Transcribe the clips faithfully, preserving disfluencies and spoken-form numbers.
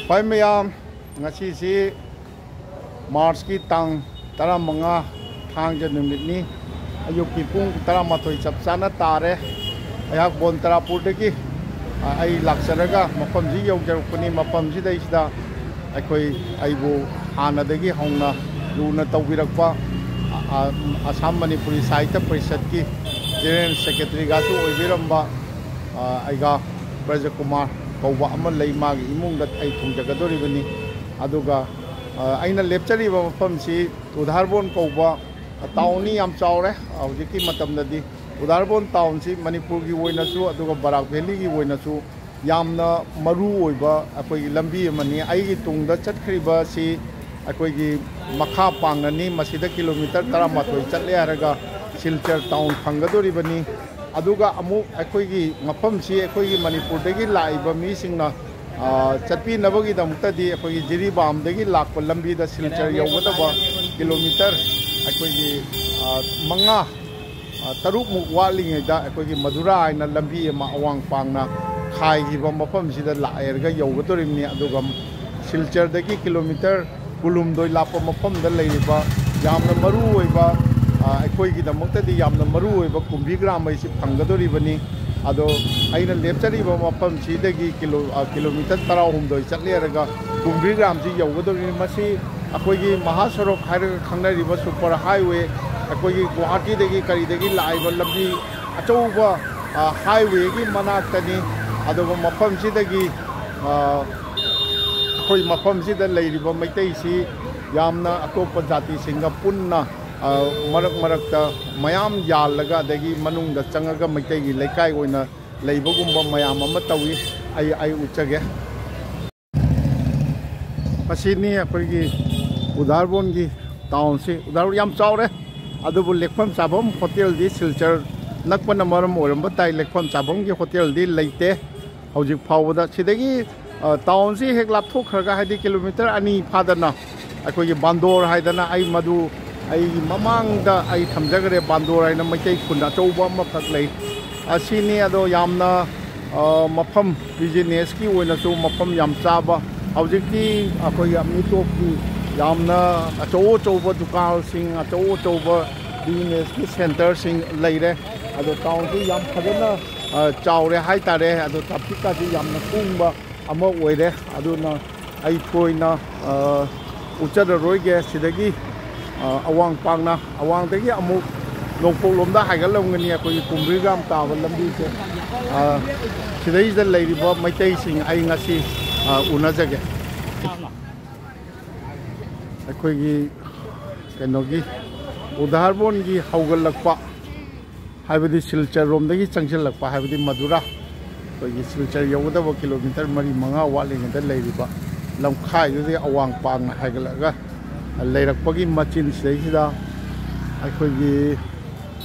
ꯍꯣꯏ ꯃꯌꯥꯝ, ꯉꯁꯤꯁꯤ ꯃꯥꯔꯆꯀꯤ ꯇꯥꯡ ꯇꯔꯥꯃꯉꯥ, ꯊꯥꯡꯖ ꯅꯨꯃꯤꯠꯅꯤ꯫ ꯑꯌꯨꯛꯀꯤ ꯄꯨꯡ ꯇꯔꯥꯃꯥꯊꯣꯏ ꯆꯞ ꯆꯥꯅ ꯇꯥꯔꯦ꯫ ꯑꯩꯍꯥꯛ ꯕꯣꯟꯇꯔꯥꯄꯨꯔꯗꯒꯤ, ꯑ, ꯑꯩ ꯂꯥꯛꯆꯔꯒ ꯃꯐꯝꯁꯤ ꯌꯧꯖꯔꯛꯄꯅꯤ꯫ ꯃꯐꯝꯁꯤꯗꯩꯁꯤꯗ ꯑꯩꯈꯣꯏ, ꯑꯩꯕꯨ ꯍꯥꯟꯅꯗꯒꯤ ꯍꯧꯅ ꯂꯨꯅ ꯇꯧꯕꯤꯔꯛꯄ, ꯑ, ꯑ, ꯑꯁꯥꯝ ꯃꯅꯤꯄꯨꯔꯤ ꯁꯥꯍꯤꯇ꯭ꯌ ꯄꯔꯤꯁꯠꯀꯤ ꯖꯦꯅꯔꯦꯜ ꯁꯦꯀ꯭ꯔꯦꯇꯔꯤꯒꯁꯨ ꯑꯣꯏꯕꯤꯔꯝꯕ, ꯑ, ꯑꯩꯒ ꯕ꯭ꯔꯖꯀꯨꯃꯥꯔ ꯀꯧꯕ ꯑꯃ ꯂꯩ, ꯃꯥꯒꯤ ꯏꯃꯨꯡꯗ ꯑꯩ ꯊꯨꯡꯖꯒꯗꯧꯔꯤꯕꯅꯤ꯫ ꯑꯗꯨꯒ, ꯑ, ꯑꯩꯅ ꯂꯦꯞꯆꯔꯤꯕ ꯃꯐꯝꯁꯤ ꯎꯗꯥꯔꯕꯣꯟ ꯀꯧꯕ ꯇꯥꯎꯟꯅꯤ꯫ ꯌꯥꯝ ꯆꯥꯎꯔꯦ꯫ ꯍꯧꯖꯤꯛꯀꯤ ꯃꯇꯝꯗꯗꯤ ꯎꯗꯥꯔꯕꯣꯟ ꯇꯥꯎꯟꯁꯤ ꯃꯅꯤꯄꯨꯔꯒꯤ ꯑꯣꯏꯅꯁꯨ, ꯑꯗꯨꯒ ꯕꯔꯥꯛ ꯚꯦꯂꯤꯒꯤ ꯑꯣꯏꯅꯁꯨ ꯌꯥꯝꯅ ꯃꯔꯨ ꯑꯣꯏꯕ ꯑꯩꯈꯣꯏꯒꯤ ꯂꯝꯕꯤ ꯑꯃꯅꯤ꯫ ꯑꯩꯒꯤ ꯇꯨꯡꯗ ꯆꯠꯈ꯭ꯔꯤꯕꯁꯤ ꯑꯩꯈꯣꯏꯒꯤ ꯃꯈꯥ ꯄꯥꯡꯅꯅꯤ꯫ ꯃꯁꯤꯗ ꯀꯤꯂꯣꯃꯤꯇꯔ ꯇꯔꯥꯃꯥꯊꯣꯏ ꯆꯠꯂꯦ ꯍꯥꯏꯔꯒ ꯁꯤꯜꯆꯔ ꯇꯥꯎꯟ ꯐꯪꯒꯗꯧꯔꯤꯕꯅꯤ꯫ ꯑꯗꯨꯒ ꯑꯃꯨꯛ ꯑꯩꯈꯣꯏꯒꯤ ꯃꯐꯝꯁꯤ ꯑꯩꯈꯣꯏꯒꯤ ꯃꯅꯤꯄꯨꯔꯗꯒꯤ ꯂꯥꯛꯏꯕ ꯃꯤꯁꯤꯡꯅ, ꯑ, ꯆꯠꯄꯤꯅꯕꯒꯤꯗꯃꯛꯇꯗꯤ ꯑꯩꯈꯣꯏꯒꯤ ꯖꯤꯔꯤꯕꯥꯝꯗꯒꯤ ꯂꯥꯛꯄ ꯂꯝꯕꯤꯗ ꯁꯤꯜꯆꯔ ꯌꯧꯒꯗꯕ ꯀꯤꯂꯣꯃꯤꯇꯔ ꯑꯩꯈꯣꯏꯒꯤ, ꯑ, ꯃꯉꯥ, ꯑ, ꯇꯔꯨꯛꯃꯨꯛ ꯋꯥꯠꯂꯤꯉꯩꯗ ꯑꯩꯈꯣꯏꯒꯤ ꯃꯗꯨꯔꯥ ꯍꯥꯏꯅ ꯂꯝꯕꯤ ꯑꯃ ꯑꯋꯥꯡ ꯄꯥꯡꯅ ꯈꯥꯏꯈꯤꯕ ꯃꯐꯝꯁꯤꯗ ꯂꯥꯛꯑꯦꯔꯒ ꯌꯧꯒꯗꯧꯔꯤꯕꯅꯤ꯫ ꯑꯗꯨꯒ ꯁꯤꯜꯆꯔꯗꯒꯤ ꯀꯤꯂꯣꯃꯤꯇꯔ ꯀꯨꯟꯍꯨꯝꯗꯣꯏ ꯂꯥꯞꯄ ꯃꯐꯝꯗ ꯂꯩꯔꯤꯕ ꯌꯥꯝꯅ ꯃꯔꯨ ꯑꯣꯏꯕ, ꯑ, ꯑꯩꯈꯣꯏꯒꯤꯗꯃꯛꯇꯗꯤ ꯌꯥꯝꯅ ꯃꯔꯨ ꯑꯣꯏꯕ ꯀꯨꯝꯕꯤ ꯒ꯭ꯔꯥꯝ ꯑꯩꯁꯤ ꯐꯪꯒꯗꯧꯔꯤꯕꯅꯤ꯫ ꯑꯗꯣ ꯑꯩꯅ ꯂꯦꯞꯆꯔꯤꯕ ꯃꯐꯝꯁꯤꯗꯒꯤ ꯀꯤꯂꯣ-, ꯑ, ꯀꯤꯂꯣꯃꯤꯇꯔ ꯇꯔꯥꯍꯨꯝꯗꯣꯏ ꯆꯠꯂꯦꯔꯒ ꯀꯨꯝꯕꯤ ꯒ꯭ꯔꯥꯝꯁꯤ ꯌꯧꯒꯗꯧꯔꯤꯕꯅꯤ꯫ ꯃꯁꯤ ꯑꯩꯈꯣꯏꯒꯤ ꯃꯍꯥꯁꯣꯔꯣꯛ ꯍꯥꯏꯔꯒ ꯈꯪꯅꯔꯤꯕ ꯁꯨꯄꯔ ꯍꯥꯏꯋꯦ, ꯑꯩꯈꯣꯏꯒꯤ ꯒꯨꯋꯥꯍꯥꯇꯤꯗꯒꯤ ꯀꯔꯤꯗꯒꯤ ꯂꯥꯛꯏꯕ ꯂꯝꯕꯤ ꯑꯆꯧꯕ, ꯑ, ꯍꯥꯏꯋꯦꯒꯤ ꯃꯅꯥꯛꯇꯅꯤ꯫ ꯑꯗꯨꯒ ꯃꯐꯝꯁꯤꯗꯒꯤ, ꯑ, ꯑꯩꯈꯣꯏ ꯃꯐꯝꯁꯤꯗ ꯂꯩꯔꯤꯕ ꯃꯩꯇꯩꯁꯤ ꯌꯥꯝꯅ ꯑꯇꯣꯞꯄ ꯖꯥꯇꯤꯁꯤꯡꯒ ꯄꯨꯟꯅ, ꯑ, ꯃꯔꯛ ꯃꯔꯛꯇ ꯃꯌꯥꯝ ꯌꯥꯜꯂꯒ, ꯑꯗꯒꯤ ꯃꯅꯨꯡꯗ ꯆꯪꯉꯒ ꯃꯩꯇꯩꯒꯤ ꯂꯩꯀꯥꯏ ꯑꯣꯏꯅ ꯂꯩꯕꯒꯨꯝꯕ ꯃꯌꯥꯝ ꯑꯃ ꯇꯧꯏ꯫ ꯑꯩ, ꯑꯩ ꯎꯠꯆꯒꯦ꯫ ꯃꯁꯤꯅꯤ ꯑꯩꯈꯣꯏꯒꯤ ꯎꯗꯥꯔꯕꯣꯟꯒꯤ ꯇꯥꯎꯟꯁꯤ꯫ ꯎꯗꯥꯔꯕꯣꯟ ꯌꯥꯝ ꯆꯥꯎꯔꯦ, ꯑꯗꯨꯕꯨ ꯂꯦꯛꯐꯝ ꯆꯥꯐꯝ ꯍꯣꯇꯦꯜꯗꯤ ꯁꯤꯜꯆꯔ ꯅꯛꯄꯅ ꯃꯔꯝ ꯑꯣꯏꯔꯝꯕ ꯇꯥꯏ, ꯂꯦꯛꯐꯝ ꯆꯥꯐꯝꯒꯤ ꯍꯣꯇꯦꯜꯗꯤ ꯂꯩꯇꯦ ꯍꯧꯖꯤꯛ ꯐꯥꯎꯕꯗ꯫ ꯁꯤꯗꯒꯤ, ꯑ, ꯇꯥꯎꯟꯁꯤ ꯍꯦꯛ ꯂꯥꯞꯊꯣꯛꯈ꯭ꯔꯒ, ꯍꯥꯏꯗꯤ ꯀꯤꯂꯣꯃꯤꯇꯔ ꯑꯅꯤ ꯐꯥꯗꯅ ꯑꯩꯈꯣꯏꯒꯤ ꯕꯥꯟꯗꯣꯔ ꯍꯥꯏꯗꯅ, ꯑꯩ ꯃꯗꯨ ꯑꯩꯒꯤ ꯃꯃꯥꯡꯗ ꯑꯩ ꯊꯝꯖꯈ꯭ꯔꯦ, ꯕꯥꯟꯗꯣꯔ ꯍꯥꯏꯅ ꯃꯩꯇꯩ ꯈꯨꯟ ꯑꯆꯧꯕ ꯑꯃꯈꯛ ꯂꯩ꯫ ꯑꯁꯤꯅꯤ꯫ ꯑꯗꯣ ꯌꯥꯝꯅ, ꯑ, ꯃꯐꯝ ꯕꯤꯖꯤꯅꯦꯁꯀꯤ ꯑꯣꯏꯅꯁꯨ ꯃꯐꯝ ꯌꯥꯝ ꯆꯥꯕ, ꯍꯧꯖꯤꯛꯇꯤ ꯑꯩꯈꯣꯏꯒꯤ ꯃꯤꯇꯣꯞꯀꯤ ꯌꯥꯝꯅ ꯑꯆꯧ ꯑꯆꯧꯕ ꯗꯨꯀꯥꯟꯁꯤꯡ, ꯑꯆꯧ ꯑꯆꯧꯕ ꯕꯤꯖꯤꯅꯦꯁꯀꯤ ꯁꯦꯟꯇꯔꯁꯤꯡ ꯂꯩꯔꯦ꯫ ꯑꯗꯣ ꯇꯥꯎꯟꯁꯤ ꯌꯥꯝ ꯐꯖꯅ, ꯑ, ꯆꯥꯎꯔꯦ ꯍꯥꯏꯇꯥꯔꯦ꯫ ꯑꯗꯣ ꯇ꯭ꯔꯥꯐꯤꯛꯀꯁꯤ ꯌꯥꯝꯅ ꯀꯣꯝꯕ ꯑꯃ ꯑꯣꯏꯔꯦ꯫ ꯑꯗꯨꯅ ꯑꯩ ꯊꯣꯏꯅ, ꯑ, ꯎꯠꯆꯔꯔꯣꯏꯒꯦ꯫ ꯁꯤꯗꯒꯤ, ꯑ, ꯑꯋꯥꯡ ꯄꯥꯡꯅ, ꯑꯋꯥꯡꯗꯒꯤ ꯑꯃꯨꯛ ꯅꯣꯡꯄꯣꯛꯂꯣꯝꯗ ꯍꯥꯏꯒꯠꯂꯝꯒꯅꯤ ꯑꯩꯈꯣꯏꯒꯤ ꯀꯨꯝꯕ꯭ꯔꯤꯒꯥꯝ ꯇꯥꯕ ꯂꯝꯕꯤꯁꯦ꯫ ꯑ, ꯁꯤꯗꯩꯁꯤꯗ ꯂꯩꯔꯤꯕ ꯃꯩꯇꯩꯁꯤꯡ ꯑꯩ ꯉꯁꯤ, ꯑ, ꯎꯅꯖꯒꯦ꯫ ꯑꯩꯈꯣꯏꯒꯤ ꯀꯩꯅꯣꯒꯤ ꯎꯗꯥꯔꯕꯣꯟꯒꯤ ꯍꯧꯒꯠꯂꯛꯄ, ꯍꯥꯏꯕꯗꯤ ꯁꯤꯜꯆꯔ ꯔꯣꯝꯗꯒꯤ ꯆꯪꯁꯤꯜꯂꯛꯄ, ꯍꯥꯏꯕꯗꯤ ꯃꯗꯨꯔꯥ, ꯑꯩꯈꯣꯏꯒꯤ ꯁꯤꯜꯆꯔ ꯌꯧꯒꯗꯕ ꯀꯤꯂꯣꯃꯤꯇꯔ ꯃꯔꯤ ꯃꯉꯥ ꯋꯥꯠꯂꯤꯉꯩꯗ ꯂꯩꯔꯤꯕ ꯂꯝꯈꯥꯏꯗꯨꯗꯒꯤ ꯑꯋꯥꯡ ꯄꯥꯡꯅ ꯍꯥꯏꯒꯠꯂꯛꯑꯒ ꯂꯩꯔꯛꯄꯒꯤ ꯃꯆꯤꯟ ꯁꯤꯗꯩꯁꯤꯗ ꯑꯩꯈꯣꯏꯒꯤ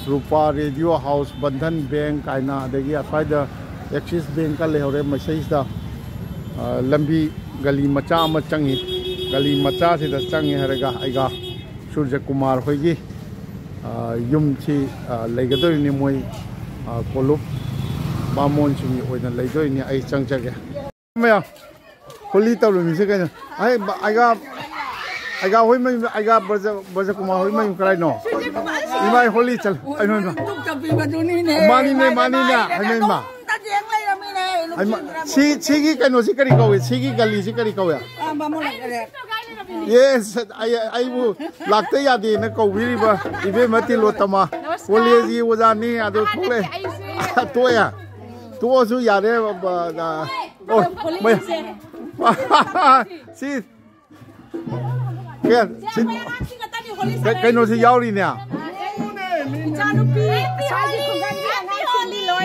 ꯔꯨꯄꯥ ꯔꯦꯗꯤꯑꯣ ꯍꯥꯎꯁ, ꯕꯟꯙꯟ ꯕꯦꯡ ꯀꯥꯏꯅ, ꯑꯗꯒꯤ ꯑꯁ꯭ꯋꯥꯏꯗ ꯑꯦꯛꯁꯤꯁ ꯕꯦꯡꯀ ꯂꯩꯍꯧꯔꯦ꯫ ꯃꯁꯤꯗꯩꯁꯤꯗ, ꯑ, ꯂꯝꯕꯤ ꯒꯂꯤ ꯃꯆꯥ ꯑꯃ ꯆꯪꯉꯤ꯫ ꯒꯂꯤ ꯃꯆꯥꯁꯤꯗ ꯆꯪꯉꯦ ꯍꯥꯏꯔꯒ ꯑꯩꯒ ꯁꯨꯔꯖ ꯀꯨꯃꯥꯔ ꯍꯣꯏꯒꯤ, ꯑ, ꯌꯨꯝꯁꯤ, ꯑ, ꯂꯩꯒꯗꯧꯔꯤꯅꯤ꯫ ꯃꯣꯏ, ꯑ, ꯀꯣꯂꯨꯞ ꯕꯥꯃꯣꯟꯁꯤꯡꯒꯤ ꯑꯣꯏꯅ ꯂꯩꯗꯣꯏꯅꯤ꯫ ꯑꯩ ꯆꯪꯖꯒꯦ꯫ ꯃꯌꯥꯝ, ꯍꯣꯂꯤ ꯇꯧꯔꯝꯃꯤꯁꯦ ꯀꯩꯅꯣ? ꯑꯩ ꯕ-, ꯑꯩꯒꯥ, ꯑꯩꯒꯥ ꯍꯣꯏ ꯃꯌꯨꯝ, ꯑꯩꯒꯥ ꯕ꯭ꯔꯖ-, ꯕ꯭ꯔꯖꯀꯨꯃꯥꯔ ꯍꯣꯏ ꯃꯌꯨꯝ ꯀꯗꯥꯏꯅꯣ? ꯏꯃꯥ, ꯑꯩ ꯍꯣꯂꯤ ꯆꯠꯂ-, ꯑꯩ ꯃꯌꯨꯝ꯫ ꯃꯥꯅꯤꯅꯦ, ꯃꯥꯅꯤꯅꯦ, ꯍꯥꯏꯃ, ꯏꯃꯥ꯫ ꯍꯥꯏꯃ, ꯁꯤ, ꯁꯤꯒꯤ ꯀꯩꯅꯣꯁꯤ ꯀꯔꯤ ꯀꯧꯏ? ꯁꯤꯒꯤ ꯒꯂꯤꯁꯤ ꯀꯔꯤ ꯀꯧꯏ? ꯌꯦꯁ, ꯑꯩ, ꯑꯩꯕꯨ ꯂꯥꯛꯇ ꯌꯥꯗꯦꯅ ꯀꯧꯕꯤꯔꯤꯕ ꯏꯕꯦꯝꯃ ꯇꯤꯂꯣꯇꯃ꯫ ꯀꯣꯂꯦꯖꯒꯤ ꯑꯣꯖꯥꯅꯤ, ꯑꯗꯨ ꯊꯣꯛꯂꯛꯑꯦ꯫ ꯇꯣꯛꯑꯦ꯫ ꯇꯣꯛꯑꯁꯨ ꯌꯥꯔꯦ, ꯕ-, ꯑ, ꯑꯣ, ꯃꯩ-, ꯁꯤ, ꯀꯩ-, ꯁꯤ, ꯀꯩ-, ꯀꯩꯅꯣꯁꯤ ꯌꯥꯎꯔꯤꯅꯦ꯫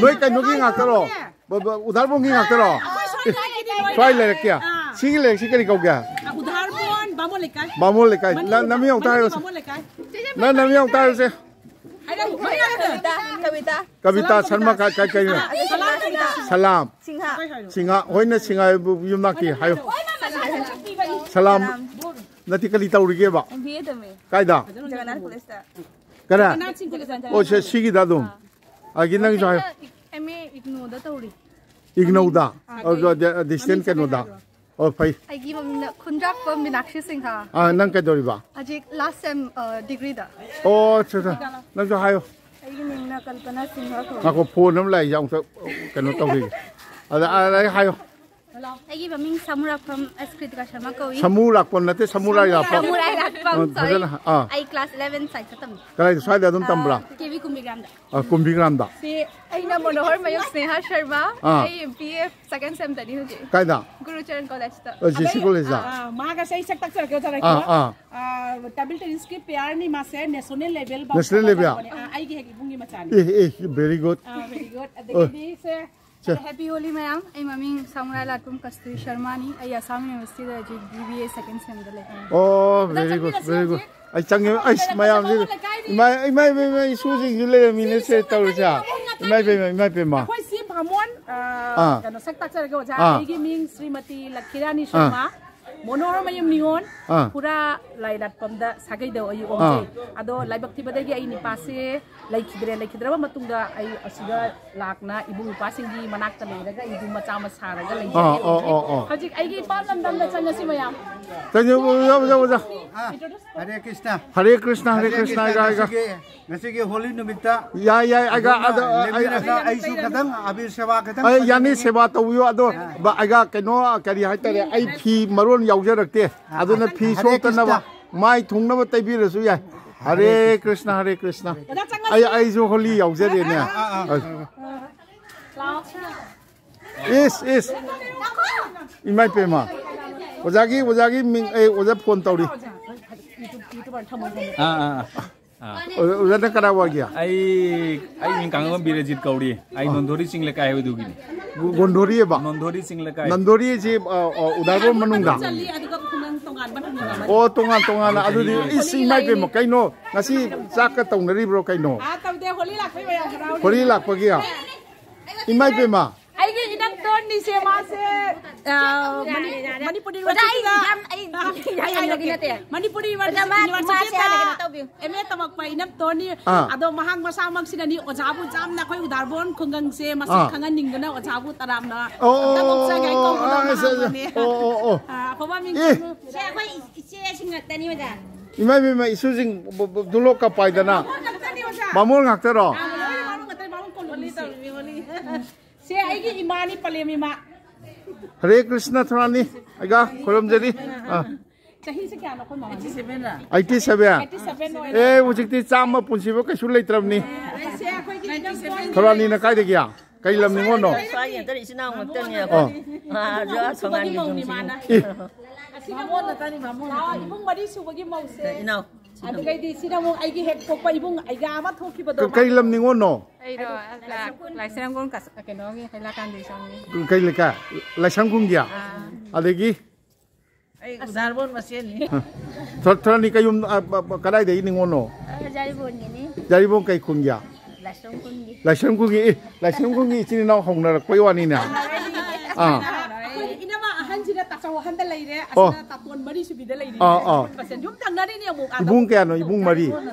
ꯅꯣꯏ ꯀꯩꯅꯣꯒꯤ ꯉꯥꯛꯇꯔꯣ? ꯕ-, ꯕ-, ꯎꯗꯥꯔꯕꯣꯟꯒꯤ ꯉꯥꯛꯇꯔꯣ? ꯁ꯭ꯋꯥꯏ ꯂꯩꯔꯛꯀꯤ? ꯁꯤꯒꯤ ꯂꯩꯔꯛꯁꯤ ꯀꯔꯤ ꯀꯧꯒꯦ? ꯎꯗꯥꯔꯕꯣꯟ ꯕꯥꯃꯣꯟ ꯂꯩꯀꯥꯏ꯫ ꯕꯥꯃꯣꯟ ꯂꯩꯀꯥꯏ꯫ ꯅ-, ꯅꯃꯤꯡ ꯑꯃꯨꯛꯇ ꯍꯥꯏꯔꯣꯁꯦ꯫ ꯅ-, ꯅꯃꯤꯡ ꯑꯃꯨꯛꯇ ꯍꯥꯏꯔꯣꯁꯦ꯫ ꯀꯕꯤꯇꯥ, ꯀꯕꯤꯇꯥ꯫ ꯀꯕꯤꯇꯥ ꯁꯔꯃ ꯀꯥꯏ, ꯀꯥꯏ, ꯀꯩꯅꯣ? ꯁꯂꯥꯝ꯫ ꯁꯤꯡꯍꯥ꯫ ꯁꯤꯡꯍꯥ꯫ ꯍꯣꯏꯅꯦ, ꯁꯤꯡꯍꯥ ꯌꯨꯝꯅꯥꯛꯇꯤ ꯍꯥꯏꯌꯨ꯫ ꯁꯂꯥꯝ꯫ ꯅꯠꯇꯦ, ꯀꯔꯤ ꯇꯧꯔꯤꯒꯦꯕ? ꯕꯤ ꯑꯦ ꯇꯝꯃꯤ꯫ ꯀꯥꯏꯗ? ꯖꯒꯟꯅꯥꯊ ꯀꯣꯂꯦꯖꯇ꯫ ꯀꯔꯥ? ꯖꯒꯟꯅꯥꯊ ꯁꯤꯡ ꯀꯣꯂꯦꯖꯇ꯫ ꯑꯣ, ꯁꯤ, ꯁꯤꯒꯤꯗ ꯑꯗꯨꯝ꯫ ꯑꯥ꯫ ꯑꯥꯒꯤ ꯅꯪꯁꯨ ꯍꯥꯏꯌꯨ꯫ ꯑꯦꯝ ꯑꯦ ꯏꯒꯅꯧꯗ ꯇꯧꯔꯤ꯫ ꯏꯒꯅꯧꯗ? ꯃꯃꯤꯡ, ꯑꯥ, ꯑꯗꯣ, ꯗꯤ-, ꯗꯤꯁꯇꯦꯟꯁ ꯃꯃꯤꯡ ꯀꯩꯅꯣꯗ? ꯆꯠꯂꯒ ꯍꯥꯏꯔꯣ꯫ ꯑꯣ, ꯐꯩ꯫ ꯑꯩꯒꯤ ꯃꯃꯤꯡꯅ ꯈꯨꯟꯗ꯭ꯔꯥꯛꯄꯝ ꯃꯤꯅꯥꯛꯁꯤ ꯁꯤꯡꯍ꯫ ꯑꯥ, ꯅꯪ ꯀꯩꯗꯧꯔꯤꯕ? ꯍꯧꯖꯤꯛ ꯂꯥꯁ ꯁꯦꯝ, ꯑ, ꯗꯤꯒ꯭ꯔꯤꯗ꯫ ꯑꯣ, ꯑꯠꯆꯥ, ꯑꯠꯆꯥ꯫ ꯅꯪꯁꯨ ꯍꯥꯏꯌꯣ꯫ ꯑꯩꯒꯤ ꯃꯤꯡꯅ ꯀꯜꯄꯅꯥ ꯁꯤꯡꯍ ꯀꯧꯏ꯫ ꯉꯥꯏꯈꯣ, ꯐꯣꯟ ꯑꯃ ꯂꯥꯛꯏꯁꯦ ꯑꯃꯨꯛꯇ ꯀꯩꯅꯣ ꯇꯧꯈꯤꯒꯦ꯫ ꯑꯗ, ꯑꯗ ꯑꯩ ꯍꯥꯏꯌꯣ꯫ ꯑꯩꯒꯤ ꯃꯃꯤꯡ ꯁꯥꯃꯨꯔꯥꯛꯐꯝ ꯑꯦꯁ ꯀ꯭ꯔꯤꯇꯤꯀꯥ ꯁꯔꯃ ꯀꯧꯏ꯫ ꯁꯃꯨ ꯂꯥꯛꯄꯝ ꯅꯠꯇꯦ, ꯁꯃꯨꯔꯥꯏ ꯂꯥꯛꯄꯝ꯫ ꯁꯃꯨꯔꯥꯏ ꯂꯥꯛꯄꯝ, ꯑ, sorry꯫ ꯐꯖꯅ, ꯑꯥ꯫ ꯑꯩ ꯀ꯭ꯂꯥꯁ ꯏꯂꯦꯚꯦꯟ ꯁꯥꯏꯠꯇ ꯇꯝꯃꯤ꯫ ꯀꯗꯥꯏꯗ, ꯁ꯭ꯋꯥꯏꯗ ꯑꯗꯨꯝ ꯇꯝꯕ꯭ꯔꯥ? ꯑ, ꯀꯦ ꯚꯤ ꯀꯨꯝꯕꯤꯒ꯭ꯔꯥꯝꯗ꯫ ꯑ, ꯀꯨꯝꯕꯤꯒ꯭ꯔꯥꯝꯗ꯫ ꯁꯤ ꯑꯩꯅ ꯃꯣꯅꯣꯍꯔ ꯃꯌꯨꯝ ꯁ꯭ꯅꯦꯍꯥ ꯁꯔꯃ꯫ ꯑꯥ꯫ ꯑꯩ ꯕꯤ ꯑꯦ ꯁꯦꯀꯦꯟ ꯁꯦꯝꯗꯅꯤ ꯍꯧꯖꯤꯛ꯫ ꯀꯥꯏꯗ? ꯒꯨꯔꯨꯆꯔꯟ ꯀꯣꯂꯦꯖꯇ꯫ ꯑ, ꯖꯦ ꯁꯤ ꯀꯣꯂꯦꯖꯇ? ꯑꯥ, ꯃꯍꯥꯛ ꯑꯁꯦ ꯑꯩ ꯁꯛ ꯇꯥꯛꯆꯔꯛꯀꯦ, ꯑꯣꯖꯥ ꯔꯥꯏꯀꯣ꯫ ꯑꯥ, ꯑꯥ꯫ ꯑꯥ, ꯇꯦꯕꯜ ꯇꯦꯅꯤꯁꯀꯤ ꯄ꯭ꯂꯦꯌꯔꯅꯤ ꯃꯥꯁꯦ, ꯅꯦꯁꯅꯦꯜ ꯂꯦꯚꯦꯜ ꯐꯥꯎ ꯅꯦꯁꯅꯦꯜ ꯂꯦꯚꯦꯜ? ꯁꯥꯟꯅꯕꯅꯦ꯫ ꯑꯥ, ꯑꯩꯒꯤ ꯍꯦꯛ ꯏꯕꯨꯡꯒꯤ ꯃꯆꯥꯅꯤ꯫ ꯑꯦ, ꯑꯦ, very good꯫ ꯑꯥ, very good꯫ ꯑ꯫ ꯑꯗꯒꯤꯗꯤ ꯁꯦ, ꯁꯦ꯫ ꯍꯦꯄꯤ ꯍꯣꯂꯤ ꯃꯌꯥꯝ꯫ ꯑꯩ ꯃꯃꯤꯡ ꯁꯥꯃꯨꯔꯥꯏ ꯂꯥꯠꯄꯝ ꯀꯁꯇꯨꯔꯤ ꯁꯔꯃꯅꯤ꯫ ꯑꯩ ꯑꯁꯥꯝ ꯌꯨꯅꯤꯚꯔꯁꯤꯇꯤꯗ ꯍꯧꯖꯤꯛ ꯕꯤ ꯕꯤ ꯑꯦ ꯁꯦꯀꯦꯟ ꯁꯦꯝꯗ ꯂꯩ꯫ ꯑꯣ, ꯑꯣꯖꯥ, very good, ꯆꯪꯕꯤꯔꯣ, very good꯫ ꯆꯪꯕꯤꯔꯣ꯫ ꯑꯩ ꯆꯪꯉꯦ꯫ ꯑꯩꯁ, ꯃꯌꯥꯝꯁꯤ, ꯂꯩꯀꯥꯏꯗꯤ ꯏꯃꯥ, ꯏꯃꯥ, ꯏꯃꯥ, ꯏꯃꯥ, ꯏꯁꯨꯁꯤꯡꯁꯨ ꯂꯩꯔꯝꯃꯤꯅꯦ, ꯁꯦ ꯇꯧꯔꯤꯁꯦ꯫ ꯏꯃꯥ, ꯏꯃꯥ, ꯏꯃꯥ, ꯏꯃꯥ, ꯏꯃꯥ꯫ ꯑꯩꯈꯣꯏ ꯁꯤ ꯚꯥꯃꯣꯟ, ꯑ, ꯑꯥ꯫ ꯀꯩꯅꯣ, ꯁꯛ ꯇꯥꯛꯆꯔꯒꯦ, ꯑꯣꯖꯥ꯫ ꯑꯥ꯫ ꯑꯩꯒꯤ ꯃꯤꯡ ꯁ꯭ꯔꯤꯃꯇꯤ ꯂꯛꯈꯤꯔꯥꯅꯤ ꯑꯥ꯫ ꯁꯔꯃ꯫ ꯃꯣꯅꯣꯍꯔ ꯃꯌꯨꯝ ꯅꯤꯉꯣꯜ, ꯑꯥ꯫ ꯈꯨꯔꯥ ꯂꯥꯏꯔꯥꯠꯄꯝꯗ ꯁꯥꯒꯩꯗ ꯑꯩ ꯑꯣꯟꯖꯩ꯫ ꯑꯥ꯫ ꯑꯗꯣ ꯂꯥꯏꯕꯛ ꯊꯤꯕꯗꯒꯤ ꯑꯩ ꯅꯨꯄꯥꯁꯦ ꯂꯩꯈꯤꯗ꯭ꯔꯦ꯫ ꯂꯩꯈꯤꯗ꯭ꯔꯕ ꯃꯇꯨꯡꯗ ꯑꯩ ꯑꯁꯤꯗ ꯂꯥꯛꯅ ꯏꯕꯨꯡ ꯏꯄ꯭ꯋꯥꯁꯤꯡꯒꯤ ꯃꯅꯥꯛꯇ ꯂꯩꯔꯒ ꯏꯕꯨꯡ ꯃꯆꯥ ꯑꯃ ꯁꯥꯔꯒ ꯂꯩꯖꯔꯦ ꯑꯥ, ꯑꯥ, ꯍꯧꯖꯤꯛ꯫ ꯑꯥ, ꯑꯥ꯫ ꯍꯧꯖꯤꯛ ꯑꯩꯒꯤ ꯏꯄꯥꯝ ꯂꯝꯗꯝꯗ ꯆꯪꯉꯁꯤ ꯃꯌꯥꯝ꯫ ꯆꯪꯉꯣ, ꯑꯣꯖꯥ, ꯑꯣꯖꯥ, ꯑꯣꯖꯥ꯫ ꯑꯥ, ꯍꯔꯦ ꯀ꯭ꯔꯤꯁꯅ꯫ ꯍꯔꯦ ꯀ꯭ꯔꯤꯁꯅ, ꯍꯔꯦ ꯍꯔꯦ ꯀ꯭ꯔꯤꯁꯅ, ꯀ꯭ꯔꯤꯁꯅ, ꯍꯥꯏꯒ, ꯍꯥꯏꯒ꯫ ꯉꯁꯤꯒꯤ, ꯉꯁꯤꯒꯤ ꯍꯣꯂꯤ ꯅꯨꯃꯤꯠꯇ ꯌꯥꯏ, ꯌꯥꯏ, ꯑꯩꯒ, ꯑꯗꯣꯝꯅ ꯑꯗꯣ, ꯑꯩ, ꯂꯦꯞꯄꯤꯔꯒ ꯑꯩꯁꯨ ꯈꯤꯇꯪ ꯑꯕꯤꯔ ꯁꯦꯕꯥ ꯈꯤꯇꯪ ꯑꯩ ꯌꯥꯅꯤ, ꯇꯧꯖꯒꯦ꯫ ꯁꯦꯕꯥ ꯇꯧꯕꯤꯌꯨ꯫ ꯑꯗꯣ, ꯑꯥ꯫ ꯕ-, ꯑꯩꯒ ꯀꯩꯅꯣ, ꯀꯔꯤ ꯍꯥꯏꯇꯥꯔꯦ, ꯑꯩ ꯐꯤ ꯃꯔꯣꯟ ꯌꯥꯎꯖꯔꯛꯇꯦ꯫ ꯑꯥ, ꯑꯗꯨꯅ ꯑꯥ꯫ ꯐꯤ ꯍꯔꯦ ꯁꯣꯛꯇꯅꯕ ꯀ꯭ꯔꯤꯁꯅ꯫ ꯃꯥꯏ ꯊꯨꯡꯅꯕ ꯇꯩꯕꯤꯔꯁꯨ ꯌꯥꯏ꯫ ꯍꯔꯦ ꯍꯔꯦ ꯀ꯭ꯔꯤꯁꯅ, ꯍꯔꯦ ꯀ꯭ꯔꯤꯁꯅ꯫ ꯑꯣꯖꯥ, ꯆꯪꯉꯁꯤ꯫ ꯑꯩ, ꯑꯩꯁꯨ ꯍꯣꯂꯤ ꯌꯥꯎꯖꯔꯦꯅꯦ꯫ ꯑꯥ, ꯑꯥ, ꯑꯥ꯫ ꯑ꯫ ꯂꯥꯛꯑꯣ꯫ ꯏꯁ, ꯏꯁ꯫ ꯏꯃꯥ ꯏꯄꯦꯝꯃ꯫ ꯑꯣꯖꯥꯒꯤ, ꯑꯣꯖꯥꯒꯤ ꯃꯤꯡ, ꯑꯩ ꯑꯣꯖꯥ ꯐꯣꯟ ꯇꯧꯔꯤ꯫ ꯑꯥ, ꯑꯥ, ꯑꯥ꯫ ꯑꯥ꯫ ꯑꯣꯖꯥ, ꯑꯣꯖꯥ, ꯅꯪ ꯀꯅꯥ ꯑꯣꯏꯒꯦ? ꯑꯩ, ꯑꯩ ꯃꯤꯡ ꯀꯥꯡꯉꯝ ꯕꯤꯔꯖꯤꯠ ꯀꯧꯔꯤ꯫ ꯑꯩ ꯑꯥ꯫ ꯅꯣꯟꯊꯣꯔꯤ ꯆꯤꯡ ꯂꯩꯀꯥꯏ ꯍꯥꯏꯕꯗꯨꯒꯤꯅꯤ꯫ ꯒꯣ-, ꯒꯣꯟꯗꯣꯔꯤ ꯍꯥꯏꯕ? ꯅꯣꯟꯊꯣꯔꯤ ꯆꯤꯡ ꯂꯩꯀꯥꯏ꯫ ꯅꯟꯗꯣꯔꯤ ꯍꯥꯏꯁꯤ, ꯑ, ꯑ, ꯎꯗꯥꯏꯕꯣꯝ ꯃꯅꯨꯡꯗ? ꯆꯜꯂꯤ, ꯑꯗꯨꯒ ꯈꯨꯡꯒꯪ ꯇꯣꯉꯥꯟꯕ ꯊꯝꯃꯤ꯫ ꯑꯣ, ꯇꯣꯉꯥꯟ ꯇꯣꯉꯥꯟꯅ꯫ ꯑꯗꯨꯗꯤ, ꯏꯁ, ꯏꯃꯥ ꯏꯄꯦꯝꯃ, ꯀꯩꯅꯣ? ꯉꯁꯤ ꯆꯥꯛꯀ ꯇꯧꯅꯔꯤꯕ꯭ꯔꯣ ꯀꯩꯅꯣ? ꯑꯥ, ꯇꯧꯗꯦ, ꯍꯣꯂꯤ ꯂꯥꯛꯄꯩ ꯃꯌꯥꯝ ꯍꯔꯥꯎꯔꯤ꯫ ꯍꯣꯂꯤ ꯂꯥꯛꯄꯒꯤ? ꯏꯃꯥ ꯏꯄꯦꯝꯃ꯫ ꯑꯩꯒꯤ ꯏꯅꯝꯗꯣꯟꯅꯤꯁꯦ ꯃꯥꯁꯦ, ꯑ, ꯃꯅꯤ-, ꯃꯅꯤꯄꯨꯔ ꯑꯣꯖꯥ, ꯑꯩ ꯌꯨꯅꯤꯚꯔꯁꯤꯇꯤꯗ ꯌꯥꯝ, ꯑꯩ ꯌꯥꯝ ꯍꯥꯏꯔꯒꯦ, ꯍꯥꯏꯔꯒꯦ꯫ ꯅꯠꯇꯦ꯫ ꯃꯅꯤꯄꯨꯔ ꯑꯣꯖꯥ, ꯃꯥ, ꯌꯨꯅꯤꯚꯔꯁꯤꯇꯤꯗ ꯃꯥꯁꯦ ꯍꯥꯟꯅ ꯀꯩꯅꯣ ꯇꯧꯕꯤꯌꯨ꯫ ꯑꯦꯝ ꯑꯦ ꯇꯝꯃꯛꯄ ꯏꯅꯞꯇꯣꯅꯤ꯫ ꯑꯥ꯫ ꯑꯗꯣ ꯃꯍꯥꯛ ꯃꯁꯥꯃꯛꯁꯤꯅꯅꯤ ꯑꯣꯖꯥꯕꯨ ꯌꯥꯝꯅ ꯑꯩꯈꯣꯏ ꯎꯗꯥꯔꯕꯣꯟ ꯈꯨꯡꯒꯪꯁꯦ ꯃꯁꯛ ꯑꯥ꯫ ꯈꯪꯍꯟꯅꯤꯡꯗꯅ ꯑꯣꯖꯥꯕꯨ ꯇꯔꯥꯝꯅ ꯑꯣ, ꯑꯣ, ꯑꯝꯇ ꯅꯣꯛꯆꯒꯦ ꯍꯥꯏꯅ ꯀꯧꯕꯗꯣ ꯑꯣ, ꯑꯣ, ꯃꯍꯥꯛꯅꯅꯦ꯫ ꯑꯣ, ꯑꯣ, ꯑꯣ꯫ ꯑꯥ, ꯑꯐꯕ ꯃꯤꯡ ꯑꯦ꯫ ꯆꯨꯝꯃꯨ꯫ ꯁꯦ, ꯑꯩꯈꯣꯏ ꯏꯆꯦꯁꯤꯡ ꯉꯥꯛꯇꯅꯤ, ꯑꯣꯖꯥ꯫ ꯏꯃꯥ ꯏꯕꯦꯝꯃ, ꯏꯁꯨꯁꯤꯡ ꯕ-, ꯕ-, ꯗꯨꯂꯣꯛꯀ ꯄꯥꯏꯗꯅ꯫ ꯕꯥꯃꯣꯟ ꯉꯥꯛꯇꯅꯤ, ꯑꯣꯖꯥ꯫ ꯕꯥꯃꯣꯟ ꯉꯥꯛꯇꯔꯣ? ꯑꯥ, ꯂꯣꯏꯅ ꯕꯥꯃꯣꯟ ꯉꯥꯛꯇꯅꯤ, ꯕꯥꯃꯣꯟ ꯀꯣꯂꯣꯅꯤꯁꯦ꯫ ꯁꯦ, ꯑꯩꯒꯤ ꯏꯃꯥꯅꯤ, ꯄꯂꯦꯝ ꯏꯃꯥ꯫ ꯍꯔꯦ ꯀ꯭ꯔꯤꯁꯅ ꯊꯣꯔꯥꯅꯤ, ꯑꯩꯒ ꯈꯨꯔꯨꯝꯖꯔꯤ꯫ ꯑꯥ꯫ ꯆꯍꯤꯁꯦ ꯀꯌꯥꯅꯣ ꯑꯩꯈꯣꯏ ꯃꯃꯥ? Eighty seven. ꯑꯩꯠꯇꯤ ꯁꯚꯦꯟ ꯑꯣꯏꯔꯦ꯫ ꯑꯦ, ꯍꯧꯖꯤꯛꯇꯤ ꯆꯥꯝꯃ ꯄꯨꯟꯁꯤꯕ ꯀꯩꯁꯨ ꯂꯩꯇ꯭ꯔꯕꯅꯤ꯫ ꯁꯦ, ꯑꯩꯈꯣꯏꯒꯤ ꯏꯅꯝ ꯊꯣꯔꯥꯅꯤꯅ ꯀꯥꯏꯗꯒꯤ? ꯀꯩ ꯂꯝ ꯅꯤꯉꯣꯜꯅꯣ? ꯁ꯭ꯋꯥꯏ ꯉꯥꯛꯇꯅꯤ, ꯏꯆꯤꯟ ꯏꯅꯥꯎ ꯉꯥꯛꯇꯅꯤ ꯑꯣ꯫ ꯑꯩꯈꯣꯏ꯫ ꯑꯥ, ꯑꯗꯨ ꯑꯥ, ꯏꯕꯨꯡ ꯑꯁꯣꯝ ꯃꯧꯅꯤ ꯃꯥꯅ꯫ ꯑꯦ꯫ ꯕꯥꯃꯣꯟ ꯅꯠꯇꯅꯤ, ꯕꯥꯃꯣꯟ꯫ ꯑꯥ, ꯏꯕꯨꯡ ꯃꯔꯤ ꯁꯨꯕꯒꯤ ꯃꯧꯁꯦ꯫ ꯏꯅꯥꯎ꯫ ꯑꯗꯨꯒꯩꯗꯤ ꯁꯤꯗ ꯑꯃꯨꯛ ꯑꯩꯒꯤ ꯍꯦꯛ ꯄꯣꯛꯄ ꯏꯕꯨꯡ ꯑꯩꯒꯥ ꯑꯃ ꯊꯣꯛꯈꯤꯕꯗꯣ꯫ ꯀ-, ꯀꯩ ꯂꯝ ꯅꯤꯉꯣꯜꯅꯣ? ꯑꯩꯗꯣ, ꯂꯥꯏꯁ꯭ꯔꯝ ꯀꯣꯟ ꯀꯁ-, ꯀꯩꯅꯣꯒꯤ, ꯍꯩꯂꯥꯀꯥꯟꯗꯤ ꯁꯣꯝꯒꯤ꯫ ꯀꯩ ꯂꯩꯀꯥꯏ? ꯂꯥꯏꯁ꯭ꯔꯝ ꯈꯨꯟꯒꯤ? ꯑꯥ꯫ ꯑꯗꯒꯤ? ꯑꯩ ꯎꯗꯥꯔꯕꯣꯟ ꯃꯁꯦꯟꯅꯤ꯫ ꯊꯣ-, ꯊꯣꯔꯥꯅꯤ ꯀꯩꯌꯨꯝ, ꯑ, ꯕ-, ꯕ-, ꯀꯗꯥꯏꯗꯒꯤ ꯅꯤꯉꯣꯜꯅꯣ? ꯑ, ꯖꯥꯔꯤꯕꯣꯟꯒꯤꯅꯤ꯫ ꯖꯥꯔꯤꯕꯣꯟ ꯀꯩ ꯈꯨꯟꯒꯤ? ꯂꯥꯏꯁ꯭ꯔꯝ ꯈꯨꯟꯒꯤ꯫ ꯂꯥꯏꯁ꯭ꯔꯝ ꯈꯨꯟꯒꯤ, ꯑꯦ, ꯂꯥꯏꯁ꯭ꯔꯝ ꯈꯨꯟꯒꯤ ꯏꯆꯤꯟ ꯏꯅꯥꯎ ꯍꯧꯅꯔꯛꯄꯩ ꯋꯥꯅꯤꯅꯦ꯫ ꯑꯥ꯫ ꯑꯩꯈꯣꯏ ꯏꯅꯝꯃ ꯑꯍꯟꯁꯤꯅ ꯇꯥꯆꯧ ꯑꯍꯟꯗ ꯂꯩꯔꯦ, ꯑꯣ꯫ ꯑꯁꯤꯅ ꯇꯥꯇꯣꯟ ꯃꯔꯤ ꯁꯨꯕꯤꯗ ꯂꯩꯔꯤ꯫ ꯑꯥ, ꯑꯥ꯫ ꯌꯨꯝ ꯊꯪꯅꯔꯤꯅꯦ ꯑꯃꯨꯛ, ꯑꯥꯗ ꯏꯕꯨꯡ ꯑꯃꯨꯛ꯫ ꯀꯌꯥꯅꯣ? ꯏꯕꯨꯡ ꯃꯔꯤ?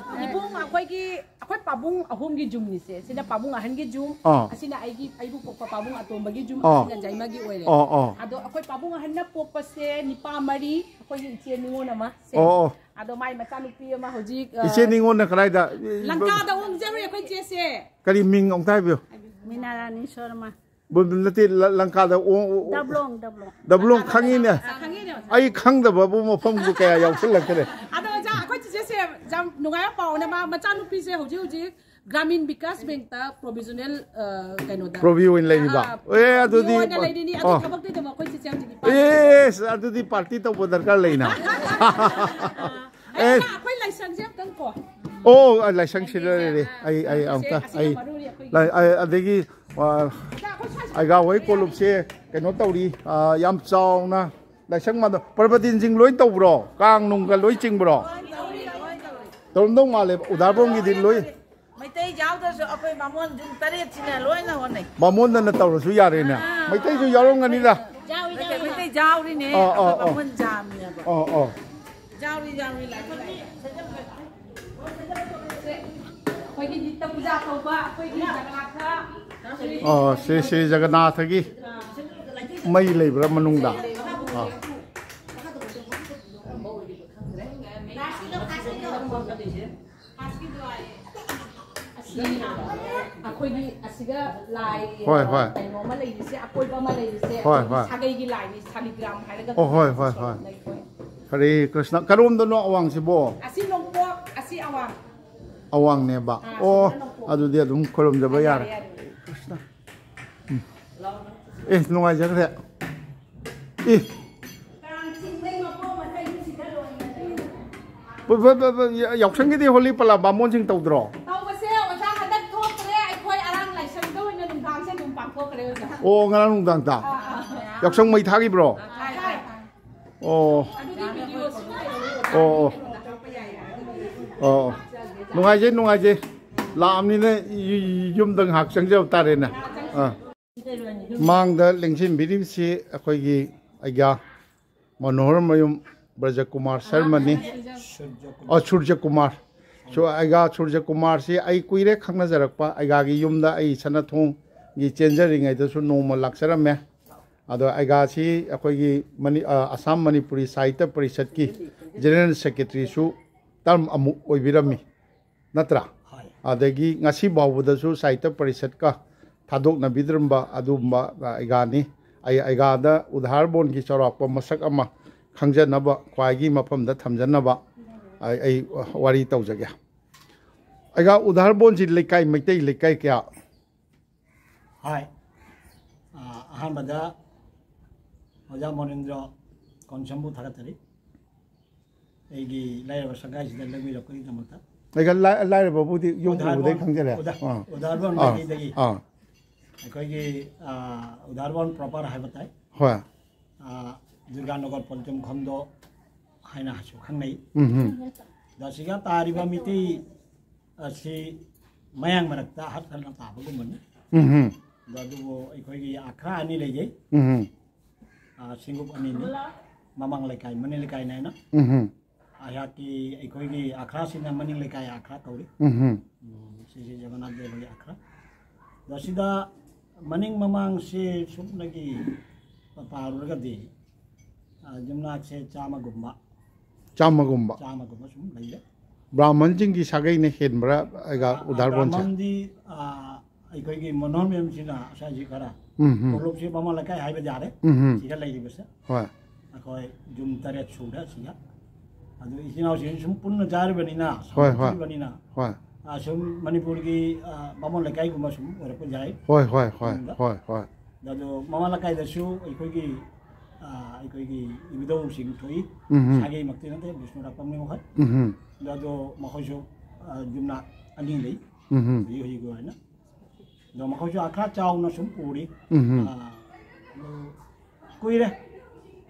ꯏꯕꯨꯡ ꯑꯩꯈꯣꯏꯒꯤ, ꯑꯩꯈꯣꯏ ꯄꯥꯕꯨꯡ ꯑꯍꯨꯝꯒꯤ ꯖꯨꯝꯅꯤꯁꯦ꯫ ꯁꯤꯅ ꯄꯥꯕꯨꯡ ꯑꯍꯟꯒꯤ ꯖꯨꯝ, ꯑꯥ꯫ ꯑꯁꯤꯅ ꯑꯩꯒꯤ, ꯑꯩꯕꯨ ꯄꯣꯛꯄ ꯄꯥꯕꯨꯡ ꯑꯇꯣꯝꯕꯒꯤ ꯖꯨꯝ, ꯑꯥ꯫ ꯑꯁꯤꯅ ꯖꯥꯏꯃꯒꯤ ꯑꯣꯏꯔꯦ꯫ ꯑꯥ, ꯑꯥ꯫ ꯑꯗꯣ ꯑꯩꯈꯣꯏ ꯄꯥꯕꯨꯡ ꯑꯍꯟꯅ ꯄꯣꯛꯄꯁꯦ ꯅꯤꯄꯥ ꯃꯔꯤ, ꯑꯩꯈꯣꯏꯒꯤ ꯏꯆꯦ ꯅꯤꯉꯣꯜ ꯑꯃ ꯁꯦ꯫ ꯑꯣ, ꯑꯣ꯫ ꯑꯗꯣ ꯃꯥꯏ ꯃꯆꯥꯅꯨꯄꯤ ꯑꯃ ꯍꯧꯖꯤꯛ, ꯑ, ꯏꯆꯦ ꯅꯤꯉꯣꯜꯅ ꯀꯗꯥꯏꯗ? ꯂꯪꯀꯥꯗ ꯑꯣꯡꯖꯔꯨꯏ ꯑꯩꯈꯣꯏ ꯏꯆꯦꯁꯦ꯫ ꯀꯔꯤ ꯃꯤꯡ ꯑꯃꯨꯛꯇ ꯍꯥꯏꯕꯤꯌꯨ? ꯃꯤꯅꯥꯔꯥꯅꯤ ꯁꯔꯃ꯫ ꯕ-, ꯅꯠꯇꯦ, ꯂ-, ꯂꯪꯀꯥꯗ ꯑꯣ-, ꯑꯣ-, ꯗꯕ꯭ꯂꯣꯡ, ꯗꯕ꯭ꯂꯣꯡ꯫ ꯗꯕ꯭ꯂꯣꯡ ꯈꯪꯉꯤꯅꯦ꯫ ꯑ, ꯈꯪꯉꯤꯅꯦ, ꯑꯣꯖꯥ꯫ ꯑꯩ ꯈꯪꯗꯕꯕꯨ ꯃꯐꯝꯕꯨ ꯀꯌꯥ ꯌꯥꯎꯁꯤꯜꯂꯛꯇ꯭ꯔꯦ꯫ ꯑꯗꯣ, ꯑꯣꯖꯥ, ꯑꯩꯈꯣꯏ ꯆꯤꯆꯦꯁꯦ ꯌꯥꯝ ꯅꯨꯡꯉꯥꯏꯕ ꯄꯥꯎꯅꯦ꯫ ꯃꯥ, ꯃꯆꯥꯅꯨꯄꯤꯁꯦ ꯍꯧꯖꯤꯛ ꯍꯧꯖꯤꯛ ꯒ꯭ꯔꯥꯃꯤꯟ ꯕꯤꯀꯥꯁ ꯕꯦꯡꯛꯇ ꯄ꯭ꯔꯣꯚꯤꯖꯅꯦꯜ, ꯑ, ꯀꯩꯅꯣꯗ꯫ ꯄ꯭ꯔꯣꯚꯤ ꯑꯣꯏꯅ ꯂꯩꯔꯤꯕ? ꯑꯥ, ꯑꯦ, ꯑꯗꯨꯗꯤ ꯄ꯭ꯔꯣꯚꯤ ꯑꯣꯏꯅ ꯂꯩꯔꯤꯅꯤ꯫ ꯑꯗꯨ ꯑꯣ꯫ ꯊꯕꯛꯇꯨꯗꯤ ꯑꯃꯨꯛ ꯑꯩꯈꯣꯏ ꯆꯤꯆꯦ ꯍꯧꯖꯤꯛ ꯅꯤꯄꯥ꯫ ꯑꯦꯁ, ꯑꯗꯨꯗꯤ ꯄꯥꯔꯇꯤ ꯇꯧꯕ ꯗꯔꯀꯥꯔ ꯂꯩꯅ꯫ ꯑꯦ꯫ ꯑꯩꯅ ꯑꯩꯈꯣꯏ ꯂꯥꯏꯁꯪꯁꯦ ꯑꯝꯇꯪ ꯀꯣ꯫ ꯑꯣ, ꯑ, ꯂꯥꯏꯁꯪꯁꯤꯗ ꯂꯩꯔꯦ꯫ ꯑꯩ, ꯑꯩ ꯑꯁꯦ ꯑꯃꯨꯛꯇ, ꯑꯁꯤꯅ ꯑꯩ, ꯃꯔꯨꯅꯤ ꯑꯩꯈꯣꯏꯒꯤ꯫ ꯂꯥꯏ-, ꯑ-, ꯑꯗꯒꯤ, ꯑ, ꯑꯣꯖꯥ, ꯑꯩꯈꯣꯏ ꯁ꯭ꯋꯥꯏꯁꯤꯗ ꯑꯩꯒꯥ ꯍꯣꯏ ꯀꯣꯂꯨꯞꯁꯦ ꯀꯩꯅꯣ ꯇꯧꯔꯤ, ꯑ, ꯌꯥꯝ ꯆꯥꯎꯅ ꯂꯥꯏꯁꯪ ꯃꯥꯟꯗ-, ꯄ꯭ꯔꯕꯗꯤꯟꯁꯤꯡ ꯂꯣꯏ ꯇꯧꯕ꯭ꯔꯣ? ꯀꯥꯡ ꯅꯨꯡꯒ ꯂꯣꯏ ꯆꯤꯡꯕ꯭ꯔꯣ? ꯇꯧꯔꯝꯗꯧ ꯃꯥꯜꯂꯦ, ꯎꯗꯥꯔꯕꯣꯝꯒꯤꯗꯤ ꯂꯣꯏ꯫ ꯃꯩꯇꯩ ꯌꯥꯎꯗ꯭ꯔꯁꯨ ꯑꯩꯈꯣꯏ ꯕꯥꯃꯣꯟ ꯌꯨꯝ ꯇꯔꯦꯠꯁꯤꯅ ꯂꯣꯏꯅ ꯍꯣꯠꯅꯩ꯫ ꯕꯥꯃꯣꯟꯗꯅ ꯇꯧꯔꯁꯨ ꯌꯥꯔꯦꯅꯦ꯫ ꯑꯥ꯫ ꯃꯩꯇꯩꯁꯨ ꯌꯥꯎꯔꯝꯒꯅꯤꯗ꯫ ꯌꯥꯎꯏ, ꯃꯩꯇꯩ, ꯌꯥꯎꯏ꯫ ꯃꯩꯇꯩ ꯌꯥꯎꯔꯤꯅꯦ꯫ ꯑꯣ, ꯑꯣ, ꯑꯩꯈꯣꯏ ꯑꯣ꯫ ꯕꯥꯃꯣꯟ ꯖꯥꯝꯅꯦꯕ꯫ ꯑꯣ, ꯑꯣ꯫ ꯌꯥꯎꯔꯤ, ꯌꯥꯎꯔꯤ, ꯂꯥꯛꯑꯣ꯫ ꯑꯩꯈꯣꯏꯒꯤ ꯅꯤꯠꯇ ꯄꯨꯖꯥ ꯇꯧꯕ ꯑꯩꯈꯣꯏꯒꯤ ꯖꯒꯅꯥꯊ꯫ ꯑꯣ, ꯁꯤ, ꯁꯤ ꯖꯒꯅꯥꯊꯒꯤ ꯃꯩ ꯂꯩꯕ꯭ꯔꯥ ꯃꯅꯨꯡꯗ? ꯑꯥ꯫ ꯑꯁꯤ ꯑꯩꯈꯣꯏꯒꯤ ꯑꯁꯤꯒ ꯂꯥꯏ, ꯍꯣꯏ, ꯍꯣꯏ꯫ ꯀꯩꯅꯣ ꯑꯃ ꯂꯩꯔꯤꯁꯦ, ꯑꯀꯣꯏꯕ ꯑꯃ ꯂꯩꯔꯤꯁꯦ, ꯍꯣꯏ, ꯑꯩꯈꯣꯏꯒꯤ ꯍꯣꯏ꯫ ꯁꯥꯒꯩꯒꯤ ꯂꯥꯏꯅꯤ, ꯁꯥꯂꯤꯒ꯭ꯔꯥꯝ ꯍꯥꯏꯔꯒ ꯑꯣ, ꯍꯣꯏ, ꯍꯣꯏ, ꯍꯣꯏ꯫ ꯂꯩ, ꯍꯣꯏ꯫ ꯍꯔꯦ ꯀ꯭ꯔꯤꯁꯅ꯫ ꯀꯔꯣꯝꯗꯅꯣ ꯑꯋꯥꯡꯁꯤꯕꯣ? ꯑꯁꯤ ꯅꯣꯡꯄꯣꯛ, ꯑꯁꯤ ꯑꯋꯥꯡ꯫ ꯑꯋꯥꯡꯅꯦꯕ꯫ ꯑꯥ, ꯑꯣ, ꯑꯁꯤꯅ ꯅꯣꯡꯄꯣꯛ꯫ ꯑꯗꯨꯗꯤ ꯑꯗꯨꯝ ꯈꯨꯔꯨꯝꯖꯕ ꯑꯥ, ꯌꯥꯔꯦ꯫ ꯌꯥꯔꯦ, ꯌꯥꯔꯦ꯫ ꯍꯔꯦ ꯀ꯭ꯔꯤꯁꯅ꯫ ꯎꯝ꯫ ꯑꯦ, ꯅꯨꯡꯉꯥꯏꯖꯈ꯭ꯔꯦ꯫ ꯑꯦ꯫ ꯀꯥꯡ ꯆꯤꯡꯕꯩ ꯃꯄꯣ ꯃꯆꯩꯁꯤꯗ ꯂꯣꯏꯅꯗꯣꯏꯅꯤ꯫ ꯄꯨ-, ꯄꯨ-, ꯄꯨ-, ꯄꯨ-, ꯌꯥ-, ꯌꯥꯎꯁꯪꯒꯤꯗꯤ ꯍꯣꯂꯤ ꯄꯂꯥ ꯕꯥꯃꯣꯟꯁꯤꯡ ꯇꯧꯗ꯭ꯔꯣ? ꯇꯧꯕꯁꯦ ꯑꯣꯖꯥ ꯍꯟꯗꯛ ꯊꯣꯛꯇ꯭ꯔꯦ, ꯑꯩꯈꯣꯏ ꯑꯔꯥꯡ ꯂꯥꯏꯁꯪꯗ ꯑꯣꯏꯅ ꯅꯨꯡꯗꯥꯡꯁꯦ ꯑꯗꯨꯝ ꯄꯥꯡꯊꯣꯛꯈ꯭ꯔꯦ ꯑꯣꯖꯥ꯫ ꯑꯣ, ꯉꯔꯥꯡ ꯅꯨꯡꯗꯥꯡꯗ? ꯑꯥ, ꯑꯥ꯫ ꯌꯥꯎꯁꯪ ꯃꯩ ꯊꯥꯈꯤꯕ꯭ꯔꯣ? ꯊꯥꯏ, ꯊꯥꯏ꯫ ꯑꯣ꯫ ꯑꯗꯨꯗꯤ ꯚꯤꯗꯤꯑꯣ ꯁꯤ ꯂꯩꯔꯦ꯫ ꯑꯣ, ꯑꯣ꯫ ꯑꯣ, ꯑꯣ꯫ ꯅꯨꯡꯉꯥꯏꯖꯩ, ꯅꯨꯡꯉꯥꯏꯖꯩ꯫ ꯂꯥꯛꯑꯕꯅꯤꯅ ꯌꯨ-, ꯌꯨꯝꯗ ꯉꯥꯏꯍꯥꯛ ꯆꯪꯖꯕ ꯇꯥꯔꯦꯅꯦ꯫ ꯑꯥ꯫ ꯃꯥꯡꯗ ꯂꯦꯡꯁꯤꯟꯕꯤꯔꯤꯕꯁꯤ ꯑꯩꯈꯣꯏꯒꯤ ꯑꯩꯒꯥ ꯃꯅꯣꯍꯔꯃꯌꯨꯝ ꯕ꯭ꯔꯖꯀꯨꯃꯥꯔ ꯁꯔꯃꯅꯤ꯫ ꯑ, ꯁꯨꯔꯖꯀꯨꯃꯥꯔ꯫ ꯁꯨ-, ꯑꯩꯒꯥ ꯁꯨꯔꯖꯀꯨꯃꯥꯔꯁꯤ ꯑꯩ ꯀꯨꯏꯔꯦ ꯈꯪꯅꯖꯔꯛꯄ꯫ ꯑꯩꯒꯥꯒꯤ ꯌꯨꯝꯗ ꯑꯩ ꯏꯆꯟꯅꯊꯣꯡꯒꯤ ꯆꯦꯟꯖꯔꯤꯉꯩꯗꯁꯨ ꯅꯣꯡꯃ ꯂꯥꯛꯆꯔꯝꯃꯦ꯫ ꯑꯗꯣ ꯑꯩꯒꯥꯁꯤ ꯑꯩꯈꯣꯏꯒꯤ ꯃꯅꯤ-, ꯑ, ꯑꯁꯥꯝ ꯃꯅꯤꯄꯨꯔꯤ ꯁꯥꯍꯤꯇ꯭ꯌ ꯄꯔꯤꯁꯠꯀꯤ ꯖꯦꯅꯔꯦꯜ ꯁꯦꯀ꯭ꯔꯦꯇꯔꯤꯁꯨ ꯇꯔꯝ ꯑꯃꯨꯛ ꯑꯣꯏꯕꯤꯔꯝꯃꯤ꯫ ꯅꯠꯇ꯭ꯔꯥ? ꯍꯣꯏ꯫ ꯑꯗꯒꯤ ꯉꯁꯤ ꯐꯥꯎꯕꯗꯁꯨ ꯁꯥꯍꯤꯇ꯭ꯌ ꯄꯔꯤꯁꯠꯀ ꯊꯥꯗꯣꯛꯅꯕꯤꯗ꯭ꯔꯝꯕ ꯑꯗꯨꯒꯨꯝꯕ, ꯑ, ꯑꯩꯒꯥꯅꯤ꯫ ꯑꯩ ꯑꯩꯒꯥꯗ ꯎꯗꯥꯔꯕꯣꯟꯒꯤ ꯆꯥꯎꯔꯥꯛꯄ ꯃꯁꯛ ꯑꯃ ꯈꯪꯖꯅꯕ, ꯈ꯭ꯋꯥꯏꯒꯤ ꯃꯐꯝꯗ ꯊꯝꯖꯅꯕ ꯑꯩ, ꯑꯩ ꯋꯥꯔꯤ ꯇꯧꯖꯒꯦ꯫ ꯑꯩꯒꯥ ꯎꯗꯥꯔꯕꯣꯟꯁꯤ ꯂꯩꯀꯥꯏ, ꯃꯩꯇꯩ ꯂꯩꯀꯥꯏ ꯀꯌꯥ? ꯍꯣꯏ꯫ ꯑ, ꯑꯍꯥꯟꯕꯗ ꯑꯣꯖꯥ ꯃꯣꯅꯤꯟꯗ꯭ꯔꯣ ꯀꯣꯟꯁꯝꯕꯨ ꯊꯥꯒꯠꯆꯔꯤ꯫ ꯑꯩꯒꯤ ꯂꯥꯏꯔꯕ ꯁꯪꯒꯥꯏꯁꯤꯗ ꯂꯦꯡꯕꯤꯔꯛꯄꯒꯤꯗꯃꯛꯇ꯫ ꯑꯩꯒ ꯂꯥꯏ-, ꯂꯥꯏꯔꯕꯕꯨꯗꯤ ꯌꯨꯝ ꯎꯕꯗꯩ ꯎꯗꯥꯔꯕꯣꯟ-, ꯈꯪꯖꯔꯦ꯫ ꯎꯗꯥ-, ꯑꯥ꯫ ꯎꯗꯥꯔꯕꯣꯟ ꯑꯥ, ꯃꯥꯏꯀꯩꯗꯒꯤ ꯑꯥ꯫ ꯑꯩꯈꯣꯏꯒꯤ, ꯑꯥ, ꯎꯗꯥꯔꯕꯣꯟ proper ꯍꯥꯏꯕ ꯇꯥꯏ꯫ ꯍꯣꯏ꯫ ꯑꯥ, ꯗꯨꯔꯒꯥꯅꯒꯔ ꯄꯣꯂꯤꯇꯤꯝ ꯈꯣꯝꯗꯣ ꯍꯥꯏꯅꯁꯨ ꯈꯪꯅꯩ꯫ ꯎꯝ ꯍꯝ꯫ ꯑꯗꯣ ꯑꯁꯤꯒ ꯇꯥꯔꯤꯕ ꯃꯤꯇꯩ ꯑꯁꯤ ꯃꯌꯥꯡ ꯃꯔꯛꯇ ꯍꯛ ꯍꯟꯅ ꯇꯥꯕꯒꯨꯝꯕꯅꯤ꯫ ꯎꯝ ꯍꯝ꯫ ꯑꯗꯣ ꯑꯗꯨꯕꯨ ꯑꯩꯈꯣꯏꯒꯤ ꯑꯈ꯭ꯔꯥ ꯑꯅꯤ ꯂꯩꯖꯩ꯫ ꯎꯝ ꯍꯝ꯫ ꯑꯥ, ꯁꯤꯡꯒꯨꯞ ꯑꯅꯤꯅꯤ꯫ ꯃꯃꯥꯡ ꯂꯩꯀꯥꯏ, ꯃꯅꯤꯡ ꯂꯩꯀꯥꯏꯅ ꯍꯥꯏꯅ꯫ ꯎꯝ ꯍꯝ꯫ ꯑꯩꯍꯥꯛꯀꯤ, ꯑꯩꯈꯣꯏꯒꯤ ꯑꯈ꯭ꯔꯥꯁꯤꯅ ꯃꯅꯤꯡ ꯂꯩꯀꯥꯏ ꯑꯈ꯭ꯔꯥ ꯀꯧꯔꯤ꯫ ꯎꯝ ꯍꯝ꯫ ꯎꯝ, ꯁꯤꯁꯤ ꯖꯒꯟꯅꯥꯊ ꯗꯦꯕꯒꯤ ꯑꯈ꯭ꯔꯥ꯫ ꯑꯗꯣ ꯁꯤꯗ ꯃꯅꯤꯡ ꯃꯃꯥꯡꯁꯦ ꯁꯨꯞꯅꯒꯤ ꯄꯥꯔꯨꯔꯒꯗꯤ, ꯑ, ꯌꯨꯝꯅꯥꯛꯁꯦ ꯆꯥꯝꯃꯒꯨꯝꯕ, ꯆꯥꯝꯃꯒꯨꯝꯕ꯫ ꯆꯥꯝꯃꯒꯨꯝꯕ ꯁꯨꯝ ꯂꯩꯔꯦ꯫ ꯕ꯭ꯔꯥꯍꯃꯟꯁꯤꯡꯒꯤ ꯁꯥꯒꯩꯅ ꯍꯦꯟꯕ꯭ꯔꯥ ꯑꯩꯒ ꯑ, ꯑ, ꯎꯗꯥꯔꯕꯣꯟꯁꯦ? ꯕ꯭ꯔꯥꯍꯃꯟꯗꯤ, ꯑ, ꯑꯩꯈꯣꯏꯒꯤ ꯃꯣꯅꯣꯔꯃꯦꯝꯁꯤꯅ ꯉꯁꯥꯏꯁꯤ ꯈꯔ ꯎꯝ, ꯎꯝ꯫ ꯇꯣꯂꯣꯞꯁꯤ ꯃꯃꯥ ꯂꯩꯀꯥꯏ ꯍꯥꯏꯕ ꯌꯥꯔꯦ꯫ ꯎꯝ, ꯎꯝ꯫ ꯁꯤꯗ ꯂꯩꯔꯤꯕꯁꯦ꯫ ꯍꯣꯏ꯫ ꯑꯩꯈꯣꯏ ꯌꯨꯝ ꯇꯔꯦꯠ ꯁꯨꯔꯦ ꯁꯤꯗ꯫ ꯑꯗꯨ ꯏꯆꯤꯟ ꯏꯅꯥꯎꯁꯤꯡ ꯁꯨꯝ ꯄꯨꯟꯅ ꯆꯥꯔꯤꯕꯅꯤꯅ, ꯍꯣꯏ, ꯍꯣꯏ꯫ ꯁꯥꯎꯊꯣꯛꯇ꯭ꯔꯤꯕꯅꯤꯅ, ꯍꯣꯏ꯫ ꯑ, ꯁꯨꯝ ꯃꯅꯤꯄꯨꯔꯒꯤ, ꯑ, ꯕꯥꯃꯣꯟ ꯂꯩꯀꯥꯏꯒꯨꯝꯕ ꯁꯨꯝ ꯑꯣꯏꯔꯛꯄ ꯌꯥꯏ꯫ ꯍꯣꯏ, ꯍꯣꯏ, ꯍꯣꯏ, ꯃꯅꯨꯡꯗ꯫ ꯍꯣꯏ, ꯍꯣꯏ꯫ ꯑꯗꯣ ꯃꯃꯥ ꯂꯩꯀꯥꯏꯗꯁꯨ ꯑꯩꯈꯣꯏꯒꯤ, ꯑ, ꯑꯩꯈꯣꯏꯒꯤ ꯏꯕꯨꯙꯧꯁꯤꯡ ꯊꯣꯛꯏ꯫ ꯎꯝ, ꯎꯝ꯫ ꯁꯥꯒꯩꯃꯛꯇꯤ ꯅꯠꯇꯦ, ꯕꯤꯁꯅꯨ ꯔꯥꯛꯄꯝꯅꯤ ꯃꯈꯣꯏ꯫ ꯎꯝ, ꯎꯝ꯫ ꯑꯗꯣ ꯃꯈꯣꯏꯁꯨ, ꯑ, ꯌꯨꯝꯅꯥꯛ ꯑꯅꯤ ꯂꯩ꯫ ꯎꯝ, ꯎꯝ꯫ ꯍꯧꯖꯤꯛ ꯍꯧꯖꯤꯛꯀꯤ ꯑꯣꯏꯅ꯫ ꯑꯗꯣ ꯃꯈꯣꯏꯁꯨ ꯑꯈ꯭ꯔꯥ ꯆꯥꯎꯅ ꯁꯨꯝ ꯎꯔꯤ꯫ ꯎꯝ, ꯎꯝ꯫ ꯑ, ꯑꯗꯨ ꯀꯨꯏꯔꯦ꯫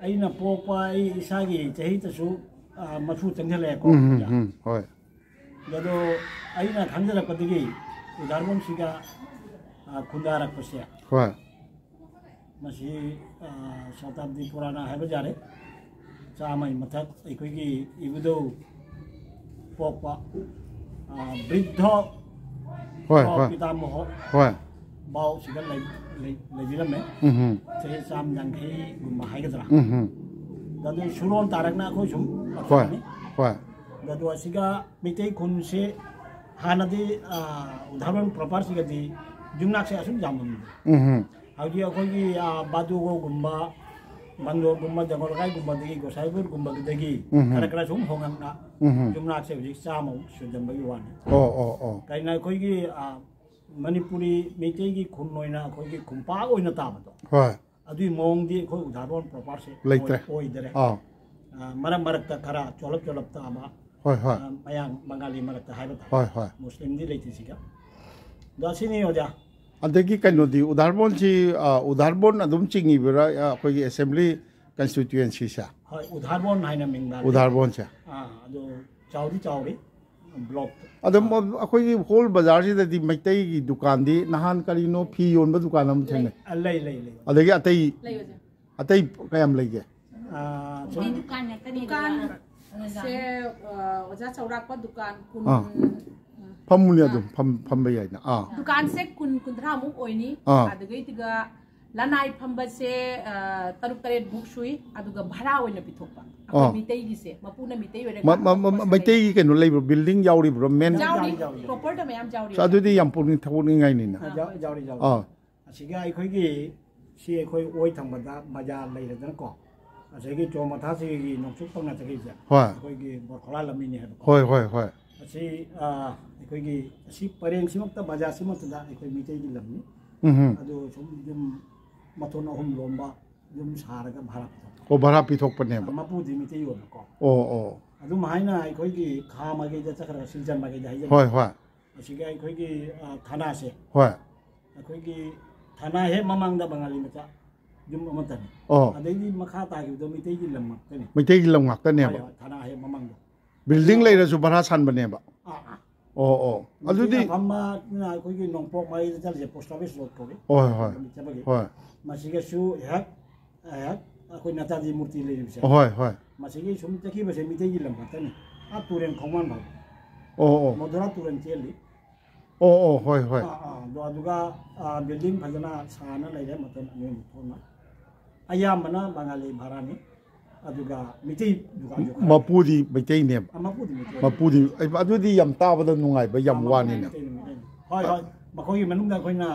ꯑꯩꯅ ꯄꯣꯛꯄ, ꯑꯩ ꯏꯁꯥꯒꯤ ꯆꯍꯤꯗꯁꯨ, ꯑ, ꯃꯔꯤꯐꯨ ꯆꯪꯁꯤꯜꯂꯛꯑꯦꯀꯣ꯫ ꯎꯝ, ꯎꯝ, ꯎꯝ, ꯍꯣꯏ꯫ ꯑꯗꯣ ꯑꯩꯅ ꯈꯪꯖꯔꯛꯄꯗꯒꯤ ꯎꯗꯥꯔꯕꯣꯟꯁꯤꯒ, ꯑ, ꯈꯨꯟꯗꯥꯔꯛꯄꯁꯦ꯫ ꯍꯣꯏ꯫ ꯃꯁꯤ, ꯑ, ꯁꯇꯥꯕꯗꯤ ꯄꯨꯔꯥꯅ ꯍꯥꯏꯕ ꯌꯥꯔꯦ꯫ ꯆꯥꯝꯃꯒꯤ ꯃꯊꯛ ꯑꯩꯈꯣꯏꯒꯤ ꯏꯕꯨꯙꯧ ꯄꯣꯛꯄ, ꯑ, ꯕ꯭ꯔꯤꯗꯙ ꯍꯣꯏ, ꯄꯥꯎ ꯍꯣꯏ꯫ ꯄꯤꯇꯥꯃꯍ ꯍꯣꯏ꯫ ꯄꯥꯎ ꯁꯤꯗ ꯂꯩ-, ꯂꯩ-, ꯂꯩꯕꯤꯔꯝꯃꯦ꯫ ꯎꯝ, ꯎꯝ꯫ ꯆꯍꯤ ꯆꯥꯝ ꯌꯥꯡꯈꯩꯒꯨꯝꯕ ꯍꯥꯏꯒꯗ꯭ꯔꯥ? ꯎꯝ, ꯎꯝ꯫ ꯑꯗꯨ ꯁꯨꯔꯣꯟ ꯇꯥꯔꯛꯅ ꯑꯩꯈꯣꯏ ꯁꯨꯝ ꯍꯣꯏ, ꯂꯥꯛꯆꯕꯅꯤ꯫ ꯍꯣꯏ꯫ ꯑꯗꯨ ꯑꯁꯤꯒ ꯃꯩꯇꯩ ꯈꯨꯟꯁꯦ ꯍꯥꯟꯅꯗꯤ, ꯑ, ꯎꯗꯥꯔꯕꯣꯟ ꯄ꯭ꯔꯣꯄꯔꯁꯤꯒꯗꯤ ꯌꯨꯝꯅꯥꯛꯁꯦ ꯑꯁꯨꯛ ꯌꯥꯝꯃꯝꯗꯦ꯫ ꯎꯝ, ꯎꯝ꯫ ꯍꯧꯖꯤꯛ ꯑꯩꯈꯣꯏꯒꯤ, ꯑ, ꯕꯥꯗꯨꯒꯣꯒꯨꯝꯕ, ꯕꯟꯗꯣꯔꯒꯨꯝꯕ, ꯖꯪꯒꯜ ꯂꯩꯀꯥꯏꯒꯨꯝꯕꯗꯒꯤ, ꯒꯣꯁꯥꯏꯄꯨꯔꯒꯨꯝꯕꯗꯒꯤ ꯎꯝ, ꯎꯝ꯫ ꯈꯔ ꯈꯔ ꯁꯨꯝ ꯍꯣꯡꯂꯛꯅ ꯎꯝ, ꯎꯝ꯫ ꯌꯨꯝꯅꯥꯛꯁꯦ ꯍꯧꯖꯤꯛ ꯆꯥꯝꯃꯃꯨꯛ ꯁꯨꯖꯟꯕꯒꯤ ꯋꯥꯅꯤ꯫ ꯑꯣ, ꯑꯣ, ꯑꯣ꯫ ꯀꯩꯅꯣ ꯑꯩꯈꯣꯏꯒꯤ, ꯑ, ꯃꯅꯤꯄꯨꯔꯤ ꯃꯩꯇꯩꯒꯤ ꯈꯨꯟ ꯑꯣꯏꯅ ꯑꯩꯈꯣꯏꯒꯤ ꯈꯨꯟꯄꯥꯛ ꯑꯣꯏꯅ ꯇꯥꯕꯗꯣ꯫ ꯍꯣꯏ꯫ ꯑꯗꯨꯒꯤ ꯃꯑꯣꯡꯗꯤ ꯑꯩꯈꯣꯏ ꯎꯗꯥꯔꯕꯣꯟ ꯄ꯭ꯔꯣꯄꯔꯁꯦ ꯂꯩꯇ꯭ꯔꯦ꯫ ꯑꯣꯏ-, ꯑꯣꯏꯗꯔꯦ꯫ ꯑꯥ꯫ ꯑ, ꯃꯔꯛ ꯃꯔꯛꯇ ꯈꯔ ꯆꯣꯂꯞ ꯆꯣꯂꯞ ꯇꯥꯕ, ꯍꯣꯏ, ꯍꯣꯏ꯫ ꯑ, ꯃꯌꯥꯡ ꯕꯪꯒꯥꯂꯤ ꯃꯔꯛꯇ ꯍꯥꯏꯕ ꯇꯥꯔꯦ꯫ ꯍꯣꯏ, ꯍꯣꯏ꯫ ꯃꯨꯁꯂꯤꯝꯗꯤ ꯂꯩꯇꯦ ꯁꯤꯒ꯫ ꯑꯗꯣ ꯑꯁꯤꯅꯤ ꯑꯣꯖꯥ꯫ ꯑꯗꯒꯤ ꯀꯩꯅꯣꯗꯤ, ꯎꯗꯥꯔꯕꯣꯟꯁꯤ, ꯑ, ꯎꯗꯥꯔꯕꯣꯟ ꯑꯗꯨꯝ ꯆꯤꯡꯉꯤꯕ꯭ꯔꯥ, ꯑ, ꯑꯩꯈꯣꯏꯒꯤ assembly constituencyꯁꯦ? ꯍꯣꯏ, ꯎꯗꯥꯔꯕꯣꯟ ꯍꯥꯏꯅ ꯃꯤꯡ ꯄꯥꯜꯂꯤ꯫ ꯎꯗꯥꯔꯕꯣꯟꯁꯦ? ꯑꯥ, ꯑꯗꯨ ꯆꯥꯎꯗꯤ ꯆꯥꯎꯔꯤ꯫ ꯕ꯭ꯂꯣꯛ꯫ ꯑꯗꯨꯝ ꯑꯩꯈꯣꯏꯒꯤ ꯍꯣꯜ ꯕꯖꯥꯔꯁꯤꯗꯗꯤ ꯃꯩꯇꯩꯒꯤ ꯗꯨꯀꯥꯟꯗꯤ ꯅꯍꯥꯟ ꯀꯔꯤꯅꯣ ꯐꯤ ꯌꯣꯟꯕ ꯗꯨꯀꯥꯟ ꯑꯃ ꯊꯦꯡꯅꯩ꯫ ꯑ, ꯂꯩ, ꯂꯩ, ꯂꯩ꯫ ꯑꯗꯒꯤ ꯑꯇꯩ ꯂꯩ, ꯑꯣꯖꯥ꯫ ꯑꯇꯩ ꯀꯌꯥꯝ ꯂꯩꯒꯦ? ꯑꯥ, ꯁꯨꯝ ꯗꯨꯀꯥꯟ ꯉꯥꯛꯇꯅꯦ꯫ ꯗꯨꯀꯥꯟꯁꯦ ꯑ, ꯑꯣꯖꯥ ꯆꯥꯎꯔꯥꯛꯄ ꯗꯨꯀꯥꯟ ꯀꯨꯟ ꯑꯥ꯫ ꯐꯝꯃꯨꯅꯦ ꯑꯗꯨꯝ ꯐꯝ- ꯐꯝꯕ ꯌꯥꯏꯅ꯫ ꯑꯥ꯫ ꯗꯨꯀꯥꯟꯁꯦ ꯀꯨꯟ ꯀꯨꯟꯊ꯭ꯔꯥꯃꯨꯛ ꯑꯣꯏꯅꯤ꯫ ꯑꯥ꯫ ꯑꯗꯨꯒꯩꯗꯨꯒ ꯂꯅꯥꯏ ꯐꯝꯕꯁꯦ ꯑ, ꯇꯔꯨꯛ ꯇꯔꯦꯠꯃꯨꯛ ꯁꯨꯏ꯫ ꯑꯗꯨꯒ ꯚꯔꯥ ꯑꯣꯏꯅ ꯄꯤꯊꯣꯛꯄ ꯑꯥ꯫ ꯑꯩꯈꯣꯏ ꯃꯤꯇꯩꯒꯤꯁꯦ ꯃꯄꯨꯅ ꯃꯤꯇꯩ ꯑꯣꯏꯔꯒ ꯃ- ꯃ- ꯃ- ꯃ- ꯃꯩꯇꯩꯒꯤ ꯀꯩꯅꯣ ꯂꯩꯕ꯭ꯔꯣ? ꯕꯤꯜꯗꯤꯡ ꯌꯥꯎꯔꯤꯕ꯭ꯔꯣ? ꯃꯦꯟ ꯌꯥꯎꯔꯤ꯫ ꯌꯥꯎꯔꯤ, ꯌꯥꯎꯔꯤ꯫ ꯄ꯭ꯔꯣꯄꯔꯗ ꯃꯌꯥꯝ ꯌꯥꯎꯔꯤ꯫ ꯑꯗꯨꯗꯤ ꯌꯥꯝ ꯄꯨꯛꯅꯤꯡ ꯊꯧꯒꯠꯅꯤꯡꯉꯥꯏꯅꯤꯅ꯫ ꯑꯥ, ꯌꯥꯎ- ꯌꯥꯎꯔꯤ, ꯌꯥꯎꯔꯤ꯫ ꯑꯥ꯫ ꯑꯁꯤꯒ ꯑꯩꯈꯣꯏꯒꯤ ꯁꯤ ꯑꯩꯈꯣꯏ ꯑꯣꯏ ꯊꯪꯕꯗ ꯕꯖꯥꯔ ꯂꯩꯔꯦꯗꯅꯀꯣ꯫ ꯑꯁꯤꯒꯤ ꯆꯣꯃꯊꯥꯁꯤꯒꯤ ꯅꯣꯡꯆꯨꯞ ꯄꯪꯅ ꯆꯠꯈꯤꯕꯁꯦ ꯍꯣꯏ꯫ ꯑꯩꯈꯣꯏꯒꯤ ꯕꯣꯔꯈꯣꯂꯥ ꯂꯝꯕꯤꯅꯤ ꯍꯥꯏꯕꯀꯣ꯫ ꯍꯣꯏ ꯍꯣꯏ ꯍꯣꯏ꯫ ꯑꯁꯤ ꯑꯥ, ꯑꯩꯈꯣꯏꯒꯤ ꯑꯁꯤ ꯄꯔꯦꯡꯁꯤꯃꯛꯇ ꯕꯖꯥꯔꯁꯤꯃꯛꯇꯗ ꯑꯩꯈꯣꯏ ꯃꯤꯇꯩꯒꯤ ꯂꯝꯅꯤ꯫ ꯎꯝ ꯍꯝ꯫ ꯑꯗꯨ ꯁꯨꯝ ꯌꯨꯝ ꯃꯊꯣꯟ ꯑꯍꯨꯝ ꯂꯣꯝꯕ ꯌꯨꯝ ꯁꯥꯔꯒ ꯚꯔꯥ ꯄꯤꯊꯣꯛꯄ꯫ ꯑꯣ, ꯚꯔꯥ ꯄꯤꯊꯣꯛꯄꯅꯦꯕ꯫ ꯃꯄꯨꯗꯤ ꯃꯤꯇꯩ ꯑꯣꯏꯕꯀꯣ꯫ ꯑꯣ ꯑꯣ꯫ ꯑꯗꯨꯝ ꯍꯥꯏꯅ ꯑꯩꯈꯣꯏꯒꯤ ꯈꯥ ꯃꯥꯏꯀꯩꯗ ꯆꯠꯈ꯭ꯔꯒ ꯁꯤꯜꯆꯔ ꯃꯥꯏꯀꯩꯗ ꯍꯥꯏꯖꯕ꯫ ꯍꯣꯏ ꯍꯣꯏ꯫ ꯑꯁꯤꯒꯤ ꯑꯩꯈꯣꯏꯒꯤ ꯑꯥ, ꯊꯥꯅꯥꯁꯦ ꯍꯣꯏ꯫ ꯑꯩꯈꯣꯏꯒꯤ ꯊꯥꯅꯥ ꯍꯦꯛ ꯃꯃꯥꯡꯗ ꯕꯪꯒꯥꯂꯤ ꯃꯆꯥ ꯌꯨꯝ ꯑꯃꯠꯇꯅꯤ꯫ ꯑꯣ꯫ ꯑꯗꯩꯗꯤ ꯃꯈꯥ ꯇꯥꯈꯤꯕꯗꯣ ꯃꯤꯇꯩꯒꯤ ꯂꯝ ꯉꯥꯛꯇꯅꯤ꯫ ꯃꯩꯇꯩꯒꯤ ꯂꯝ ꯉꯥꯛꯇꯅꯦꯕ꯫ ꯍꯣꯏ, ꯍꯣꯏ, ꯊꯥꯅꯥ ꯍꯦꯛ ꯃꯃꯥꯡꯗꯣ꯫ ꯕꯤꯜꯗꯤꯡ ꯂꯩꯔꯁꯨ ꯚꯔꯥ ꯁꯥꯟꯕꯅꯦꯕ꯫ ꯑꯥ, ꯑꯥ꯫ ꯑꯣ ꯑꯣ꯫ ꯑꯗꯨꯗꯤ ꯃꯤꯇꯩꯅ ꯐꯝꯕꯅ ꯑꯩꯈꯣꯏꯒꯤ ꯅꯣꯡꯄꯣꯛ ꯃꯥꯏꯗ ꯆꯠꯂꯤꯁꯦ ꯄꯣꯁ ꯑꯣꯐꯤꯁ ꯔꯣꯗ ꯀꯧꯏ꯫ ꯍꯣꯏ ꯍꯣꯏ꯫ ꯂꯝꯕꯤ ꯆꯠꯄꯒꯤ꯫ ꯍꯣꯏ꯫ ꯃꯁꯤꯒꯁꯨ ꯍꯦꯛ ꯍꯦꯛ ꯑꯩꯈꯣꯏ ꯅꯦꯇꯥꯖꯤ ꯃꯨꯔꯇꯤ ꯂꯩꯔꯤꯕꯁꯦ꯫ ꯍꯣꯏ ꯍꯣꯏ꯫ ꯃꯁꯤꯒꯤ ꯁꯨꯝ ꯆꯠꯈꯤꯕꯁꯦ ꯃꯤꯇꯩꯒꯤ ꯂꯝ ꯉꯥꯛꯇꯅꯤ꯫ ꯑꯥ ꯇꯨꯔꯦꯟ ꯈꯣꯡꯕꯥꯟ ꯐꯥꯎ꯫ ꯑꯣ ꯑꯣ꯫ ꯃꯣꯙꯨꯔꯥ ꯇꯨꯔꯦꯟ ꯆꯦꯜꯂꯤ꯫ ꯑꯣ ꯑꯣ, ꯍꯣꯏ ꯍꯣꯏ꯫ ꯑꯥ, ꯑꯥ, ꯑꯗꯣ ꯑꯗꯨꯒ, ꯑꯥ, ꯕꯤꯜꯗꯤꯡ ꯐꯖꯅ ꯁꯥꯅ ꯂꯩꯔꯦ ꯃꯇꯝ ꯑꯅꯤꯃꯨꯛ ꯊꯣꯛꯅ꯫ ꯑꯌꯥꯝꯕꯅ ꯕꯪꯒꯥꯂꯤ ꯚꯔꯥꯅꯤ꯫ ꯑꯗꯨꯒ ꯃꯤꯇꯩ ꯗꯨꯀꯥꯟꯁꯨ ꯈꯔ ꯂꯩ꯫ ꯃꯄꯨꯗꯤ ꯃꯩꯇꯩꯅꯦꯕ꯫ ꯑꯥ, ꯃꯄꯨꯗꯤ ꯃꯩꯇꯩ꯫ ꯃꯄꯨꯗꯤ ꯑꯩ- ꯑꯗꯨꯗꯤ ꯌꯥꯝ ꯇꯥꯕꯗ ꯅꯨꯡꯉꯥꯏꯕ, ꯌꯥꯝ ꯑꯥ, ꯋꯥꯅꯤꯅꯦ꯫ ꯃꯩꯇꯩꯅꯤ, ꯃꯩꯇꯩꯅꯤ꯫ ꯍꯣꯏ, ꯍꯣꯏ꯫ ꯃꯈꯣꯏꯒꯤ ꯃꯅꯨꯡꯗ ꯑꯩꯈꯣꯏꯅ,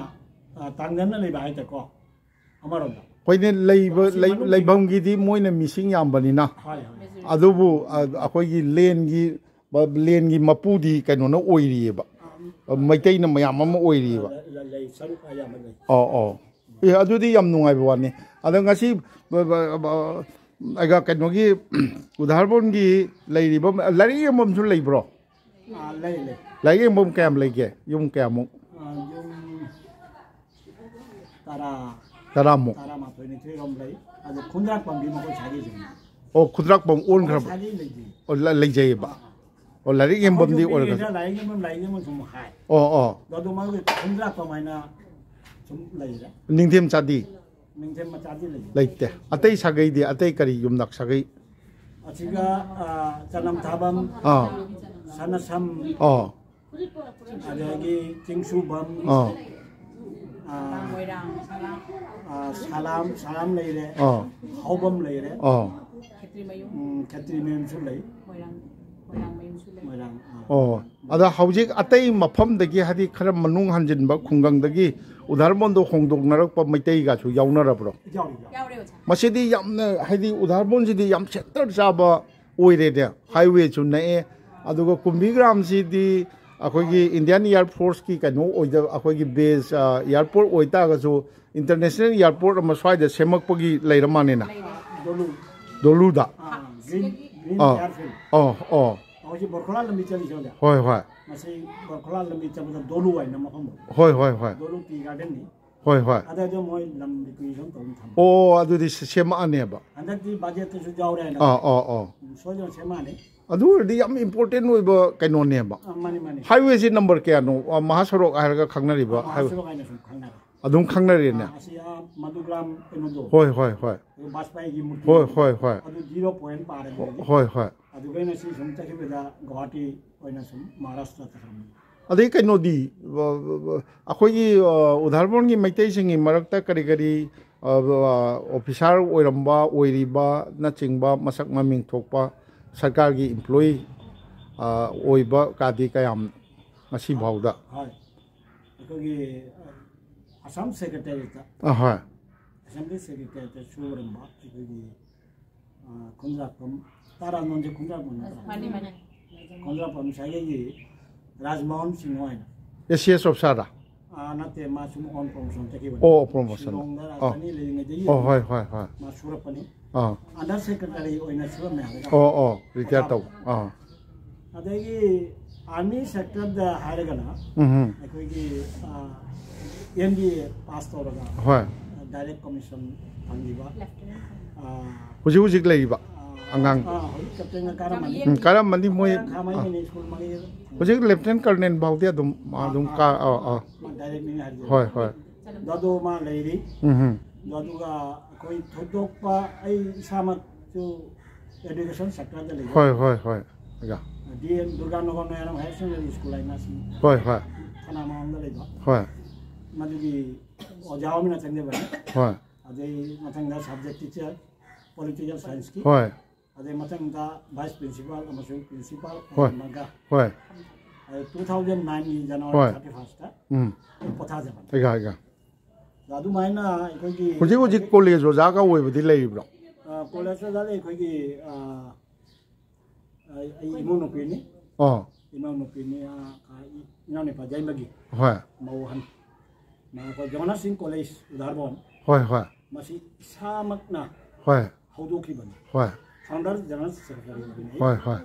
ꯑꯥ, ꯇꯥꯡꯗꯅ ꯂꯩꯕ ꯍꯥꯏꯇꯥꯔꯦꯀꯣ꯫ ꯑꯃꯔꯣꯝꯗ꯫ ꯑꯩꯈꯣꯏꯅ ꯂꯩꯕ ꯁꯤ ꯂꯩ- ꯃꯅꯨꯡꯒꯤ ꯂꯩꯐꯝꯒꯤꯗꯤ ꯃꯣꯏꯅ ꯃꯤꯁꯤꯡ ꯌꯥꯝꯕꯅꯤꯅ꯫ ꯍꯣꯏ, ꯍꯣꯏ꯫ ꯑꯗꯨꯕꯨ ꯑ- ꯑꯩꯈꯣꯏꯒꯤ ꯂꯦꯟꯒꯤ ꯂꯦꯟꯒꯤ ꯃꯄꯨꯗꯤ ꯀꯩꯅꯣꯅ ꯑꯣꯏꯔꯤꯑꯕ꯫ ꯃꯩꯇꯩꯅ ꯃꯌꯥꯝ ꯑꯃ ꯑꯣꯏꯔꯤꯑꯕ꯫ ꯂꯩ, ꯂꯩ, ꯁꯔꯨꯛ ꯑꯌꯥꯝꯕ ꯂꯩ꯫ ꯑꯣ ꯑꯣ꯫ ꯑꯦ, ꯑꯗꯨꯗꯤ ꯌꯥꯝ ꯅꯨꯡꯉꯥꯏꯕ ꯋꯥꯅꯤ꯫ ꯑꯗꯣ ꯉꯁꯤ ꯕ- ꯕ- ꯕ- ꯑꯩꯒ ꯀꯩꯅꯣꯒꯤ ꯎꯗꯥꯔꯕꯣꯟꯒꯤ ꯂꯩꯔꯤꯕ ꯂꯥꯏꯔꯤꯛ ꯌꯦꯡꯐꯝꯁꯨ ꯂꯩꯕ꯭ꯔꯣ? ꯑꯥ, ꯂꯩ, ꯂꯩ꯫ ꯂꯥꯏꯔꯤꯛ ꯌꯦꯡꯐꯝ ꯀꯌꯥꯝ ꯂꯩꯒꯦ? ꯌꯨꯝ ꯀꯌꯥꯃꯨꯛ? ꯑꯥ, ꯌꯨꯝ ꯇꯔꯥ, ꯇꯔꯥꯃꯨꯛ꯫ ꯇꯔꯥꯃꯥꯊꯣꯏ, ꯅꯤꯊꯣꯏꯔꯣꯝ ꯂꯩ꯫ ꯑꯗꯣ ꯈꯨꯟꯗ꯭ꯔꯥꯛ ꯄꯥꯝꯕꯤ ꯃꯈꯣꯏ ꯁꯥꯒꯩꯁꯤꯡꯅꯤ꯫ ꯑꯣ, ꯈꯨꯟꯗ꯭ꯔꯥꯛꯄꯝ ꯑꯣꯟꯈ꯭ꯔꯕ? ꯁꯥꯒꯩ ꯂꯩꯇꯦ꯫ ꯑꯣ, ꯂ- ꯂꯩꯖꯩꯌꯦꯕ꯫ ꯑꯣ, ꯂꯥꯏꯔꯤꯛ ꯌꯦꯡꯐꯝꯗꯤ ꯑꯩꯈꯣꯏꯁꯨ ꯑꯣꯏꯔꯒꯁꯨ꯫ ꯄꯤꯛꯏꯉꯩꯗ ꯂꯥꯏꯔꯤꯛ ꯌꯦꯡꯐꯝ, ꯂꯥꯏꯔꯤꯛ ꯌꯦꯡꯐꯝ ꯁꯨꯝ ꯍꯥꯏ꯫ ꯑꯣ ꯑꯣ꯫ ꯑꯗꯣ ꯃꯥꯒꯤ ꯈꯨꯟꯗ꯭ꯔꯥꯛꯄꯝ ꯍꯥꯏꯅ ꯁꯨꯝ ꯂꯩꯔꯦ꯫ ꯅꯤꯡꯊꯦꯝ ꯆꯥꯗꯤ꯫ ꯃꯤꯡꯊꯦꯝ ꯃꯆꯥꯗꯤ ꯂꯩ꯫ ꯂꯩꯇꯦ꯫ ꯑꯇꯩ ꯁꯥꯒꯩꯗꯤ, ꯑꯇꯩ ꯀꯔꯤ ꯌꯨꯝꯅꯥꯛ ꯁꯥꯒꯩ? ꯑꯁꯤꯒ, ꯑ, ꯆꯅꯝ ꯊꯥꯕꯝ, ꯑꯥ꯫ ꯁꯅꯁꯝ, ꯑꯥ꯫ ꯑꯗꯒꯤ ꯆꯤꯡꯁꯨꯕꯝ, ꯑꯥ꯫ ꯑ, ꯑ, ꯁꯂꯥꯝ, ꯁꯂꯥꯝ ꯂꯩꯔꯦ, ꯑꯥ꯫ ꯍꯥꯎꯕꯝ ꯂꯩꯔꯦ, ꯑꯥ꯫ ꯎꯝ, ꯈꯦꯇ꯭ꯔꯤꯃꯌꯨꯝꯁꯨ ꯂꯩ꯫ ꯃꯣꯏꯔꯥꯡ, ꯑ꯫ ꯑꯣ, ꯑꯗ ꯍꯧꯖꯤꯛ ꯑꯇꯩ ꯃꯐꯝꯗꯒꯤ, ꯍꯥꯏꯗꯤ ꯈꯔ ꯃꯅꯨꯡ ꯍꯟꯖꯤꯟꯕ ꯈꯨꯡꯒꯪꯗꯒꯤ ꯎꯙꯥꯔꯕꯣꯟꯗꯣ ꯍꯣꯡꯗꯣꯛꯅꯔꯛꯄ ꯃꯩꯇꯩꯒꯁꯨ ꯌꯥꯎꯅꯔꯕ꯭ꯔꯣ? ꯌꯥꯎꯔꯤ, ꯌꯥꯎꯔꯤ꯫ ꯌꯥꯎꯔꯦ, ꯑꯣꯖꯥ꯫ ꯃꯁꯤꯗꯤ ꯌꯥꯝꯅ, ꯍꯥꯏꯗꯤ ꯎꯙꯥꯔꯕꯣꯟꯁꯤꯗꯤ ꯌꯥꯝ ꯁꯦꯟꯇꯔ ꯆꯥꯕ ꯑꯣꯏꯔꯦꯅꯦ, ꯍꯥꯏꯋꯦꯁꯨ ꯅꯛꯑꯦ, ꯑꯗꯨꯒ ꯀꯨꯝꯕꯤꯒ꯭ꯔꯥꯝꯁꯤꯗꯤ ꯑꯩꯈꯣꯏꯒꯤ ꯏꯟꯗꯤꯌꯥꯟ ꯏꯌꯥꯔ ꯐꯣꯔꯁꯀꯤ ꯀꯩꯅꯣ ꯑꯣꯏꯗ-, ꯑꯩꯈꯣꯏꯒꯤ ꯕꯦꯁ, ꯑ, ꯑꯦꯌꯥꯔꯄꯣꯔꯠ ꯑꯣꯏꯇꯥꯔꯒꯁꯨ, ꯏꯟꯇꯔꯅꯦꯁꯅꯦꯜ ꯑꯦꯌꯥꯔꯄꯣꯔꯠ ꯑꯃ ꯁ꯭ꯋꯥꯏꯗ ꯁꯦꯝꯃꯛꯄꯒꯤ ꯂꯩꯔ ꯃꯥꯜꯂꯦꯅ꯫ ꯗꯣꯂꯨ꯫ ꯗꯣꯂꯨꯗ꯫ ꯑꯥ, ꯒ꯭ꯔꯤꯟ, ꯒ꯭ꯔꯤꯟ ꯑꯥ꯫ ꯑꯦꯌꯥꯔꯐꯤꯜ꯫ ꯑꯣ, ꯑꯣ꯫ ꯍꯧꯖꯤꯛ ꯕꯣꯔꯈꯣꯂꯥ ꯂꯝꯕꯤ ꯆꯠꯂꯤꯁꯦ ꯍꯧꯖꯤꯛ꯫ ꯍꯣꯏ, ꯍꯣꯏ꯫ ꯃꯁꯤ ꯕꯣꯔꯈꯣꯂꯥ ꯂꯝꯕꯤ ꯆꯠꯄꯗ ꯗꯣꯂꯨ ꯍꯥꯏꯅ ꯃꯐꯝꯗꯣ꯫ ꯍꯣꯏ, ꯍꯣꯏ, ꯍꯣꯏ꯫ ꯗꯣꯂꯨ ꯇꯤ ꯒꯥꯔꯗꯦꯟꯅꯤ꯫ ꯍꯣꯏ, ꯍꯣꯏ꯫ ꯑꯗꯨꯗ ꯃꯣꯏ ꯂꯝ ꯔꯤꯀ꯭ꯋꯤꯖꯤꯁꯟ ꯇꯧꯅ ꯊꯝꯕ꯫ ꯑꯣ, ꯑꯗꯨꯗꯤ ꯁꯦ-, ꯁꯦꯝꯃꯛꯑꯅꯦꯕ꯫ ꯍꯟꯗꯛꯇꯤ ꯕꯖꯦꯠꯇꯁꯨ ꯌꯥꯎꯔꯦ ꯍꯥꯏꯅ꯫ ꯑꯥ, ꯑꯥ, ꯑꯥ꯫ ꯎꯝ, ꯁꯣꯏꯗꯅ ꯁꯦꯝꯃꯛꯑꯅꯤ꯫ ꯑꯗꯨ ꯑꯣꯏꯔꯗꯤ ꯌꯥꯝ ꯏꯝꯄꯣꯔꯇꯦꯟ ꯑꯣꯏꯕ ꯀꯩꯅꯣꯅꯦꯕ꯫ ꯑꯥ, ꯃꯥꯅꯤ, ꯃꯥꯅꯤ꯫ ꯍꯥꯏꯋꯦꯁꯤ ꯅꯝꯕꯔ ꯀꯌꯥꯅꯣ? ꯑꯥ, ꯃꯍꯥꯁꯣꯔꯣꯛ ꯍꯥꯏꯔꯒ ꯈꯪꯅꯔꯤꯕ ꯑꯥ, ꯍꯥꯏꯋꯦ꯫ ꯃꯍꯥꯁꯣꯔꯣꯛ ꯍꯥꯏꯅ ꯁꯨꯝ ꯈꯪꯅꯔꯦ꯫ ꯑꯗꯨꯝ ꯈꯪꯅꯔꯦꯅꯦ꯫ ꯑꯥ, ꯑꯁꯤ, ꯑꯥ, ꯃꯗꯨꯒ꯭ꯔꯥꯝ ꯀꯩꯅꯣꯗꯣ꯫ ꯍꯣꯏ, ꯍꯣꯏ, ꯍꯣꯏ꯫ ꯑꯗꯨ ꯕꯥꯖꯄꯥꯏꯒꯤ ꯃꯨꯔꯇꯤ꯫ ꯍꯣꯏ, ꯍꯣꯏ, ꯍꯣꯏ꯫ ꯑꯗꯨ ꯖꯤꯔꯣ ꯄꯣꯏꯟꯠ ꯄꯥꯔꯗꯤ ꯍꯧꯖꯤꯛ꯫ ꯍꯣꯏ, ꯍꯣꯏ꯫ ꯑꯗꯨꯒ ꯑꯩꯅ ꯁꯤ ꯁꯨꯝ ꯆꯠꯈꯤꯕꯗ ꯒꯨꯋꯥꯍꯥꯇꯤ ꯑꯣꯏꯅ ꯁꯨꯝ ꯃꯍꯥꯔꯥꯁꯇ꯭ꯔ ꯆꯠꯈ꯭ꯔꯕꯅꯤ꯫ ꯑꯗꯩ ꯀꯩꯅꯣꯗꯤ, ꯑ, ꯑ, ꯑꯩꯈꯣꯏꯒꯤ, ꯑ, ꯎꯙꯥꯔꯕꯣꯟꯒꯤ ꯃꯩꯇꯩꯁꯤꯡꯒꯤ ꯃꯔꯛꯇ ꯀꯔꯤ ꯀꯔꯤ, ꯑ, ꯑ, ꯑꯣꯐꯤꯁꯥꯔ ꯑꯣꯏꯔꯝꯕ, ꯑꯣꯏꯔꯤꯕꯅꯆꯤꯡꯕ ꯃꯁꯛ ꯃꯃꯤꯡ ꯊꯣꯛꯄ ꯁꯔꯀꯥꯔꯒꯤ ꯏꯝꯄ꯭ꯂꯣꯌꯤ, ꯑ, ꯑꯣꯏꯕ ꯀꯥꯗꯤ ꯀꯌꯥꯝ ꯉꯁꯤ ꯐꯥꯎꯗ? ꯍꯣꯏ꯫ ꯑꯩꯈꯣꯏꯒꯤ, ꯑ, ꯑꯁꯥꯝ ꯁꯦꯀ꯭ꯔꯦꯇꯦꯔꯤꯌꯦꯠꯇ, ꯑ, ꯍꯣꯏ꯫ ꯑꯦꯁꯦꯝꯕ꯭ꯂꯤ ꯁꯦꯀ꯭ꯔꯦꯇꯦꯔꯤꯌꯦꯠꯇ ꯁꯨꯔꯝꯕ ꯑꯩꯈꯣꯏꯒꯤ ꯑ, ꯈꯨꯟꯗ꯭ꯔꯥꯛꯄꯝ, ꯇꯥꯔꯥ ꯅꯣꯟꯁꯦ ꯈꯨꯟꯗ꯭ꯔꯥꯛꯄꯝ ꯅꯠꯇ꯭ꯔꯣ? ꯃꯥꯅꯤ, ꯃꯥꯅꯤ꯫ ꯈꯨꯟꯗ꯭ꯔꯥꯛꯄꯝ ꯁꯥꯒꯩꯒꯤ ꯔꯥꯖꯃꯣꯍꯟ ꯁꯤꯡꯍ ꯍꯥꯏꯅ꯫ ꯑꯦ ꯁꯤ ꯑꯦꯁ ꯑꯣꯐꯤꯁꯥꯔꯗ? ꯑ, ꯅꯠꯇꯦ, ꯃꯥ ꯁꯨꯝ ꯑꯣꯟ ꯄ꯭ꯔꯣꯃꯣꯁꯟ ꯆꯠꯈꯤꯕꯅꯤ꯫ ꯑꯣ, ꯄ꯭ꯔꯣꯃꯣꯁꯟ꯫ ꯁꯤꯂꯣꯡꯗ ꯑ꯫ ꯔꯥꯖꯙꯥꯅꯤ ꯂꯩꯔꯤꯉꯩꯗꯒꯤ ꯑꯣ, ꯍꯣꯏ, ꯍꯣꯏ, ꯍꯣꯏ꯫ ꯃꯥ ꯁꯨꯔꯛꯄꯅꯤ꯫ ꯑ꯫ ꯑꯟꯗꯔ ꯁꯦꯀ꯭ꯔꯦꯇꯔꯤ ꯑꯣꯏꯅ ꯁꯨꯔꯝꯃꯦ ꯍꯥꯏꯕꯗ꯫ ꯑꯣ, ꯑꯣ, ꯔꯤꯇꯥꯌꯔ ꯇꯧꯕ꯫ ꯑ꯫ ꯑꯗꯒꯤ ꯑꯥꯔꯃꯤ ꯁꯦꯛꯇꯔꯗ ꯍꯥꯏꯔꯒꯅ ꯎꯝ, ꯎꯝ꯫ ꯑꯩꯈꯣꯏꯒꯤ, ꯑ, ꯑꯦꯝ ꯕꯤ ꯑꯦ ꯄꯥꯁ ꯇꯧꯔꯒ ꯍꯣꯏ꯫ ꯗꯥꯏꯔꯦꯛ ꯀꯃꯤꯁꯟ ꯐꯪꯈꯤꯕ, ꯑ, ꯍꯧꯖꯤꯛ ꯍꯧꯖꯤꯛ ꯂꯩꯔꯤꯕ ꯑ, ꯑꯉꯥꯡ꯫ ꯑ, ꯍꯧꯖꯤꯛ ꯀꯦꯞꯇꯦꯟꯒ ꯀꯥꯔꯝꯃꯅꯤ꯫ ꯎꯝ, ꯀꯥꯔꯝꯃꯅꯤ ꯃꯣꯏ꯫ ꯈꯥꯃꯩ ꯑ, ꯃꯤꯅꯤ ꯁ꯭ꯀꯨꯜ ꯃꯅꯤ꯫ ꯍꯧꯖꯤꯛ ꯂꯦꯐꯇꯤꯅꯦꯟ ꯀꯔꯅꯦꯜ ꯐꯥꯎꯗꯤ ꯑꯗꯨꯝ, ꯑ, ꯑꯗꯨꯝ ꯑ, ꯀꯥ-, ꯑ, ꯑ꯫ ꯃꯥ ꯗꯥꯏꯔꯦꯛꯅꯤ ꯍꯥꯏꯔꯤꯁꯦ꯫ ꯍꯣꯏ, ꯍꯣꯏ꯫ ꯑꯗꯣ ꯃꯥ ꯂꯩꯔꯤ꯫ ꯎꯝ, ꯎꯝ꯫ ꯑꯗꯨꯒ ꯑꯩꯈꯣꯏ ꯊꯣꯏꯗꯣꯛꯄ, ꯑꯩ ꯏꯁꯥꯃꯛꯁꯨ education sector ꯗ ꯂꯩꯕ꯫ ꯍꯣꯏ, ꯍꯣꯏ, ꯍꯣꯏ꯫ ꯑꯣꯖꯥ꯫ ꯗꯤ ꯑꯦꯝ ꯗꯨꯔꯒꯥ ꯅꯒꯔ ꯃꯌꯥꯝ ꯍꯥꯌꯔ ꯁꯦꯀꯦꯟꯗꯔꯤ ꯁ꯭ꯀꯨꯜ ꯍꯥꯏꯅ ꯑꯁꯤ ꯍꯣꯏ, ꯍꯣꯏ꯫ ꯊꯅꯥ ꯃꯃꯥꯡꯗ ꯂꯩꯕ꯫ ꯍꯣꯏ꯫ ꯃꯗꯨꯒꯤ ꯑꯣꯖꯥ ꯑꯣꯏꯅ ꯆꯪꯖꯕꯅꯤ꯫ ꯍꯣꯏ꯫ ꯑꯗꯩ ꯃꯊꯪꯗ subject teacher, political science ꯀꯤ꯫ ꯍꯣꯏ꯫ ꯑꯗꯩ ꯃꯊꯪꯗ vice principal ꯑꯃꯁꯨꯡ principal ꯍꯣꯏ꯫ ꯑꯣꯏꯔꯝꯃꯒ, ꯍꯣꯏ꯫ ꯑꯗꯩ two thousand nine ꯒꯤ January ꯍꯣꯏ꯫ thirty first ꯇ ꯎꯝ꯫ ꯑꯩ ꯄꯣꯊꯥꯖꯕꯅꯤ꯫ ꯑꯣꯖꯥ, ꯑꯣꯖꯥ꯫ ꯑꯗꯨꯃꯥꯏꯅ ꯑꯩꯈꯣꯏꯒꯤ ꯍꯧꯖꯤꯛ ꯍꯧꯖꯤꯛ ꯀꯣꯂꯦꯖ ꯑꯣꯖꯥꯒ ꯑꯣꯏꯕꯗꯤ ꯂꯩꯔꯤꯕ꯭ꯔꯣ? ꯑ, ꯀꯣꯂꯦꯖ ꯑꯣꯖꯥ ꯂꯩ ꯑꯩꯈꯣꯏꯒꯤ, ꯑ, ꯑꯩ, ꯑꯩ ꯏꯃꯧ ꯅꯨꯄꯤꯅꯤ꯫ ꯑꯣ꯫ ꯏꯅꯥꯎ ꯅꯨꯄꯤꯅꯤ, ꯑ, ꯑ, ꯏ-, ꯏꯅꯥꯎ ꯅꯨꯄꯥ ꯌꯥꯏꯃꯒꯤ ꯍꯣꯏ꯫ ꯃꯧ ꯑꯍꯟ꯫ ꯃꯥ ꯑꯩꯈꯣꯏ ꯖꯣꯅꯥꯁ ꯁꯤꯡ ꯀꯣꯂꯦꯖ ꯎꯗꯥꯔꯕꯣꯟ꯫ ꯍꯣꯏ, ꯍꯣꯏ꯫ ꯃꯁꯤ ꯏꯁꯥꯃꯛꯅ ꯍꯣꯏ꯫ ꯍꯧꯗꯣꯛꯈꯤꯕꯅꯤ꯫ ꯍꯣꯏ꯫ Founder General Secretary ꯑꯣꯏꯕꯅꯤ꯫ ꯍꯣꯏ, ꯍꯣꯏ꯫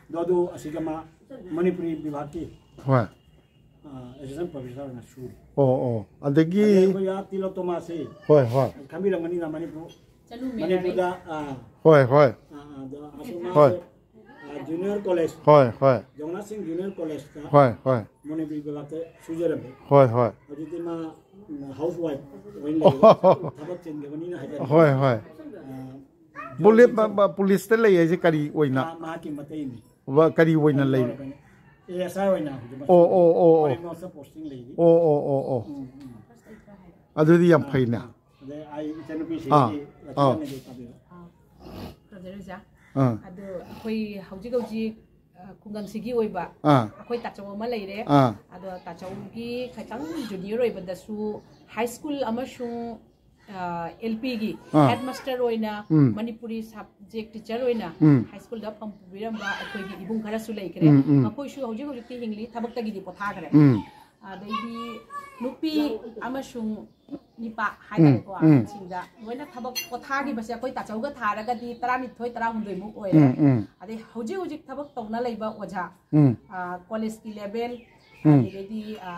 ꯑꯗꯣ, ꯑꯗꯨ ꯑꯁꯤꯒ ꯃꯥ ꯃꯅꯤꯄꯨꯔꯤ ꯕꯤꯚꯥꯒꯤ, ꯍꯣꯏ꯫ ꯑ, assistant professor ꯑꯣꯏꯅ ꯁꯨꯔꯤ꯫ ꯑꯣ, ꯑꯣ꯫ ꯑꯗꯒꯤ ꯑꯗꯩ ꯑꯩꯈꯣꯏ ꯑꯥ ꯇꯤꯂꯣꯇꯣꯃꯥꯁꯤ ꯍꯣꯏ, ꯍꯣꯏ꯫ ꯈꯪꯕꯤꯔꯝꯒꯅꯤꯅ ꯃꯅꯤꯄꯨꯔ, ꯆꯠꯂꯨ ꯃꯦꯔꯥ ꯃꯅꯤꯄꯨꯔꯗ, ꯑ, ꯍꯣꯏ, ꯍꯣꯏ꯫ ꯑ, ꯑ, ꯑꯗꯣ ꯑꯁꯣꯝ ꯍꯣꯏ꯫ ꯃꯥꯁꯦ, ꯑ, ꯖꯨꯅꯤꯌꯔ ꯀꯣꯂꯦꯖ, ꯍꯣꯏ, ꯍꯣꯏ꯫ ꯖꯣꯅꯥꯁ ꯁꯤꯡ ꯖꯨꯅꯤꯌꯔ ꯀꯣꯂꯦꯖꯇ ꯍꯣꯏ, ꯍꯣꯏ꯫ ꯃꯅꯤꯄꯨꯔꯤ ꯕꯤꯚꯥꯒꯇ ꯁꯨꯖꯔꯝꯃꯤ꯫ ꯍꯣꯏ, ꯍꯣꯏ꯫ ꯍꯧꯖꯤꯛꯇꯤ ꯃꯥ, ꯎꯝ, house wife ꯑꯣꯏꯅ ꯂꯩꯔꯦ꯫ ꯊꯕꯛ ꯆꯤꯟꯈꯤꯕꯅꯤꯅ ꯍꯥꯏꯖꯔꯦ꯫ ꯍꯣꯏ, ꯍꯣꯏ꯫ ꯑ, ꯄꯨꯂꯤ-, ꯄ-, ꯄ-, ꯄꯨꯂꯤꯁꯇ ꯂꯩ ꯍꯥꯏꯁꯦ ꯀꯔꯤ ꯑꯣꯏꯅ? ꯃꯥ-, ꯃꯍꯥꯛꯀꯤ ꯃꯇꯩꯅꯤ꯫ ꯋ-, ꯀꯔꯤ ꯑꯣꯏꯅ ꯂꯩ? ꯑꯦ ꯑꯦꯁ ꯑꯥꯏ ꯑꯣꯏꯅ ꯍꯧꯖꯤꯛ ꯑꯣ, ꯑꯣ, ꯑꯣ, ꯑꯣ꯫ ꯃꯔꯤꯃꯣꯁꯇ posting ꯂꯩꯔꯤ꯫ ꯑꯣ, ꯑꯣ, ꯑꯣ, ꯑꯣ꯫ ꯎꯝ, ꯎꯝ꯫ ꯑꯗꯨꯗꯤ ꯌꯥꯝ ꯐꯩꯅꯦ꯫ ꯑꯗꯩ ꯑꯩ ꯏꯆꯟꯅꯨꯄꯤꯁꯤ ꯑꯥ, ꯍꯧꯖꯤꯛ ꯑꯥ꯫ ꯂꯩꯀꯥꯏꯗ ꯂꯩ ꯇꯥꯕꯤꯔꯣ꯫ ꯐꯖꯔꯦ ꯑꯣꯖꯥ꯫ ꯑꯥ꯫ ꯑꯗꯣ ꯑꯩꯈꯣꯏ ꯍꯧꯖꯤꯛ ꯍꯧꯖꯤꯛ, ꯑ, ꯈꯨꯡꯒꯪꯁꯤꯒꯤ ꯑꯣꯏꯕ ꯑꯥ꯫ ꯑꯩꯈꯣꯏ ꯇꯥꯆꯧ ꯑꯃ ꯂꯩꯔꯦ꯫ ꯑꯥ꯫ ꯑꯗꯣ ꯇꯥꯆꯧꯒꯤ ꯈꯤꯇꯪ ꯖꯨꯅꯤꯌꯔ ꯑꯣꯏꯕꯗꯁꯨ ꯍꯥꯏ ꯁ꯭ꯀꯨꯜ ꯑꯃꯁꯨꯡ, ꯑ, ꯑꯦꯜ ꯄꯤꯒꯤ ꯑꯥ꯫ ꯍꯦꯗ ꯃꯥꯁꯇꯔ ꯑꯣꯏꯅ, ꯎꯝ꯫ ꯃꯅꯤꯄꯨꯔꯤ ꯁꯕꯖꯦꯛ ꯇꯤꯆꯔ ꯑꯣꯏꯅ ꯎꯝ꯫ ꯍꯥꯏ ꯁ꯭ꯀꯨꯜꯗ ꯐꯝ ꯄꯨꯕꯤꯔꯝꯕ ꯑꯩꯈꯣꯏꯒꯤ ꯏꯕꯨꯡ ꯈꯔꯁꯨ ꯂꯩꯈ꯭ꯔꯦ꯫ ꯎꯝ, ꯎꯝ꯫ ꯃꯈꯣꯏꯁꯨ ꯍꯧꯖꯤꯛ ꯍꯧꯖꯤꯛꯇꯤ ꯍꯤꯡꯂꯤ, ꯊꯕꯛꯇꯒꯤꯗꯤ ꯄꯣꯊꯥꯈ꯭ꯔꯦ꯫ ꯎꯝ꯫ ꯑꯗꯩꯗꯤ ꯅꯨꯄꯤ ꯑꯃꯁꯨꯡ ꯅꯤꯄꯥ ꯍꯥꯏꯇꯥꯔꯦꯀꯣ, ꯎꯝ, ꯎꯝ꯫ ꯑꯍꯟꯁꯤꯡꯗ ꯂꯣꯏꯅ ꯊꯕꯛ ꯄꯣꯊꯥꯈꯤꯕꯁꯦ ꯑꯩꯈꯣꯏ ꯇꯥꯆꯧꯒ ꯊꯥꯔꯒꯗꯤ ꯇꯔꯥꯅꯤꯊꯣꯏ, ꯇꯔꯥꯍꯨꯝꯗꯣꯏꯃꯨꯛ ꯑꯣꯏꯔꯦ꯫ ꯎꯝ, ꯎꯝ꯫ ꯑꯗꯩ ꯍꯧꯖꯤꯛ ꯍꯧꯖꯤꯛ ꯊꯕꯛ ꯇꯧꯅ ꯂꯩꯕ ꯑꯣꯖꯥ, ꯎꯝ꯫ ꯑ, ꯀꯣꯂꯦꯖꯀꯤ ꯂꯦꯚꯦꯜ, ꯎꯝ꯫ ꯑꯗꯒꯤꯗꯤ, ꯑ,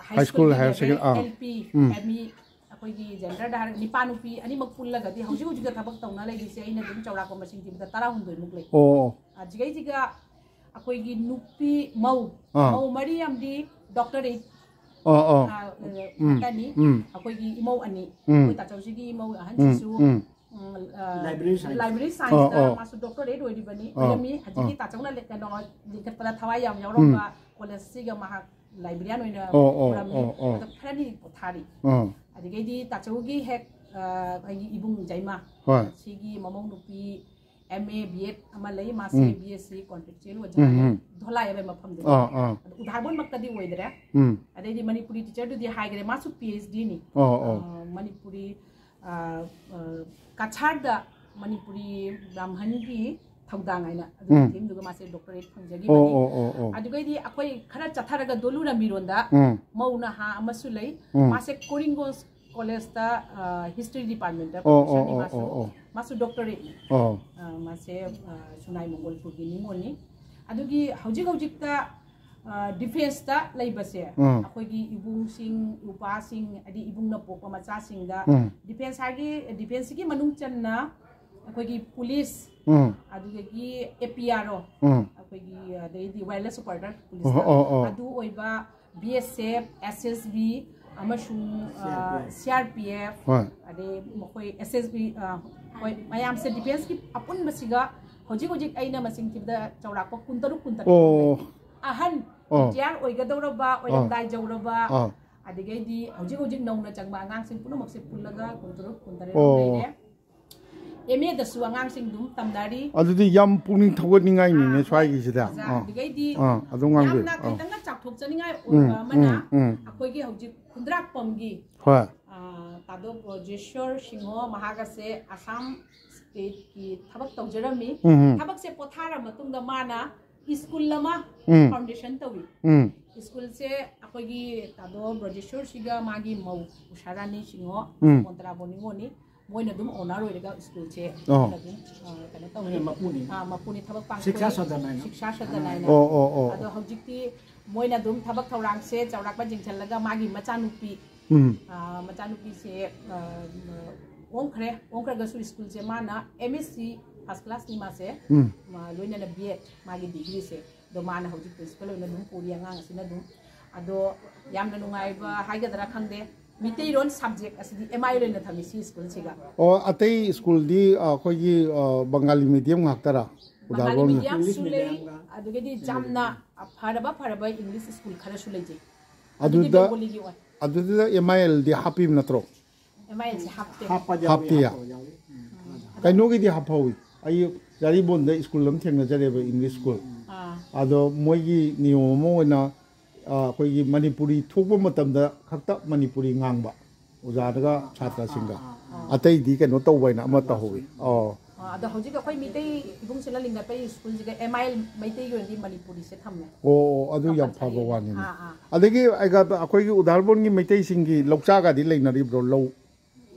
ꯍꯥꯏ ꯍꯥꯏ ꯁ꯭ꯀꯨꯜ, ꯁ꯭ꯀꯨꯜꯒꯤ ꯍꯥꯌꯔ ꯂꯦꯚꯦꯜ, ꯁꯦꯀꯦꯟ-, ꯑꯥ꯫ ꯑꯦꯜ ꯄꯤ, ꯎꯝ꯫ ꯑꯦꯝ ꯏ, ꯑꯩꯈꯣꯏꯒꯤ ꯖꯦꯟꯗꯔꯗ ꯍꯥꯏꯔꯒ ꯅꯤꯄꯥ ꯅꯨꯄꯤ ꯑꯅꯤꯃꯛ ꯄꯨꯜꯂꯒꯗꯤ ꯍꯧꯖꯤꯛ ꯍꯧꯖꯤꯛꯇ ꯊꯕꯛ ꯇꯧꯅ ꯂꯩꯔꯤꯁꯦ ꯑꯩꯅ ꯑꯗꯨꯝ ꯆꯥꯎꯔꯥꯛꯄ ꯃꯁꯤꯡ ꯊꯤꯕꯗ ꯇꯔꯥꯍꯨꯝꯗꯣꯏꯃꯨꯛ ꯂꯩ꯫ ꯑꯣ꯫ ꯑꯁꯤꯒꯩꯁꯤꯒ ꯑꯩꯈꯣꯏꯒꯤ ꯅꯨꯄꯤ ꯃꯧ, ꯑꯥ꯫ ꯃꯧ ꯃꯔꯤ ꯑꯃꯗꯤ ꯗꯣꯛꯇꯔꯦꯠ ꯑꯣ ꯑꯣ ꯑ, ꯑ, ꯍꯥꯏꯇꯥꯔꯅꯤ, ꯎꯝ. ꯑꯩꯈꯣꯏꯒꯤ ꯏꯃꯧ ꯑꯅꯤ, ꯎꯝ. ꯑꯩꯈꯣꯏ ꯇꯥꯆꯧꯁꯤꯒꯤ ꯏꯃꯧ ꯑꯍꯟꯁꯤꯁꯨ ꯎꯝ. ꯎꯝ, ꯑ, Library science. library science ꯇ ꯑꯣ, ꯑꯣ. ꯃꯥꯁꯨ doctorate ꯑꯣꯏꯔꯤꯕꯅꯤ, ꯑꯣ, ꯑꯣꯏꯔꯝꯃꯤ꯫ ꯍꯧꯖꯤꯛꯀꯤ ꯑꯣ. ꯇꯥꯆꯧꯅ ꯂꯦ- ꯀꯩꯅꯣ ꯂꯤꯡꯈꯠꯄꯗ ꯊꯋꯥꯏ ꯌꯥꯝ ꯌꯥꯎꯔꯝꯕ college ꯁꯤꯒ ꯃꯍꯥꯛ librarian ꯑꯣꯏꯅ ꯑꯣ, ꯑꯣ, ꯄꯨꯔꯝꯃꯤ꯫ ꯑꯣ, ꯑꯣ. ꯑꯗꯣ ꯈꯔꯅꯤ ꯄꯣꯊꯥꯔꯤ꯫ ꯑꯥ ꯑꯗꯨꯗꯒꯤꯗꯤ ꯇꯥꯆꯧꯒꯤ ꯍꯦꯛ ꯑ, ꯑꯩꯒꯤ ꯏꯕꯨꯡ ꯖꯩꯃ, ꯍꯣꯏ. ꯁꯤꯒꯤ ꯃꯃꯧ ꯅꯨꯄꯤ M A B Ed ꯑꯃ ꯂꯩ, ꯃꯥꯁꯦ ꯎꯝ. B S C contractual ꯎꯝ, ꯑꯣꯖꯥꯅꯤ, ꯎꯝ. ꯙꯣꯂꯥꯏ ꯍꯥꯏꯕ ꯃꯐꯝꯗꯨ꯫ ꯑꯥ ꯑꯥ ꯑꯗꯣ ꯎꯗꯥꯏꯕꯣꯟꯃꯛꯇꯗꯤ ꯑꯣꯏꯗ꯭ꯔꯦ꯫ ꯎꯝ ꯑꯗꯩꯗꯤ ꯃꯅꯤꯄꯨꯔꯤ teacher ꯗꯨꯗꯤ ꯍꯥꯏꯈ꯭ꯔꯦ, ꯃꯥꯁꯨ P H D ꯅꯤ꯫ ꯑꯣ ꯑꯣ ꯑ, ꯃꯅꯤꯄꯨꯔꯤ ꯑ, ꯑ, ꯀꯆꯥꯔꯗ ꯃꯅꯤꯄꯨꯔꯤ ꯕ꯭ꯔꯥꯍꯃꯟꯒꯤ ꯊꯧꯗꯥꯡ ꯍꯥꯏꯅ ꯎꯝ. ꯑꯗꯨꯒꯤ theme ꯗꯨꯒ ꯃꯥꯁꯦ doctorate ꯑꯣ ꯐꯪꯖꯈꯤꯕꯅꯤ꯫ ꯑꯣ ꯑꯣ ꯑꯣ ꯑꯗꯨꯒꯩꯗꯤ ꯑꯩꯈꯣꯏ ꯈꯔ ꯆꯠꯊꯔꯒ ꯗꯣꯂꯨ ꯔꯝꯕꯤꯔꯣꯟꯗ ꯎꯝ ꯃꯧ ꯅꯍꯥ ꯑꯃꯁꯨ ꯂꯩ꯫ ꯎꯝ. ꯃꯥꯁꯦ ꯀꯣꯔꯤꯡꯒꯣꯟ college ꯇ ꯑ, history department ꯇ ꯑꯣ, professor ꯅꯤ ꯑꯣ, ꯃꯥꯁꯨ꯫ ꯑꯣ, ꯑꯣ. ꯃꯥꯁꯨ doctorate ꯅꯤ꯫ ꯑꯣ ꯑ, ꯃꯥꯁꯦ ꯑ, ꯁꯨꯅꯥꯏ ꯃꯣꯡꯒꯣꯜꯄꯨꯔꯒꯤ ꯅꯤꯉꯣꯜꯅꯤ꯫ ꯑꯗꯨꯒꯤ ꯍꯧꯖꯤꯛ ꯍꯧꯖꯤꯛꯇ ꯑ, defence ꯇ ꯂꯩꯕꯁꯦ ꯎꯝ. ꯑꯩꯈꯣꯏꯒꯤ ꯏꯕꯨꯡꯁꯤꯡ, ꯏꯄ꯭ꯋꯥꯁꯤꯡ, ꯍꯥꯏꯗꯤ ꯏꯕꯨꯡꯅ ꯄꯣꯛꯄ ꯃꯆꯥꯁꯤꯡꯗ ꯎꯝ. defence ꯍꯥꯏꯒꯤ, defence ꯁꯤꯒꯤ ꯃꯅꯨꯡ ꯆꯟꯅ ꯑꯩꯈꯣꯏꯒꯤ police, ꯎꯝ ꯑꯗꯨꯗꯒꯤ A P R O, ꯎꯝ. ꯑꯩꯈꯣꯏꯒꯤ ꯑꯗꯩꯗꯤ wireless operator police ꯑꯣ, ꯑꯣ, ꯑꯣ. ꯑꯗꯨ ꯑꯣꯏꯕ, B S F, S S B ꯑꯃꯁꯨꯡ ꯑ, C R P F, ꯍꯣꯏ. ꯑꯗꯩ ꯃꯈꯣꯏ S S B, ꯑ, ꯍꯣꯏ, ꯃꯌꯥꯝꯁꯦ defence ꯀꯤ ꯑꯄꯨꯟꯕꯁꯤꯒ ꯍꯧꯖꯤꯛ ꯍꯧꯖꯤꯛ ꯑꯩꯅ ꯃꯁꯤꯡ ꯊꯤꯕꯗ ꯆꯥꯎꯔꯥꯛꯄ ꯀꯨꯟꯇꯔꯨꯛ ꯀꯨꯟꯇꯔꯦꯠ ꯑꯣ ꯂꯩ꯫ ꯑꯍꯟ, ꯑꯣ. retire ꯑꯣꯏꯒꯗꯧꯔꯕ, ꯑꯣꯏꯔꯝꯗꯥꯏ ꯌꯧꯔꯕ, ꯑꯥ ꯑꯗꯒꯤꯗꯤ ꯍꯧꯖꯤꯛ ꯍꯧꯖꯤꯛ ꯅꯧꯅ ꯆꯪꯕ ꯑꯉꯥꯡꯁꯤꯡ ꯄꯨꯝꯅꯃꯛꯁꯦ ꯄꯨꯜꯂꯒ ꯀꯨꯟꯇꯔꯨꯛ ꯀꯨꯟꯇꯔꯦꯠ ꯑꯣ. ꯂꯩꯔꯦ꯫ M A ꯗꯁꯨ ꯑꯉꯥꯡꯁꯤꯡ ꯑꯗꯨꯝ ꯇꯝꯅꯔꯤ꯫ ꯑꯗꯨꯗꯤ ꯌꯥꯝ ꯄꯨꯛꯅꯤꯡ ꯊꯧꯒꯠꯅꯤꯡꯉꯥꯏꯅꯤꯅꯦ ꯁ꯭ꯋꯥꯏꯒꯤꯁꯤꯗ꯫ ꯑꯣꯖꯥ, ꯑꯥ. ꯑꯗꯨꯗꯩꯗꯤ ꯑꯥ, ꯑꯗꯨꯝ ꯉꯥꯡꯕꯤꯌꯨ꯫ ꯌꯥꯝꯅ ꯑꯥ. ꯈꯤꯇꯪꯒ ꯆꯥꯎꯊꯣꯛꯆꯅꯤꯡꯉꯥꯏ ꯎꯝ, ꯑꯣꯏꯕ ꯑꯃꯅ ꯎꯝ, ꯎꯝ. ꯑꯩꯈꯣꯏꯒꯤ ꯍꯧꯖꯤꯛ ꯈꯨꯟꯗ꯭ꯔꯥꯛꯄꯝꯒꯤ ꯍꯣꯏ. ꯑ, ꯇꯥꯗꯣ ꯕ꯭ꯔꯣꯖꯦꯁꯣꯔ ꯁꯤꯡꯍꯣ ꯃꯍꯥꯛ ꯑꯁꯦ ꯑꯁꯥꯝ state ꯀꯤ ꯊꯕꯛ ꯇꯧꯖꯔꯝꯃꯤ꯫ ꯎꯝ, ꯎꯝ. ꯊꯕꯛꯁꯦ ꯄꯣꯊꯥꯔ ꯃꯇꯨꯡꯗ ꯃꯥꯅ school ꯑꯃ ꯎꯝ. foundation ꯇꯧꯏ꯫ ꯎꯝ. School ꯁꯦ ꯑꯩꯈꯣꯏꯒꯤ ꯇꯥꯗꯣ ꯕ꯭ꯔꯣꯖꯦꯁꯣꯔ ꯁꯤꯒ ꯃꯥꯒꯤ ꯃꯧ ꯎꯁꯥꯔꯥꯅꯤ ꯁꯤꯡꯍꯣ, ꯎꯝ. ꯃꯣꯟꯇ꯭ꯔꯥꯕꯣ ꯅꯤꯉꯣꯜꯅꯤ꯫ ꯃꯣꯏꯅ ꯑꯗꯨꯝ owner ꯑꯣꯏꯔꯒ school ꯁꯦ ꯑꯣ. ꯑꯗꯨꯝ, ꯑ, ꯀꯩꯅꯣ ꯇꯧꯏ꯫ ꯃꯣꯏꯅ ꯃꯄꯨꯅꯤ꯫ ꯑ, ꯃꯄꯨꯅꯤ, ꯊꯕꯛ ꯁꯤꯛꯁꯥ ꯄꯥꯡꯊꯣꯛꯏ꯫ ꯁꯤꯛꯁꯥ ꯁꯗꯟ ꯍꯥꯏꯅ꯫ ꯁꯤꯛꯁꯥ ꯁꯗꯟ ꯍꯥꯏꯅ꯫ ꯑꯣ ꯑꯣ ꯑꯣ. ꯑꯗꯣ ꯍꯧꯖꯤꯛꯇꯤ ꯃꯣꯏꯅ ꯑꯗꯨꯝ ꯊꯕꯛ ꯊꯧꯔꯥꯡꯁꯦ ꯆꯥꯎꯔꯥꯛꯄ ꯌꯦꯡꯁꯤꯜꯂꯒ ꯃꯥꯒꯤ ꯃꯆꯥꯅꯨꯄꯤ, ꯎꯝ. ꯑ, ꯃꯆꯥꯅꯨꯄꯤꯁꯦ, ꯑ, ꯑꯣꯟꯈ꯭ꯔꯦ꯫ ꯑꯣꯟꯈ꯭ꯔꯒꯁꯨ school ꯁꯦ ꯃꯥꯅ M S C first class ꯅꯤ ꯃꯥꯁꯦ꯫ ꯎꯝ. ꯃꯥ ꯂꯣꯏꯅꯅ B Ed ꯃꯥꯒꯤ degree ꯁꯦ꯫ ꯑꯗꯣ ꯃꯥꯅ ꯍꯧꯖꯤꯛ principal ꯑꯣꯏꯅ ꯑꯗꯨꯝ ꯄꯨꯔꯤ ꯑꯉꯥꯡ ꯑꯁꯤꯅ ꯑꯗꯨꯝ꯫ ꯑꯗꯣ ꯌꯥꯝꯅ ꯅꯨꯡꯉꯥꯏꯕ ꯍꯥꯏꯒꯗ꯭ꯔꯥ ꯈꯪꯗꯦ, ꯃꯤꯇꯩꯔꯣꯟ ꯁꯕꯖꯦꯛ ꯑꯁꯤꯗꯤ ꯑꯦꯝ ꯑꯥꯏ ꯑꯣꯏꯅ ꯊꯝꯃꯤ ꯁꯤ ꯁ꯭ꯀꯨꯜꯁꯤꯒ꯫ ꯑꯣ, ꯑꯇꯩ ꯁ꯭ꯀꯨꯜꯗꯤ ꯑ, ꯑꯩꯈꯣꯏꯒꯤ ꯑ, ꯕꯪꯒꯥꯂꯤ ꯃꯤꯗꯤꯌꯝ ꯉꯥꯛꯇꯔꯥ? ꯕꯪꯒꯥꯂꯤ ꯎꯗꯥꯕꯣꯟꯒꯤ ꯃꯤꯗꯤꯌꯝꯁꯨ ꯂꯩ, ꯑꯗꯨꯒꯗꯤ ꯌꯥꯝꯅ ꯐꯔꯕ ꯐꯔꯕ ꯏꯪꯂꯤꯁ ꯁ꯭ꯀꯨꯜ ꯈꯔꯁꯨ ꯂꯩꯖꯩ꯫ ꯑꯗꯨꯗꯤ ꯑꯗꯨꯗ ꯕꯦꯡꯒꯣꯂꯤꯒꯤ ꯑꯣꯏ꯫ ꯑꯗꯨꯗꯨꯗ ꯑꯦꯝ ꯑꯥꯏ ꯑꯦꯜꯗꯤ ꯍꯥꯞꯄꯤꯕ ꯅꯠꯇ꯭ꯔꯣ? ꯑꯦꯝ ꯑꯥꯏ ꯑꯦꯜꯁꯦ ꯍꯥꯞꯇꯦ꯫ ꯍꯥꯞꯄ ꯌꯥꯎꯏ, ꯍꯥꯞꯇꯤꯌꯦ꯫ ꯍꯥꯞꯄ ꯌꯥꯎꯏ꯫ ꯎꯝ, ꯈꯔꯗ꯫ ꯀꯩꯅꯣꯒꯤꯗꯤ ꯍꯥꯞꯐꯧꯏ꯫ ꯑꯩ ꯌꯥꯔꯤꯕꯣꯟꯗ ꯁ꯭ꯀꯨꯜ ꯑꯃ ꯊꯦꯡꯅꯖꯔꯦꯕ, ꯏꯪꯂꯤꯁ ꯁ꯭ꯀꯨꯜ꯫ ꯑꯥ, ꯑꯗꯣ ꯃꯣꯏꯒꯤ ꯅꯤꯌꯣꯝ ꯑꯃ ꯑꯣꯏꯅ ꯑ, ꯑꯩꯈꯣꯏꯒꯤ ꯃꯅꯤꯄꯨꯔꯤ ꯊꯣꯛꯄ ꯃꯇꯝꯗ ꯈꯛꯇ ꯃꯅꯤꯄꯨꯔꯤ ꯉꯥꯡꯕ ꯑꯣꯖꯥꯗꯒ ꯁꯥꯇ꯭ꯔꯁꯤꯡꯒ꯫ ꯑꯇꯩꯗꯤ ꯀꯩꯅꯣ ꯇꯧꯕ ꯍꯥꯏꯅ ꯑꯃ ꯇꯧꯍꯧꯋꯤ꯫ ꯑꯣ꯫ ꯑꯥ, ꯑꯗꯣ ꯍꯧꯖꯤꯛ ꯑꯩꯈꯣꯏ ꯃꯤꯇꯩ ꯏꯕꯨꯡꯁꯤꯅ ꯂꯤꯡꯈꯠꯄ ꯁ꯭ꯀꯨꯜꯁꯤꯒ ꯑꯦꯝ ꯑꯥꯏ ꯑꯦꯜ ꯃꯩꯇꯩꯒꯤ ꯑꯣꯏꯅꯗꯤ ꯃꯅꯤꯄꯨꯔꯤꯁꯦ ꯊꯝꯃꯦ꯫ ꯑꯣ, ꯑꯣ, ꯑꯗꯨ ꯌꯥꯝ ꯐꯕ ꯋꯥꯅꯤꯅꯦ꯫ ꯑꯥ, ꯑꯥ꯫ ꯑꯗꯒꯤ ꯑꯩꯒ-, ꯑꯩꯈꯣꯏꯒꯤ ꯎꯗꯥꯔꯕꯣꯟꯒꯤ ꯃꯩꯇꯩꯁꯤꯡꯒꯤ ꯂꯧꯆꯥꯒꯗꯤ ꯂꯩꯅꯔꯤꯕ꯭ꯔꯣ? ꯂꯧ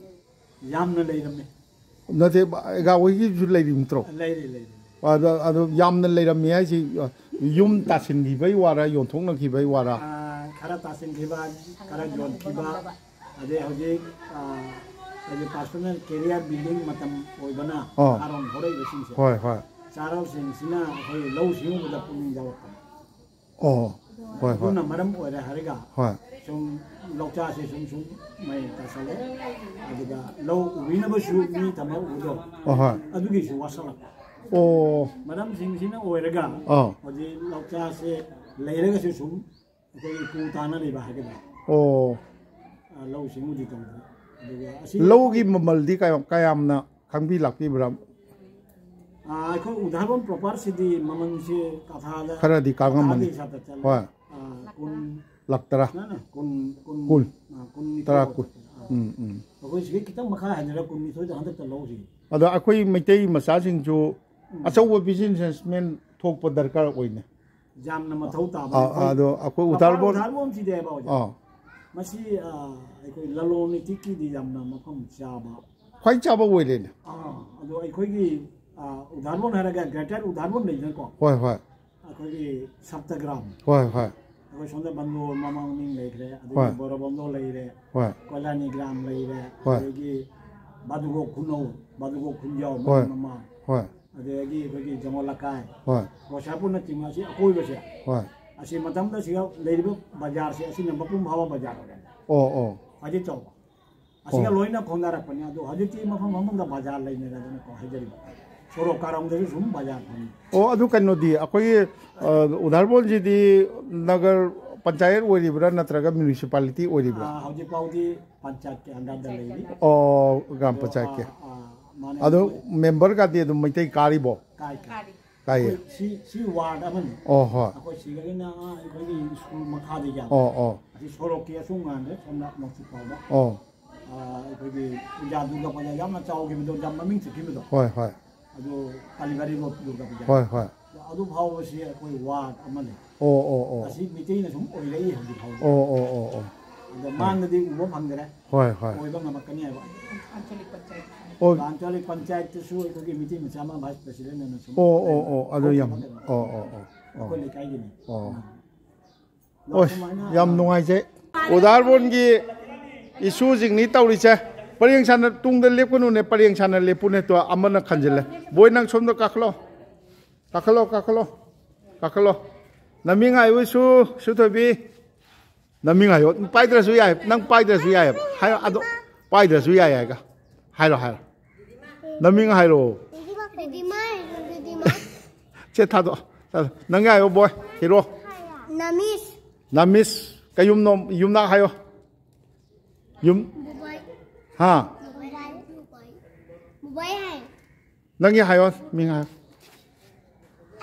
ꯌꯥꯝꯅ ꯂꯩꯔꯝꯃꯤ꯫ ꯅꯠꯇꯦ, ꯑꯩꯒ ꯍꯣꯏꯒꯤꯁꯨ ꯂꯩꯔꯤꯕ ꯅꯠꯇ꯭ꯔꯣ? ꯂꯩꯔꯤ, ꯂꯩꯔꯤ꯫ ꯑꯗꯣ, ꯑꯗꯣ ꯌꯥꯝꯅ ꯂꯩꯔꯝꯃꯤ ꯍꯥꯏꯁꯤ, ꯌꯨꯝ ꯇꯥꯁꯤꯟꯈꯤꯕꯩ ꯋꯥꯔ, ꯌꯣꯟꯊꯣꯛꯅꯈꯤꯕꯩ ꯋꯥꯔ? ꯑꯥ, ꯈꯔ ꯇꯥꯁꯤꯟꯈꯤꯕ, ꯈꯔ ꯌꯣꯟꯈꯤꯕ, ꯑꯗꯩ ꯍꯧꯖꯤꯛ, ꯑꯥ, ꯑꯩꯒꯤ ꯄꯥꯔꯁꯣꯅꯦꯜ ꯀꯦꯔꯤꯌꯔ ꯕꯤꯜꯗꯤꯡ ꯃꯇꯝ ꯑꯣꯏꯕꯅ ꯑꯥ꯫ ꯅꯍꯥꯔꯣꯟ ꯍꯧꯔꯛꯏꯕꯁꯤꯡꯁꯦ꯫ ꯍꯣꯏ, ꯍꯣꯏ꯫ ꯆꯥꯔꯧꯁꯤꯡꯁꯤꯅ ꯑꯩꯈꯣꯏ ꯂꯧ ꯁꯤꯡꯎꯕꯗ ꯄꯨꯛꯅꯤꯡ ꯌꯥꯎꯔꯛꯄ꯫ ꯑꯣ, ꯍꯣꯏ, ꯍꯣꯏ꯫ ꯑꯗꯨꯅ ꯃꯔꯝ ꯑꯣꯏꯔꯦ ꯍꯥꯏꯔꯒ ꯍꯣꯏ꯫ ꯁꯨꯝ ꯂꯧꯆꯥꯁꯦ ꯁꯨꯝ ꯁꯨꯝ ꯃꯩ ꯇꯥꯁꯜꯂꯦ꯫ ꯑꯗꯨꯒ ꯂꯧ ꯎꯕꯤꯅꯕꯁꯨ ꯃꯤ ꯊꯝꯃꯛꯎꯕꯗꯣ ꯑꯍꯣꯏ꯫ ꯑꯗꯨꯒꯤꯁꯨ ꯋꯥꯁꯜꯂꯛꯄ꯫ ꯑꯣ꯫ ꯃꯔꯝꯁꯤꯡꯁꯤꯅ ꯑꯣꯏꯔꯒ ꯑꯥ꯫ ꯍꯧꯖꯤꯛ ꯂꯧꯆꯥꯁꯦ ꯂꯩꯔꯒꯁꯨ ꯁꯨꯝ ꯑꯩꯈꯣꯏꯒꯤ ꯀꯨ ꯇꯥꯅ ꯂꯩꯕ ꯍꯥꯏꯒꯗ꯭ꯔꯥ꯫ ꯑꯣ꯫ ꯑ, ꯂꯧ ꯁꯤꯡꯕꯨꯗꯤ ꯇꯧꯗꯦ꯫ ꯑꯗꯨꯒ ꯑꯁꯤ ꯂꯧꯒꯤ ꯃꯃꯜꯗꯤ ꯀꯌꯥꯝ, ꯀꯌꯥꯝꯅ ꯈꯪꯕꯤ ꯂꯥꯛꯄꯤꯕ꯭ꯔꯥ? ꯑ, ꯑꯩꯈꯣꯏ ꯎꯗꯥꯔꯕꯣꯟ ꯄ꯭ꯔꯣꯄꯔꯁꯤꯗꯤ ꯃꯃꯜꯁꯦ ꯀꯊꯥꯗ, ꯈꯔꯗꯤ ꯀꯥꯡꯉꯝꯃꯅꯤ꯫ ꯀꯊꯥꯗ ꯏꯁꯥꯗ ꯆꯠꯂꯦ꯫ ꯍꯣꯏ꯫ ꯑ, ꯀꯨꯟ, ꯂꯥꯛ ꯇꯔꯥ꯫ ꯅ, ꯅ, ꯀꯨꯟ, ꯀꯨꯟ, ꯀꯨꯟ꯫ ꯑ, ꯀꯨꯟꯅꯤꯊꯣꯏ ꯇꯔꯥ, ꯐꯥꯎ ꯀꯨꯟ꯫ ꯆꯠꯂꯦ꯫ ꯑ, ꯎꯝ, ꯎꯝ꯫ ꯑꯩꯈꯣꯏ ꯁꯤꯒꯤ ꯈꯤꯇꯪ ꯃꯈꯥ ꯍꯟꯖꯤꯜꯂꯒ ꯀꯨꯟꯅꯤꯊꯣꯏꯗ ꯍꯟꯗꯛꯇ ꯂꯧꯁꯤ꯫ ꯑꯗꯣ ꯑꯩꯈꯣꯏ ꯃꯩꯇꯩ ꯃꯆꯥꯁꯤꯡꯁꯨ ꯑꯆꯧꯕ ꯕꯤꯖꯤꯅꯦꯁꯃꯦꯟ ꯊꯣꯛꯄ ꯗꯔꯀꯥꯔ ꯑꯣꯏꯅꯦ꯫ ꯌꯥꯝꯅ ꯃꯊꯧ ꯇꯥꯕ꯫ ꯑ, ꯑꯗꯣ ꯑꯩꯈꯣꯏ ꯄ꯭ꯔꯣꯄꯔ ꯎꯗꯥꯔꯕꯣꯟ꯫ ꯎꯗꯥꯔꯕꯣꯟꯁꯤꯗꯤ ꯍꯥꯏꯕ ꯍꯧꯖꯤꯛ꯫ ꯑꯥ꯫ ꯃꯁꯤ, ꯑ, ꯑꯩꯈꯣꯏ ꯂꯂꯣꯟ ꯏꯇꯤꯛꯀꯤꯗꯤ ꯌꯥꯝꯅ ꯃꯐꯝ ꯆꯥꯕ꯫ ꯈ꯭ꯋꯥꯏ ꯆꯥꯕ ꯑꯣꯏꯔꯦꯅꯦ꯫ ꯑ, ꯑꯗꯣ ꯑꯩꯈꯣꯏꯒꯤ, ꯑ, ꯎꯗꯥꯔꯕꯣꯟ ꯍꯥꯏꯔꯒ ꯒ꯭ꯔꯦꯇꯔ ꯎꯗꯥꯔꯕꯣꯟ ꯂꯩꯗꯅꯀꯣ꯫ ꯍꯣꯏ, ꯍꯣꯏ꯫ ꯑꯩꯈꯣꯏꯒꯤ ꯁꯞꯇꯒ꯭ꯔꯥꯝ꯫ ꯍꯣꯏ, ꯍꯣꯏ꯫ ꯑꯩꯈꯣꯏ ꯁꯣꯝꯗ ꯕꯟꯗꯣ ꯃꯃꯥꯡ ꯃꯅꯤꯡ ꯂꯩꯈ꯭ꯔꯦ, ꯑꯗꯒꯤ ꯍꯣꯏ꯫ ꯕꯣꯔꯕꯟꯗꯣ ꯂꯩꯔꯦ, ꯍꯣꯏ꯫ ꯀꯣꯏꯂꯥꯅꯤ ꯒ꯭ꯔꯥꯝ ꯂꯩꯔꯦ, ꯍꯣꯏ꯫ ꯑꯗꯒꯤ ꯕꯥꯗꯨꯒꯣ ꯈꯨꯅꯧ, ꯕꯥꯗꯨꯒꯣ ꯈꯨꯟꯖꯥꯎ ꯍꯣꯏ꯫ ꯃꯃꯥꯡ, ꯍꯣꯏ꯫ ꯑꯗꯒꯤ ꯑꯩꯈꯣꯏꯒꯤ ꯖꯪꯒꯣꯜ ꯂꯩꯀꯥꯏ, ꯍꯣꯏ꯫ ꯒꯣꯁꯥꯏꯄꯨꯔꯅꯆꯤꯡꯕ ꯑꯁꯤ ꯑꯀꯣꯏꯕꯁꯦ ꯍꯣꯏ꯫ ꯑꯁꯤ ꯃꯇꯝꯗ ꯁꯤꯒ ꯂꯩꯔꯤꯕ ꯕꯖꯥꯔꯁꯦ ꯑꯁꯤꯅ ꯃꯄꯨꯡ ꯐꯥꯕ ꯕꯖꯥꯔ ꯑꯣꯏꯔꯦ꯫ ꯑꯣ ꯑꯣ꯫ ꯈ꯭ꯋꯥꯏꯗꯒꯤ ꯆꯥꯎꯕ꯫ ꯑꯁꯤꯒ ꯑꯣ꯫ ꯂꯣꯏꯅ ꯈꯣꯡꯗꯥꯔꯛꯄꯅꯤ꯫ ꯑꯗꯣ ꯍꯧꯖꯤꯛꯇꯤ ꯃꯐꯝ ꯃꯐꯝꯗ ꯕꯖꯥꯔ ꯂꯩꯅꯔꯗꯅꯀꯣ ꯍꯥꯏꯖꯔꯤꯕ꯫ ꯁꯣꯔꯣꯛ ꯀꯥꯔꯣꯝꯗꯁꯨ ꯁꯨꯝ ꯕꯖꯥꯔ ꯐꯪꯉꯤ꯫ ꯑꯣ, ꯑꯗꯨ ꯀꯩꯅꯣꯗꯤ ꯑꯩꯈꯣꯏꯒꯤ, ꯑ, ꯎꯗꯥꯔꯕꯣꯟꯁꯤꯗꯤ ꯅꯒꯔ ꯄꯟꯆꯥꯌꯠ ꯑꯣꯏꯔꯤꯕ꯭ꯔꯥ ꯅꯠꯇ꯭ꯔꯒ ꯃ꯭ꯌꯨꯅꯤꯁꯤꯄꯥꯂꯤꯇꯤ ꯑꯣꯏꯔꯤꯕ꯭ꯔꯥ? ꯑꯥ, ꯍꯧꯖꯤꯛ ꯐꯥꯎꯗꯤ ꯄꯟꯆꯥꯌꯠꯀꯤ ꯑꯟꯗꯔꯗ ꯂꯩꯔꯤ꯫ ꯑꯣ, ꯒ꯭ꯔꯥꯝ ꯑꯗꯣ, ꯄꯟꯆꯥꯌꯠꯀꯤ꯫ ꯑꯥ, ꯑꯥ, ꯃꯥꯅꯦ, ꯑꯗꯣ ꯑꯩꯈꯣꯏ ꯃꯦꯝꯕꯔꯒꯗꯤ ꯑꯗꯨꯝ ꯃꯩꯇꯩ ꯀꯥꯔꯤꯕꯣ? ꯀꯥꯏ, ꯀꯥꯏ꯫ ꯀꯥꯏꯌꯦ꯫ ꯑꯩꯈꯣꯏ ꯁꯤ, ꯁꯤ ꯋꯥꯔꯗ ꯑꯃꯅꯤ꯫ ꯑꯣ, ꯍꯣꯏ꯫ ꯑꯩꯈꯣꯏ ꯁꯤꯗꯒꯤꯅ, ꯑꯥ, ꯑꯩꯈꯣꯏꯒꯤ ꯁ꯭ꯀꯨꯜ ꯃꯈꯥꯗꯒꯤ꯫ ꯑꯣ, ꯑꯣ꯫ ꯑꯁꯤ ꯁꯣꯔꯣꯛꯀꯤ ꯑꯁꯨꯝ ꯉꯥꯟꯗ ꯁꯣꯝꯗ ꯅꯣꯡꯆꯨꯞ ꯐꯥꯎꯕ꯫ ꯑꯣ꯫ ꯑꯥ, ꯑꯩꯈꯣꯏꯒꯤ ꯄꯨꯖꯥ ꯗꯨꯔꯒꯥ ꯄꯨꯖꯥ ꯌꯥꯝꯅ ꯆꯥꯎꯈꯤꯕꯗꯣ, ꯌꯥꯝ ꯃꯃꯤꯡ ꯆꯠꯈꯤꯕꯗꯣ꯫ ꯍꯣꯏ, ꯍꯣꯏ꯫ ꯑꯗꯨ ꯀꯥꯂꯤꯒꯥꯔꯤ ꯔꯣꯗ ꯗꯨꯔꯒꯥ ꯄꯨꯖꯥ꯫ ꯍꯣꯏ, ꯍꯣꯏ꯫ ꯑꯗꯨ ꯐꯥꯎꯕꯁꯤ ꯑꯩꯈꯣꯏ ꯋꯥꯔꯗ ꯑꯃꯅꯤ꯫ ꯑꯣ, ꯑꯣ, ꯑꯣ꯫ ꯑꯁꯤ ꯃꯤꯇꯩꯅ ꯁꯨꯝ ꯑꯣꯏꯔꯛꯏ ꯍꯧꯖꯤꯛ ꯐꯥꯎꯕ꯫ ꯑꯣ, ꯑꯣ, ꯑꯣ, ꯑꯣ꯫ ꯑꯗꯣ ꯃꯥꯡꯗꯗꯤ ꯎꯕ ꯐꯪꯗꯔꯦ꯫ ꯍꯣꯏ, ꯍꯣꯏ꯫ ꯑꯣꯏꯕ ꯉꯝꯃꯛꯀꯅꯤ ꯍꯥꯏꯕ꯫ ꯑꯣ꯫ ꯑꯟꯆꯣꯂꯤꯛ ꯄꯟꯆꯥꯌꯠꯇꯁꯨ ꯑꯩꯈꯣꯏꯒꯤ ꯃꯤꯇꯩ ꯃꯆꯥ ꯑꯃ ꯚꯥꯏꯁ ꯄ꯭ꯔꯁꯤꯗꯦꯟ ꯑꯣꯏꯅ ꯁꯨꯝ ꯑꯣ, ꯑꯣ, ꯑꯣ꯫ ꯑꯗꯨ ꯌꯥꯝ, ꯀꯧꯈꯤꯕ ꯀꯩꯅꯣ꯫ ꯑꯣ, ꯑꯣ, ꯑꯣ, ꯑꯣ꯫ ꯑꯩꯈꯣꯏ ꯂꯩꯀꯥꯏꯒꯤꯅꯤ꯫ ꯑꯣ꯫ ꯑꯗꯣ ꯍꯣꯏ, ꯑꯗꯨꯃꯥꯏꯅ ꯌꯥꯝ ꯅꯨꯡꯉꯥꯏꯖꯩ꯫ ꯎꯗꯥꯔꯕꯣꯟꯒꯤ ꯏꯁꯨꯁꯤꯡꯅꯤ ꯇꯧꯔꯤꯁꯦ꯫ ꯄꯔꯦꯡ ꯁꯥꯟꯅ ꯇꯨꯡꯗ ꯂꯦꯞꯀꯅꯨꯅꯦ, ꯄꯔꯦꯡ ꯁꯥꯟꯅ ꯂꯦꯞꯄꯨꯅꯦ꯫ ꯇꯣ ꯑꯃꯅ ꯈꯟꯖꯤꯜꯂꯦ꯫ ꯕꯣꯏ, ꯅꯪ ꯁꯣꯝꯗ ꯀꯥꯈꯠꯂꯣ꯫ ꯀꯥꯈꯠꯂꯣ, ꯀꯥꯈꯠꯂꯣ꯫ ꯀꯥꯈꯠꯂꯣ꯫ ꯅꯃꯤꯡ ꯍꯥꯏꯌꯨ, ꯏꯁꯨ, ꯏꯁꯨ ꯊꯣꯏꯕꯤ꯫ ꯅꯃꯤꯡ ꯍꯥꯏꯌꯣ꯫ ꯄꯥꯏꯗ꯭ꯔꯁꯨ ꯌꯥꯏ꯫ ꯅꯪ ꯄꯥꯏꯗ꯭ꯔꯁꯨ ꯌꯥꯏꯑꯕ꯫ ꯍꯥꯏꯔꯣ, ꯑꯗꯣ ꯄꯥꯏꯗ꯭ꯔꯁꯨ ꯌꯥꯏ ꯍꯥꯏꯒ꯫ ꯍꯥꯏꯔꯣ, ꯍꯥꯏꯔꯣ꯫ ꯅꯃꯤꯡ ꯍꯥꯏꯔꯣ꯫ ꯔꯤꯗꯤꯃꯥ, ꯔꯤꯗꯤꯃꯥ꯫ ꯁꯦ ꯊꯥꯗꯣꯛꯑꯣ꯫ ꯊꯥꯗꯣꯛꯑꯣ꯫ ꯅꯪ ꯌꯥꯏꯌꯣ, ꯕꯣꯏ꯫ ꯍꯤꯔꯣ꯫ ꯅꯃꯤꯁ꯫ ꯅꯃꯤꯁ꯫ ꯀꯩ ꯌꯨꯝꯅꯣ? ꯌꯨꯝꯅꯥꯛ ꯍꯥꯏꯌꯣ꯫ ꯌꯨꯝ꯫ ꯕꯨꯕꯥꯏ꯫ ꯍꯥ? ꯕꯨꯕꯥꯏ꯫ ꯕꯨꯕꯥꯏ ꯍꯥꯏ꯫ ꯅꯪꯒꯤ ꯍꯥꯏꯌꯣ, ꯃꯤꯡ ꯍꯥꯏꯌꯣ꯫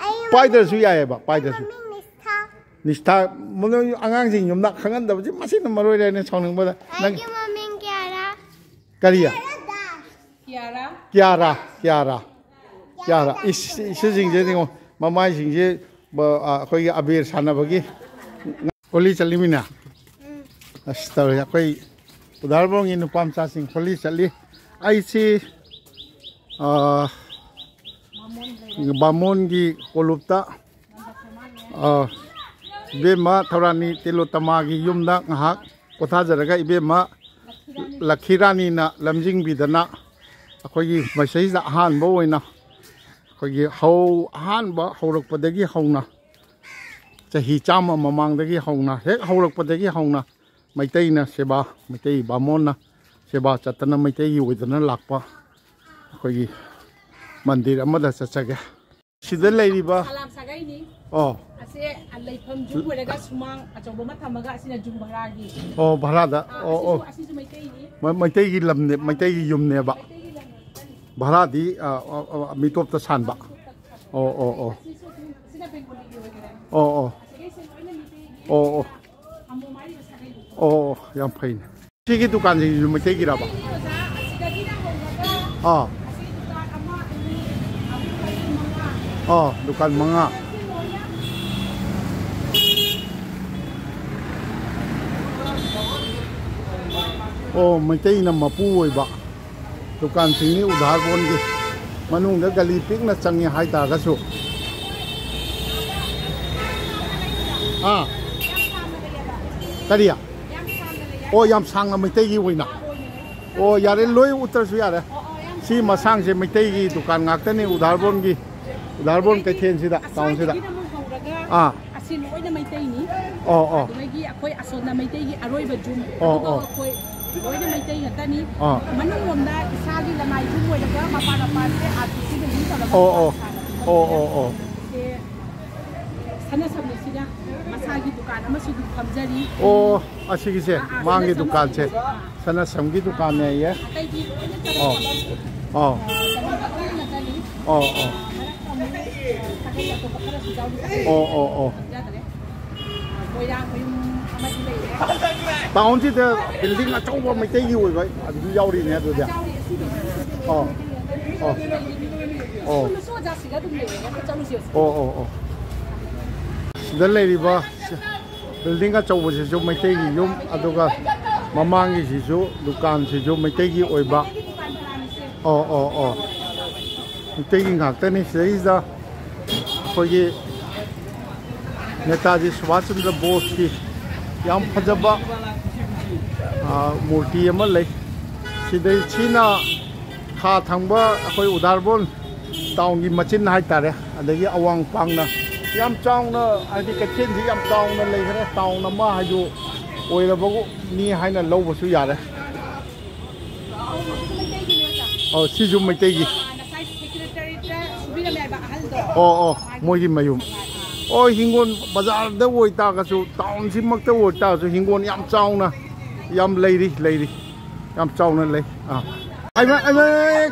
ꯑꯩ ꯄꯥꯏꯗ꯭ꯔꯁꯨ ꯌꯥꯏꯑꯕ, ꯄꯥꯏꯗ꯭ꯔꯁꯨ꯫ ꯃꯃꯤꯡ ꯅꯤꯁꯊꯥ꯫ ꯅꯤꯁꯊꯥ, ꯃꯣꯏ ꯑꯉꯥꯡꯁꯤꯡ ꯌꯨꯝꯅꯥꯛ ꯈꯪꯍꯟꯗꯕꯁꯤ ꯃꯁꯤꯅ ꯃꯔꯨ ꯑꯣꯏꯔꯦ꯫ ꯑꯩꯅ ꯁꯥꯎꯅꯤꯡꯕꯗ꯫ ꯅꯪ ꯑꯩꯒꯤ ꯃꯃꯤꯡ ꯀꯤꯌꯥꯔꯥ꯫ ꯀꯔꯤ? ꯀꯤꯌꯥꯔꯥ ꯗꯥꯁ꯫ ꯀꯤꯌꯥꯔꯥ꯫ ꯀꯤꯌꯥꯔꯥ, ꯀꯤꯌꯥꯔꯥ꯫ ꯀꯤꯌꯥꯔꯥ꯫ ꯏꯁ-, ꯏꯁꯨꯁꯤꯡꯁꯦ ꯌꯦꯡꯉꯣ, ꯃꯃꯥꯏꯁꯤꯡꯁꯦ ꯕ-, ꯑ, ꯑꯩꯈꯣꯏꯒꯤ ꯑꯕꯦꯔ ꯁꯥꯟꯅꯕꯒꯤ꯫ ꯍꯣꯂꯤ ꯆꯠꯂꯤꯃꯤꯅ꯫ ꯎꯝ꯫ ꯑꯁ, ꯇꯧꯔꯦ, ꯑꯩꯈꯣꯏ ꯎꯗꯥꯔꯕꯣꯡꯒꯤ ꯅꯨꯄꯥ ꯃꯆꯥꯁꯤꯡ ꯍꯣꯂꯤ ꯆꯠꯂꯤ꯫ ꯑꯩꯁꯤ, ꯑ, ꯕꯥꯃꯣꯟꯒꯤ ꯀꯣꯂꯨꯞꯇ, ꯑ, ꯏꯕꯦꯝꯃ ꯊꯧꯔꯥꯅꯤ ꯇꯤꯂꯣꯇꯃꯥꯒꯤ ꯌꯨꯝꯗ ꯉꯥꯏꯍꯥꯛ ꯄꯣꯊꯥꯖꯔꯒ, ꯏꯕꯦꯝꯃ ꯂꯛꯈꯤ ꯔꯥꯅꯤꯅ ꯂꯝꯖꯤꯡꯕꯤꯗꯅ, ꯑꯩꯈꯣꯏꯒꯤ ꯃꯁꯤꯗꯩꯁꯤꯗ ꯑꯍꯥꯟꯕ ꯑꯣꯏꯅ ꯑꯩꯈꯣꯏꯒꯤ ꯍꯧ-, ꯑꯍꯥꯟꯕ ꯍꯧꯔꯛꯄꯗꯒꯤ ꯍꯧꯅ ꯆꯍꯤ ꯆꯥꯝꯃ ꯃꯃꯥꯡꯗꯒꯤ ꯍꯧꯅ, ꯍꯦꯛ ꯍꯧꯔꯛꯄꯗꯒꯤ ꯍꯧꯅ ꯃꯩꯇꯩꯅ ꯁꯦꯕꯥ, ꯃꯩꯇꯩ ꯕꯥꯃꯣꯟꯅ ꯁꯦꯕꯥ ꯆꯠꯇꯅ ꯃꯩꯇꯩꯒꯤ ꯑꯣꯏꯗꯅ ꯂꯥꯛꯄ ꯑꯩꯈꯣꯏꯒꯤ ꯃꯟꯗꯤꯔ ꯑꯃꯗ ꯆꯠꯆꯒꯦ꯫ ꯁꯤꯗ ꯂꯩꯔꯤꯕ, ꯁꯂꯥꯝ ꯁꯥꯒꯩꯅꯤ꯫ ꯑꯣ꯫ ꯑꯁꯦ ꯂꯩꯐꯝ ꯌꯨꯝ ꯑꯣꯏꯔꯒ ꯁꯨꯃꯥꯡ ꯑꯆꯧꯕ ꯑꯃ ꯊꯝꯃꯒ ꯑꯁꯤꯅ ꯌꯨꯝ ꯚꯔꯥꯒꯤ꯫ ꯑꯣ, ꯚꯔꯥꯗ꯫ ꯑꯥ, ꯑꯣ, ꯑꯣ꯫ ꯑꯁꯤꯁꯨ, ꯑꯁꯤꯁꯨ ꯃꯩꯇꯩꯅꯤ꯫ ꯃ-, ꯃꯩꯇꯩꯒꯤ ꯂꯝꯅꯦ, ꯃꯩꯇꯩꯒꯤ ꯌꯨꯝꯅꯦꯕ꯫ ꯃꯩꯇꯩꯒꯤ ꯂꯝ ꯉꯥꯛꯇꯅꯤ꯫ ꯚꯔꯥꯗꯤ, ꯑ, ꯑ, ꯑ, ꯃꯤꯇꯣꯞꯇ ꯁꯥꯟꯕ꯫ ꯑꯣ, ꯑꯣ, ꯑꯣ꯫ ꯑꯁꯤꯁꯨ ꯑꯗꯨꯝ, ꯑꯁꯤꯅ ꯕꯦꯡꯒꯣꯂꯤꯒꯤ ꯑꯣꯏꯈ꯭ꯔꯦ꯫ ꯑꯣ, ꯑꯣ꯫ ꯑꯁꯤꯈꯩꯁꯦ ꯂꯣꯏꯅ ꯃꯩꯇꯩꯒꯤ꯫ ꯑꯣ, ꯑꯣ꯫ ꯑꯃꯣꯝ ꯍꯥꯏꯔꯤꯕ ꯁꯥꯒꯩꯗꯣ꯫ ꯑꯣ, ꯑꯣ, ꯌꯥꯝ ꯐꯩꯅꯦ꯫ ꯁꯤꯒꯤ ꯗꯨꯀꯥꯟꯁꯤꯡꯁꯤꯁꯨ ꯃꯩꯇꯩꯒꯤꯔꯕ? ꯃꯩꯇꯩꯒꯤ ꯑꯣꯖꯥ, ꯑꯁꯤꯗꯒꯤꯅ ꯍꯧꯔꯒ ꯑꯥ꯫ ꯑꯁꯤ ꯗꯨꯀꯥꯟ ꯑꯃ, ꯑꯅꯤ, ꯑꯍꯨꯝ, ꯃꯔꯤ, ꯃꯉꯥ꯫ ꯑꯥ, ꯗꯨꯀꯥꯟ ꯃꯉꯥ꯫ ꯑꯣ, ꯃꯩꯇꯩꯅ ꯃꯄꯨ ꯑꯣꯏꯕ ꯗꯨꯀꯥꯟꯁꯤꯡꯅꯤ ꯎꯙꯥꯔꯕꯣꯟꯒꯤ꯫ ꯃꯅꯨꯡꯗ ꯒꯂꯤ ꯄꯤꯛꯅ ꯆꯪꯉꯦ ꯍꯥꯏꯇꯥꯔꯒꯁꯨ꯫ ꯑꯥ꯫ ꯀꯔꯤ? ꯑꯣ, ꯌꯥꯝ ꯁꯥꯡꯅ ꯃꯩꯇꯩꯒꯤ ꯑꯣꯏꯅ꯫ ꯑꯣ, ꯌꯥꯔꯦ, ꯂꯣꯏ ꯎꯠꯇ꯭ꯔꯁꯨ ꯌꯥꯔꯦ꯫ ꯁꯤ ꯃꯁꯥꯡꯁꯦ ꯃꯩꯇꯩꯒꯤ ꯗꯨꯀꯥꯟ ꯉꯥꯛꯇꯅꯤ, ꯎꯗꯥꯔꯕꯣꯟꯒꯤ, ꯎꯗꯥꯔꯕꯣꯟ ꯀꯩꯊꯦꯜꯁꯤꯗ, ꯇꯥꯎꯟꯁꯤꯗ꯫ ꯑꯁ꯭ꯋꯥꯏꯗꯒꯤꯅ ꯑꯃꯨꯛ ꯍꯧꯔꯒ ꯑꯥ꯫ ꯑꯁꯤ ꯂꯣꯏꯅ ꯃꯩꯇꯩꯅꯤ꯫ ꯑꯣ, ꯑꯣ꯫ ꯑꯗꯨꯗꯒꯤ ꯑꯩꯈꯣꯏ ꯑꯁꯣꯝꯗ ꯃꯩꯇꯩꯒꯤ ꯑꯔꯣꯏꯕ ꯌꯨꯝ, ꯑꯣ, ꯑꯗꯨꯒ ꯑꯣ꯫ ꯑꯩꯈꯣꯏ ꯂꯣꯏꯅ ꯃꯩꯇꯩ ꯉꯥꯛꯇꯅꯤ꯫ ꯑꯥ꯫ ꯃꯅꯨꯡ ꯂꯣꯝꯗ ꯏꯁꯥꯒꯤ ꯂꯅꯥꯏ ꯌꯨꯝ ꯑꯣꯏꯔꯒ ꯃꯄꯥꯟ ꯃꯄꯥꯟꯁꯦ ꯑꯥꯔ ꯁꯤ ꯁꯤꯅ ꯌꯨꯝ ꯇꯧꯔꯒ ꯑꯣ, ꯑꯣ꯫ ꯁꯥꯟꯅꯕ ꯑꯣ, ꯑꯣ, ꯑꯣ꯫ ꯁꯦ ꯁꯅꯥꯁꯝꯅꯤꯁꯤꯅ ꯃꯁꯥꯒꯤ ꯗꯨꯀꯥꯟ ꯑꯃꯁꯨ ꯑꯗꯨꯝ ꯐꯝꯖꯔꯤ꯫ ꯑꯣ, ꯑꯁꯤꯒꯤꯁꯦ ꯑꯥ, ꯑꯥ, ꯃꯥꯒꯤ ꯁꯅꯥꯁꯝ ꯗꯨꯀꯥꯟꯁꯦ꯫ ꯁꯤꯁꯦ꯫ ꯁꯅꯥꯁꯝꯒꯤ ꯗꯨꯀꯥꯟꯅꯦꯌꯦ꯫ ꯑꯇꯩꯗꯤ ꯂꯣꯏꯅ ꯆꯠꯂꯦ ꯑꯣ꯫ ꯊꯕꯛ꯫ ꯑꯣ꯫ ꯑꯥ, ꯊꯕꯛ ꯑꯇꯩ ꯉꯥꯛꯇꯅꯤ꯫ ꯑꯣ, ꯑꯣ꯫ ꯑꯥ, ꯃꯔꯛꯇ ꯑꯃꯨꯛ, ꯑꯥ, ꯁꯥꯒꯩ ꯑꯇꯣꯞꯄ ꯈꯔꯁꯨ ꯌꯥꯎꯔꯤ꯫ ꯑꯣ, ꯑꯣ, ꯑꯣ꯫ ꯈꯪꯖꯗ꯭ꯔꯦ꯫ ꯑꯥ, ꯃꯣꯏꯔꯥꯡ ꯃꯌꯨꯝ ꯑꯃꯗꯤ ꯂꯩꯔꯦ꯫ ꯇꯥꯎꯟꯁꯤꯗ ꯕꯤꯜꯗꯤꯡ ꯑꯆꯧꯕ ꯃꯩꯇꯩꯒꯤ ꯑꯣꯏꯕ ꯑꯗꯨꯝ ꯌꯥꯎꯔꯤꯅꯦ ꯑꯗꯨꯗꯤ꯫ ꯌꯥꯎꯔꯤ, ꯑꯁꯤꯗꯤ ꯑꯣ꯫ ꯑꯣ꯫ ꯁ꯭ꯀꯨꯜ ꯃꯆꯥ ꯑꯗꯨꯝ ꯂꯩꯔꯦ, ꯑꯩꯈꯣꯏ ꯆꯠꯂꯨꯁꯦ ꯍꯧꯖꯤꯛ꯫ ꯑꯣ, ꯑꯣ, ꯑꯣ꯫ ꯁꯤꯗ ꯂꯩꯔꯤꯕ ꯕꯤꯜꯗꯤꯡ ꯑꯆꯧꯕꯁꯤꯁꯨ ꯃꯩꯇꯩꯒꯤ ꯌꯨꯝ, ꯑꯗꯨꯒ ꯃꯃꯥꯡꯒꯤꯁꯤꯁꯨ ꯗꯨꯀꯥꯟꯁꯤꯁꯨ ꯃꯩꯇꯩꯒꯤ ꯑꯣꯏꯕ꯫ ꯑꯣ, ꯑꯣ, ꯑꯣ꯫ ꯃꯩꯇꯩꯒꯤ ꯉꯥꯛꯇꯅꯤ꯫ ꯁꯤꯗꯩꯁꯤꯗ ꯑꯩꯈꯣꯏꯒꯤ ꯅꯦꯇꯥꯖꯤ ꯁꯨꯚꯥꯁ ꯆꯟꯗ꯭ꯔ ꯕꯣꯁꯀꯤ ꯌꯥꯝ ꯐꯖꯕ, ꯑ, ꯃꯨꯔꯇꯤ ꯑꯃ ꯂꯩ꯫ ꯁꯤꯗꯩ, ꯁꯤꯅ ꯈꯥ ꯊꯪꯕ ꯑꯩꯈꯣꯏ ꯎꯗꯥꯔꯕꯣꯟ ꯇꯥꯎꯟꯒꯤ ꯃꯆꯤꯟ ꯍꯥꯏꯇꯥꯔꯦ꯫ ꯑꯗꯒꯤ ꯑꯋꯥꯡ ꯄꯥꯡꯅ ꯌꯥꯝ ꯆꯥꯎꯅ, ꯍꯥꯏꯗꯤ ꯀꯩꯊꯦꯜꯁꯤ ꯌꯥꯝ ꯆꯥꯎꯅ ꯂꯩꯈ꯭ꯔꯦ, ꯇꯥꯎꯟ ꯑꯃ ꯍꯥꯏꯗꯨ ꯑꯣꯏꯔꯕꯅꯤ ꯍꯥꯏꯅ ꯂꯧꯕꯁꯨ ꯌꯥꯔꯦ꯫ ꯑꯣ, ꯁꯤꯁꯨ ꯃꯩꯇꯩꯒꯤ꯫ ꯑꯣ, ꯑꯣ, ꯃꯣꯏꯒꯤ ꯃꯌꯨꯝ꯫ ꯑꯣ, ꯍꯤꯡꯒꯣꯜ ꯕꯖꯥꯔꯗ ꯑꯣꯏꯇꯥꯔꯒꯁꯨ, ꯇꯥꯎꯟꯁꯤꯃꯛꯇ ꯑꯣꯏꯇꯥꯔꯒꯁꯨ, ꯍꯤꯡꯒꯣꯜ ꯌꯥꯝ ꯆꯥꯎꯅ ꯌꯥꯝ ꯂꯩꯔꯤ, ꯂꯩꯔꯤ꯫ ꯌꯥꯝ ꯆꯥꯎꯅ ꯂꯩ꯫ ꯑꯥ꯫ ꯑꯩꯃ, ꯑꯩꯃ,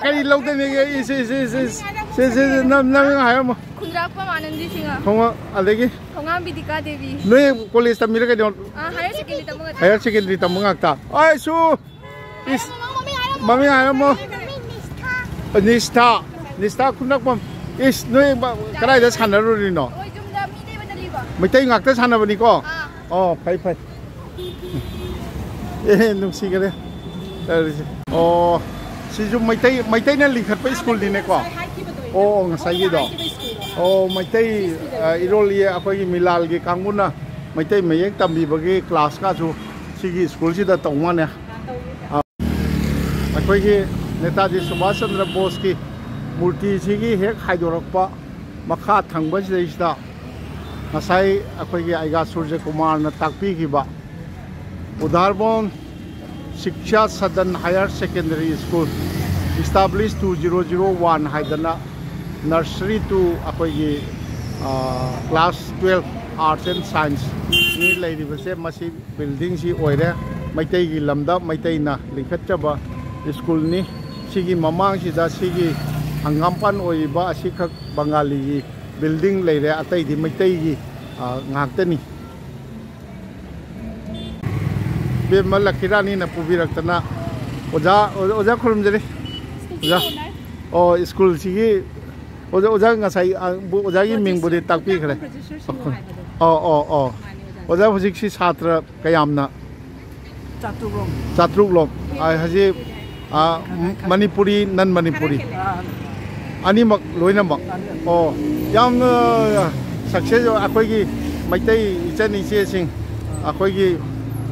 ꯀꯔꯤ ꯂꯧꯗꯣꯏꯅꯦꯒꯦ? ꯏꯁ, ꯏꯁ, ꯏꯁ, ꯏꯁ꯫ ꯁꯤ, ꯁꯤ, ꯁꯤ, ꯅꯪ, ꯅꯪ ꯍꯥꯏꯔꯝꯃꯣ꯫ ꯈꯨꯟꯗ꯭ꯔꯥꯛꯄꯝ ꯑꯥꯅꯟꯗꯤ ꯁꯤꯡꯍ꯫ ꯈꯣꯡꯉ-, ꯑꯗꯒꯤ? ꯊꯣꯉꯥꯝ ꯕꯤꯗꯤꯀꯥ ꯗꯦꯕꯤ꯫ ꯅꯣꯏ ꯀꯣꯂꯦꯖ ꯇꯝꯃꯤꯔ ꯀꯩꯅꯣ? ꯑꯥ, ꯍꯥꯏꯌꯔ ꯁꯦꯀꯦꯟꯗꯔꯤ ꯇꯝꯕ ꯉꯥꯛꯇ꯫ ꯍꯥꯏꯌꯔ ꯁꯦꯀꯦꯟꯗꯔꯤ ꯇꯝꯕ ꯉꯥꯛꯇ꯫ ꯑꯩꯁꯨ, ꯏꯁ, ꯃꯃꯤꯡ ꯍꯥꯏꯔꯝꯃꯣ꯫ ꯃꯃꯤꯡ ꯍꯥꯏꯔꯝꯃꯣ꯫ ꯅꯤꯁꯊꯥ꯫ ꯅꯤꯁꯊꯥ ꯈꯨꯟꯗ꯭ꯔꯥꯛꯄꯝ꯫ ꯏꯁ, ꯅꯣꯏ ꯕ-, ꯀꯗꯥꯏꯗ ꯁꯥꯟꯅꯔꯨꯔꯤꯅꯣ? ꯑꯩꯈꯣꯏ ꯌꯨꯝꯗ ꯃꯤ ꯇꯩꯕꯗ ꯂꯩꯕ꯫ ꯃꯩꯇꯩ ꯉꯥꯛꯇ ꯁꯥꯟꯅꯕꯅꯤꯀꯣ? ꯑꯥ꯫ ꯑꯣ, ꯐꯩ, ꯐꯩ꯫ ꯑꯦ, ꯅꯨꯡꯁꯤꯈꯔꯦ ꯇꯧꯔꯤꯁꯦ꯫ ꯑꯣ, ꯁꯤꯁꯨ ꯃꯩꯇꯩ, ꯃꯩꯇꯩꯅ ꯂꯤꯡꯈꯠꯄ ꯁ꯭ꯀꯨꯜꯅꯤꯅꯦꯀꯣ? ꯉꯁꯥꯏ ꯍꯥꯏꯈꯤꯕꯗꯣ ꯑꯩꯅ꯫ ꯑꯣ, ꯉꯁꯥꯏꯒꯤꯗꯣ꯫ ꯑꯩꯈꯣꯏꯅ ꯍꯥꯏꯈꯤꯕ ꯁ꯭ꯀꯨꯜꯗꯣ꯫ ꯑꯣ, ꯃꯩꯇꯩ, ꯁꯤꯁꯤꯗ ꯑ, ꯏꯔꯣꯜꯂꯤ ꯑꯩꯈꯣꯏꯒꯤ ꯃꯤꯂꯥꯜꯒꯤ ꯀꯥꯡꯕꯨꯅ ꯃꯩꯇꯩ ꯃꯌꯦꯛ ꯇꯝꯕꯤꯕꯒꯤ ꯀ꯭ꯂꯥꯁꯀꯁꯨ ꯁꯤꯒꯤ ꯁ꯭ꯀꯨꯜꯁꯤꯗ ꯇꯧ ꯃꯥꯜꯂꯦ꯫ ꯑꯥ, ꯇꯧꯋꯦ꯫ ꯑ, ꯑꯩꯈꯣꯏꯒꯤ ꯅꯦꯇꯥꯖꯤ ꯁꯨꯚꯥꯁ ꯆꯟꯗ꯭ꯔ ꯕꯣꯁꯀꯤ ꯃꯨꯔꯇꯤꯁꯤꯒꯤ ꯍꯦꯛ ꯍꯥꯏꯗꯣꯔꯛꯄ ꯃꯈꯥ ꯊꯪꯕꯁꯤꯗꯩꯁꯤꯗ ꯉꯁꯥꯏ ꯑꯩꯈꯣꯏꯒꯤ ꯑꯩꯒꯥ ꯁꯨꯔꯖ ꯀꯨꯃꯥꯔꯅ ꯇꯥꯛꯄꯤꯈꯤꯕ Udarbon Shiksha Sadan higher secondary school, establish two zero zero one ꯍꯥꯏꯗꯅ, ꯅꯔꯁꯔꯤ ꯇꯨ ꯑꯩꯈꯣꯏꯒꯤ, ꯑ, ꯀ꯭ꯂꯥꯁ ꯇꯨꯌꯦꯜꯐ ꯑꯥꯔꯠꯁ ꯑꯦꯟ ꯁꯥꯏꯟꯁꯅꯤ ꯂꯩꯔꯤꯕꯁꯦ꯫ ꯃꯁꯤ ꯕꯤꯜꯗꯤꯡꯁꯤ ꯑꯣꯏꯔꯦ꯫ ꯃꯩꯇꯩꯒꯤ ꯂꯝꯗ ꯃꯩꯇꯩꯅ ꯂꯤꯡꯈꯠꯆꯕ ꯁ꯭ꯀꯨꯜꯅꯤ꯫ ꯁꯤꯒꯤ ꯃꯃꯥꯡꯁꯤꯗ ꯁꯤꯒꯤ ꯍꯪꯒꯥꯝꯄꯥꯟ ꯑꯣꯏꯔꯤꯕ ꯑꯁꯤꯈꯛ ꯕꯪꯒꯥꯂꯤꯒꯤ ꯕꯤꯜꯗꯤꯡ ꯂꯩꯔꯦ, ꯑꯇꯩꯗꯤ ꯃꯩꯇꯩꯒꯤ, ꯑ, ꯉꯥꯛꯇꯅꯤ꯫ ꯏꯕꯦꯝꯃ ꯂꯛꯀꯤꯔꯥꯅꯤꯅ ꯄꯨꯕꯤꯔꯛꯇꯅ꯫ ꯑꯣꯖꯥ, ꯑꯣꯖꯥ, ꯑꯣꯖꯥ ꯈꯨꯔꯨꯝꯖꯔꯤ꯫ ꯑꯣꯖꯥ꯫ ꯑꯣ, ꯁ꯭ꯀꯨꯜꯁꯤꯒꯤ ꯑꯣꯖꯥ, ꯑꯣꯖꯥ ꯉꯁꯥꯏ, ꯑ, ꯕꯨ-, ꯑꯣꯖꯥꯒꯤ ꯃꯤꯡꯕꯨꯗꯤ ꯇꯥꯛꯄꯤꯈ꯭ꯔꯦ꯫ ꯑꯣ, ꯑꯣ, ꯑꯣ꯫ ꯑꯣꯖꯥ, ꯍꯧꯖꯤꯛꯁꯤ ꯁꯥꯇ꯭ꯔ ꯀꯌꯥꯝꯅ? ꯆꯥꯇ꯭ꯔꯨꯛ ꯂꯣꯝ꯫ ꯆꯥꯇ꯭ꯔꯨꯛ ꯂꯣꯝ꯫ ꯑ, ꯍꯧꯖꯤꯛ, ꯑ, ꯃꯅꯤꯄꯨꯔꯤ, ꯅꯟ ꯃꯅꯤꯄꯨꯔꯤ? ꯑꯥ, ꯑꯅꯤꯃꯛ ꯂꯣꯏꯅꯃꯛ? ꯑꯅꯤꯃꯛ꯫ ꯑꯣ, ꯌꯥꯝꯅ ꯁꯛꯁꯦꯁ ꯑꯣꯏ꯫ ꯑꯩꯈꯣꯏꯒꯤ ꯃꯩꯇꯩ ꯏꯆꯟ ꯏꯆꯦꯁꯤꯡ, ꯑꯩꯈꯣꯏꯒꯤ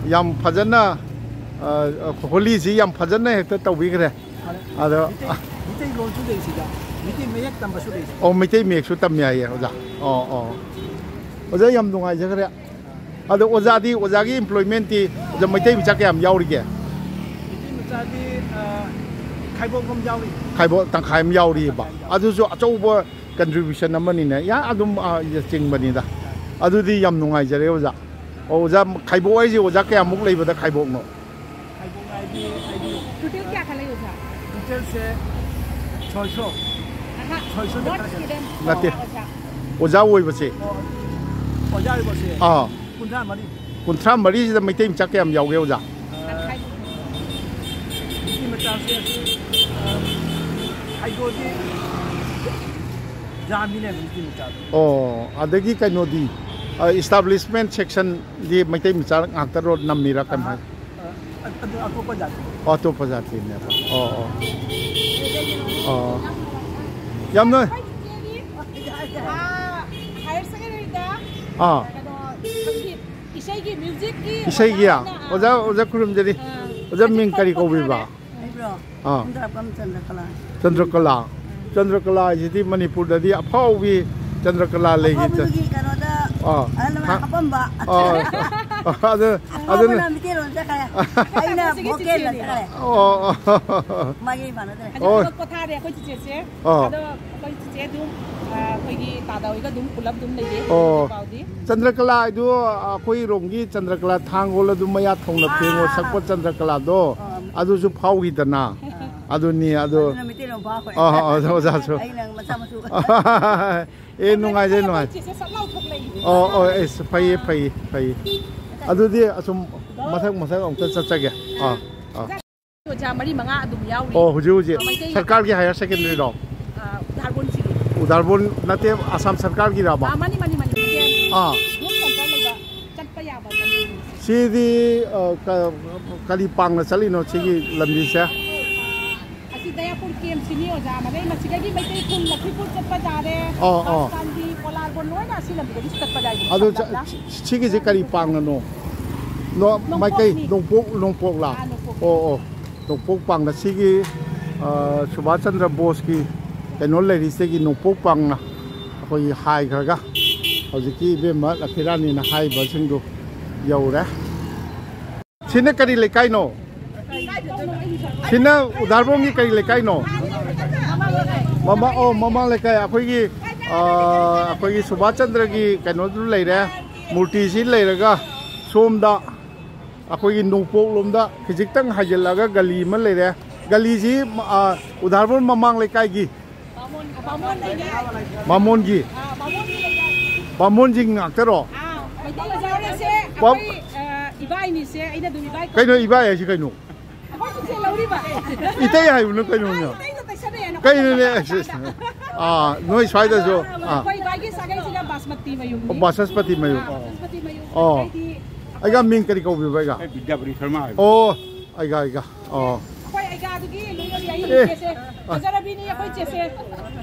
ꯌꯥꯝ ꯐꯖꯅ, ꯑ, ꯍꯣꯂꯤꯁꯤ ꯌꯥꯝ ꯐꯖꯅ ꯍꯦꯛꯇ ꯇꯧꯕꯤꯈ꯭ꯔꯦ꯫ ꯑꯗꯣ ꯃꯤꯇꯩ, ꯃꯤꯇꯩ ꯂꯣꯟꯁꯨ ꯂꯩ ꯁꯤꯗ꯫ ꯃꯩꯇꯩ ꯃꯌꯦꯛ ꯇꯝꯕꯁꯨ ꯂꯩ꯫ ꯑꯣ, ꯃꯩꯇꯩ ꯃꯌꯦꯛꯁꯨ ꯇꯝ ꯌꯥꯏꯌꯦ ꯑꯣꯖꯥ꯫ ꯑꯣ, ꯑꯣ꯫ ꯑꯣꯖꯥ, ꯌꯥꯝ ꯅꯨꯡꯉꯥꯏꯖꯈ꯭ꯔꯦ꯫ ꯑꯗꯣ ꯑꯣꯖꯥꯗꯤ, ꯑꯣꯖꯥꯒꯤ employment ꯇꯤ, ꯑꯣꯖꯥ, ꯃꯩꯇꯩ ꯃꯆꯥ ꯀꯌꯥꯝ ꯌꯥꯎꯔꯤꯒꯦ? ꯃꯩꯇꯩ ꯃꯆꯥꯗꯤ, ꯑ, ꯈꯥꯏꯕꯣꯛ ꯑꯃ ꯌꯥꯎꯔꯤ꯫ ꯈꯥꯏꯕꯣꯛ ꯇꯪꯈꯥꯏ ꯑꯃ ꯌꯥꯎꯔꯤꯕ꯫ ꯇꯪꯈꯥꯏ ꯑꯃ ꯌꯥꯎꯔꯤ꯫ ꯑꯗꯨꯁꯨ ꯑꯆꯧꯕ contribution ꯑꯃꯅꯤꯅꯦ꯫ ꯌꯥ, ꯑꯗꯨꯝ, ꯑ, ꯆꯤꯡꯕꯅꯤꯗ꯫ ꯑꯗꯨꯗꯤ ꯌꯥꯝ ꯅꯨꯡꯉꯥꯏꯖꯔꯦ ꯑꯣꯖꯥ꯫ ꯑꯣ, ꯑꯣꯖꯥ, ꯈꯥꯏꯕꯣꯛ ꯍꯥꯏꯁꯦ ꯑꯣꯖꯥ ꯀꯌꯥꯃꯨꯛ ꯂꯩꯕꯗ ꯈꯥꯏꯕꯣꯛꯅꯣ? ꯈꯥꯏꯕꯣꯛ ꯍꯥꯏꯗꯤ, ꯍꯥꯏꯗꯤ total ꯀꯌꯥ ꯈꯜꯂꯦ ꯑꯣꯖꯥ? Total ꯁꯦ ꯁꯣꯏꯁꯣ꯫ ꯑꯍꯥ, ꯁꯣꯏꯁꯣ not ꯈꯔ ꯍꯦꯜꯂꯦ꯫ Student, ꯅꯠꯇꯦ꯫ ꯑꯣꯖꯥ꯫ ꯑꯣꯖꯥ ꯑꯣꯏꯕꯁꯦ꯫ ꯑꯣ, ꯑꯣꯖꯥ ꯑꯣꯏꯕꯁꯦ꯫ ꯑꯥ꯫ ꯀꯨꯟꯊ꯭ꯥ ꯃꯔꯤ꯫ ꯀꯨꯟꯊ꯭ꯔꯥ ꯃꯔꯤꯁꯤꯗ ꯃꯩꯇꯩ ꯃꯆꯥ ꯀꯌꯥꯝ ꯌꯥꯎꯒꯦ ꯑꯣꯖꯥ? ꯇꯪꯈꯥꯏ꯫ ꯅꯨꯄꯤ ꯃꯆꯥꯁꯦ ꯑꯁꯤ, ꯑ, ꯈꯥꯏꯗꯣꯛꯑꯗꯤ ꯌꯥꯝꯃꯤꯅꯦ ꯅꯨꯄꯤ ꯃꯆꯥꯗꯣ꯫ ꯑꯣ, ꯑꯗꯒꯤ ꯀꯩꯅꯣꯗꯤ, ꯑ, establishment section ꯗꯤ ꯃꯩꯇꯩ ꯃꯆꯥ ꯉꯥꯛꯇꯔꯣ ꯅꯝꯃꯤꯔꯥ ꯀꯃꯥꯏ? ꯑ, ꯑ, ꯑꯗꯨ ꯑꯇꯣꯞꯄ ꯖꯥꯇꯤ꯫ ꯑꯣ, ꯑꯇꯣꯞꯄ ꯖꯥꯇꯤꯅꯦꯕ꯫ ꯑꯣ, ꯑꯣ꯫ ꯑꯣ꯫ ꯌꯥꯝꯅ ꯑꯩꯈꯣꯏ ꯆꯤꯆꯦꯗꯤ, ꯑ, higher secondary ꯗ ꯑꯥ꯫ ꯀꯩꯅꯣ, ꯁꯪꯒꯤꯠ, ꯏꯁꯩꯒꯤ, music ꯀꯤ ꯏꯁꯩꯒꯤ? ꯑꯣꯖꯥ ꯑꯣꯏꯅ, ꯑꯥ꯫ ꯑꯣꯖꯥ, ꯑꯣꯖꯥ ꯈꯨꯔꯨꯝꯖꯔꯤ꯫ ꯑꯥ꯫ ꯑꯣꯖꯥ, ꯃꯤꯡ ꯀꯔꯤ ꯀꯧꯕꯤꯕ? ꯄꯣꯊꯥꯔꯦ꯫ ꯑꯩꯕ꯭ꯔꯣ? ꯑꯥ꯫ ꯈꯨꯟꯗ꯭ꯔꯥꯛꯄꯝ ꯆꯟꯗ꯭ꯔꯀꯂꯥ꯫ ꯆꯟꯗ꯭ꯔꯀꯂꯥ꯫ ꯎꯝ꯫ ꯆꯟꯗ꯭ꯔꯀꯂꯥ ꯍꯥꯏꯁꯤꯗꯤ ꯃꯅꯤꯄꯨꯔꯗꯗꯤ ꯑꯐꯥꯎꯕꯤ ꯆꯟꯗ꯭ꯔꯀꯂꯥ ꯂꯩꯈꯤ꯫ ꯑꯐꯥꯎꯕꯤꯒꯤ ꯀꯩꯅꯣꯗ, ꯑꯣ꯫ ꯑꯍꯜ ꯑꯃꯅ ꯊꯥ-, ꯍꯥꯄꯝꯕ꯫ ꯑꯣ꯫ ꯑꯗꯨ, ꯑꯗꯨꯅ ꯑꯐꯥꯎꯕꯅ ꯃꯤꯇꯩꯔꯣꯝ ꯆꯠꯈ꯭ꯔꯦ꯫ ꯑꯩꯅ ꯁꯤꯒꯤ vocal ꯆꯤꯆꯦꯅꯦ꯫ ꯆꯠꯈ꯭ꯔꯦ꯫ ꯑꯣ, ꯑꯣ꯫ ꯃꯥꯒꯤ ꯏꯃꯥꯟꯅꯗ꯭ꯔꯦ꯫ ꯍꯧꯖꯤꯛ ꯑꯣ꯫ ꯊꯕꯛ ꯄꯣꯊꯥꯔꯦ ꯑꯩꯈꯣꯏ ꯆꯤꯆꯦꯁꯦ꯫ ꯑꯣ꯫ ꯑꯗꯣ ꯑꯩꯈꯣꯏ ꯆꯤꯆꯦ ꯑꯗꯨꯝ, ꯑ, ꯑꯩꯈꯣꯏꯒꯤ ꯇꯥꯗ ꯍꯣꯏꯒ ꯑꯗꯨꯝ ꯄꯨꯂꯞ ꯑꯗꯨꯝ ꯂꯩꯌꯦ ꯑꯣ꯫ ꯍꯧꯖꯤꯛ ꯐꯥꯎꯗꯤ꯫ ꯆꯟꯗ꯭ꯔꯀꯂꯥ ꯍꯥꯏꯗꯣ ꯑꯩꯈꯣꯏꯔꯣꯝꯒꯤ ꯆꯟꯗ꯭ꯔꯀꯂꯥ ꯊꯥꯡꯒꯣꯜ ꯑꯗꯨꯝ ꯃꯌꯥ ꯊꯣꯡꯅ ꯐꯦꯡꯉꯣ ꯑꯥ, ꯁꯛꯄ ꯑꯥ꯫ ꯆꯟꯗ꯭ꯔꯀꯂꯥꯗꯣ ꯑꯥ꯫ ꯑꯗꯨꯁꯨ ꯐꯥꯎꯈꯤꯗꯅ꯫ ꯑꯥ꯫ ꯑꯗꯨꯅꯤ ꯑꯗꯣ꯫ ꯑꯗꯨꯅ ꯃꯩꯇꯩꯂꯣꯟ ꯐꯥꯎꯈ꯭ꯔꯦ꯫ ꯑꯥ, ꯑꯥ, ꯑꯣꯖꯥꯁꯨ꯫ ꯑꯩꯅ ꯃꯆꯥ ꯃꯁꯨ꯫ ꯑꯦ, ꯅꯨꯡꯉꯥꯏꯖꯩ, ꯅꯨꯡꯉꯥꯏ꯫ ꯆꯤꯆꯦ ꯁꯠ ꯂꯥꯎ ꯊꯣꯛꯂꯛꯏ꯫ ꯑꯣ, ꯑꯣ, ꯑꯦ, ꯐꯩꯌꯦ, ꯐꯩꯌꯦ, ꯐꯩꯌꯦ꯫ ꯑꯗꯨꯗꯤ ꯑꯁꯨꯝ ꯃꯊꯪ, ꯃꯊꯪ ꯑꯃꯨꯛꯇ ꯆꯠꯆꯒꯦ꯫ ꯑꯥ, ꯑꯥ꯫ ꯑꯣꯖꯥ ꯃꯔꯤ ꯃꯉꯥ ꯑꯗꯨꯝ ꯌꯥꯎꯔꯤ꯫ ꯑꯣ, ꯍꯧꯖꯤꯛ, ꯍꯧꯖꯤꯛ ꯑ, ꯃꯩꯇꯩ ꯁꯔꯀꯥꯔꯒꯤ higher secondary ꯔꯣ? ꯑ, ꯎꯗꯥꯔꯕꯣꯟ ꯁꯤꯒꯤ꯫ ꯎꯗꯥꯔꯕꯣꯟ ꯅꯠꯇꯦ, ꯑꯁꯥꯝ ꯁꯔꯀꯥꯔꯒꯤꯔꯕ? ꯑ, ꯃꯥꯅꯤ, ꯃꯥꯅꯤ, ꯃꯥꯅꯤ, ꯃꯥꯅꯤ꯫ ꯑꯥ꯫ Youth center ꯂꯩꯕ, ꯆꯠꯄ ꯌꯥꯕ ꯂꯝꯕꯤ꯫ ꯁꯤꯗꯤ, ꯑ, ꯀ-, ꯀꯔꯤ ꯄꯥꯡꯅ ꯆꯠꯂꯤꯅꯣ ꯁꯤꯒꯤ ꯂꯝꯕꯤꯁꯦ? ꯑ, ꯑꯁꯤ ꯗꯌꯥꯄꯨꯔ camp ꯁꯤꯅꯤ ꯑꯣꯖꯥ, ꯃꯗꯩ ꯃꯁꯤꯗꯒꯤ ꯃꯩꯇꯩ ꯈꯨꯟ ꯂꯛꯈꯤꯄꯨꯔ ꯆꯠꯄ ꯌꯥꯔꯦ, ꯑꯣ, ꯑꯣ꯫ ꯕꯁ ꯁ꯭ꯇꯥꯟꯒꯤ ꯄꯣꯂꯥꯔꯕꯣꯟ ꯂꯣꯏꯅ ꯑꯁꯤ ꯂꯝꯕꯤꯗꯒꯤ ꯆꯠꯄ ꯌꯥꯏ ꯑꯗꯨ ꯆ-, ꯇꯞꯅ꯫ ꯁꯤ-, ꯁꯤꯒꯤꯁꯦ ꯀꯔꯤ ꯄꯥꯡꯅꯅꯣ? ꯅꯣ-, ꯅꯣꯡꯄꯣꯛꯅꯤ꯫ ꯃꯥꯏꯀꯩ ꯅꯣꯡꯄꯣꯛ, ꯅꯣꯡꯄꯣꯛꯂꯥ? ꯑꯥ, ꯅꯣꯡꯄꯣꯛ꯫ ꯑꯣ, ꯑꯣ꯫ ꯅꯣꯡꯄꯣꯛ ꯄꯥꯡꯅ ꯁꯤꯒꯤ, ꯑ, ꯁꯨꯚꯥꯁ ꯆꯟꯗ꯭ꯔ ꯕꯣꯁꯀꯤ ꯀꯩꯅꯣ ꯂꯩꯔꯤꯁꯤꯗꯒꯤ ꯅꯣꯡꯄꯣꯛ ꯄꯥꯡꯅ ꯑꯩꯈꯣꯏꯒꯤ ꯍꯥꯏꯈ꯭ꯔꯒ ꯍꯧꯖꯤꯛꯀꯤ ꯏꯕꯦꯝꯃ ꯂꯛꯈꯤꯔꯥꯅꯤꯅ ꯍꯥꯏꯔꯤꯕꯁꯤꯡꯗꯨ ꯌꯧꯔꯦ꯫ ꯁꯤꯅ ꯀꯔꯤ ꯂꯩꯀꯥꯏꯅꯣ? ꯁꯤꯅ ꯎꯗꯥꯔꯕꯣꯝꯒꯤ ꯀꯔꯤ ꯂꯩꯀꯥꯏꯅꯣ? ꯃꯃꯥ, ꯑꯣ, ꯃꯃꯥꯡ ꯂꯩꯀꯥꯏ꯫ ꯑꯩꯈꯣꯏꯒꯤ, ꯑ, ꯑꯩꯈꯣꯏꯒꯤ ꯁꯨꯕꯥꯁ ꯆꯟꯗ꯭ꯔꯒꯤ ꯀꯩꯅꯣꯗꯨ ꯂꯩꯔꯦ, ꯃꯨꯔꯇꯤꯁꯤ ꯂꯩꯔꯒ ꯁꯣꯝꯗ ꯑꯩꯈꯣꯏꯒꯤ ꯅꯣꯡꯄꯣꯛꯂꯣꯝꯗ ꯈꯤꯖꯤꯛꯇꯪ ꯍꯥꯏꯖꯤꯜꯂꯒ ꯒꯂꯤ ꯑꯃ ꯂꯩꯔꯦ꯫ ꯒꯂꯤꯁꯤ, ꯑ, ꯎꯗꯥꯔꯕꯣꯝ ꯃꯃꯥꯡ ꯂꯩꯀꯥꯏꯒꯤ ꯕꯥꯃꯣꯟꯒꯤ꯫ ꯕꯥꯃꯣꯟꯁꯤꯡ ꯉꯥꯛꯇꯔꯣ? ꯑꯥ, ꯃꯩꯇꯩ ꯃꯆꯥ ꯍꯥꯏꯁꯦ ꯄꯥꯎ- ꯑꯩꯈꯣꯏ, ꯑ, ꯏꯕꯥꯏꯅꯤꯁꯦ, ꯑꯩꯅ ꯑꯗꯨꯝ ꯏꯕꯥꯏ ꯀꯧ- ꯀꯩꯅꯣ ꯏꯕꯥꯏ ꯍꯥꯏꯁꯤ ꯀꯩꯅꯣ? ꯑꯩꯈꯣꯏ ꯆꯤꯆꯦ ꯂꯧꯔꯤꯕ꯫ ꯏꯇꯩ ꯍꯥꯏꯕꯅ ꯀꯩꯅꯣꯅꯦ? ꯏꯇꯩꯒ ꯇꯩꯁꯟꯅꯩ ꯍꯥꯏꯅ ꯀꯩꯅꯣꯅꯦ? ꯑꯩꯈꯣꯏ ꯑꯁ, ꯑꯥ, ꯅꯣꯏ ꯁ꯭ꯋꯥꯏꯗꯁꯨ, ꯑꯥ꯫ ꯑꯩꯈꯣꯏ ꯏꯕꯥꯏꯒꯤ ꯁꯥꯒꯩꯁꯤꯅ ꯕꯥꯁꯃꯇꯤ ꯃꯌꯨꯝꯅꯤ꯫ ꯑꯣ, ꯕꯥꯁꯃꯇꯤ ꯃꯌꯨꯝ꯫ ꯑꯥ, ꯕꯥꯁꯃꯇꯤ ꯃꯌꯨꯝ꯫ ꯑꯣ꯫ ꯑꯩꯗꯤ ꯑꯩꯒ ꯃꯤꯡ ꯀꯔꯤ ꯀꯧꯕꯤꯕ ꯑꯩꯒ? ꯑꯩ ꯕꯤꯗ꯭ꯌꯥꯄꯇꯤ ꯁꯔꯃ ꯍꯥꯏꯕ꯫ ꯑꯣ, ꯑꯩꯒ, ꯑꯩꯒ꯫ ꯑꯣ꯫ ꯑꯩꯈꯣꯏ ꯑꯩꯒꯥꯗꯨꯒꯤ ꯂꯣꯏꯅꯕꯤ ꯑꯩ ꯑꯦ꯫ ꯆꯦꯁꯦ꯫ ꯐꯖꯔꯕꯤꯅꯤ ꯑꯩꯈꯣꯏ ꯆꯦꯁꯦ꯫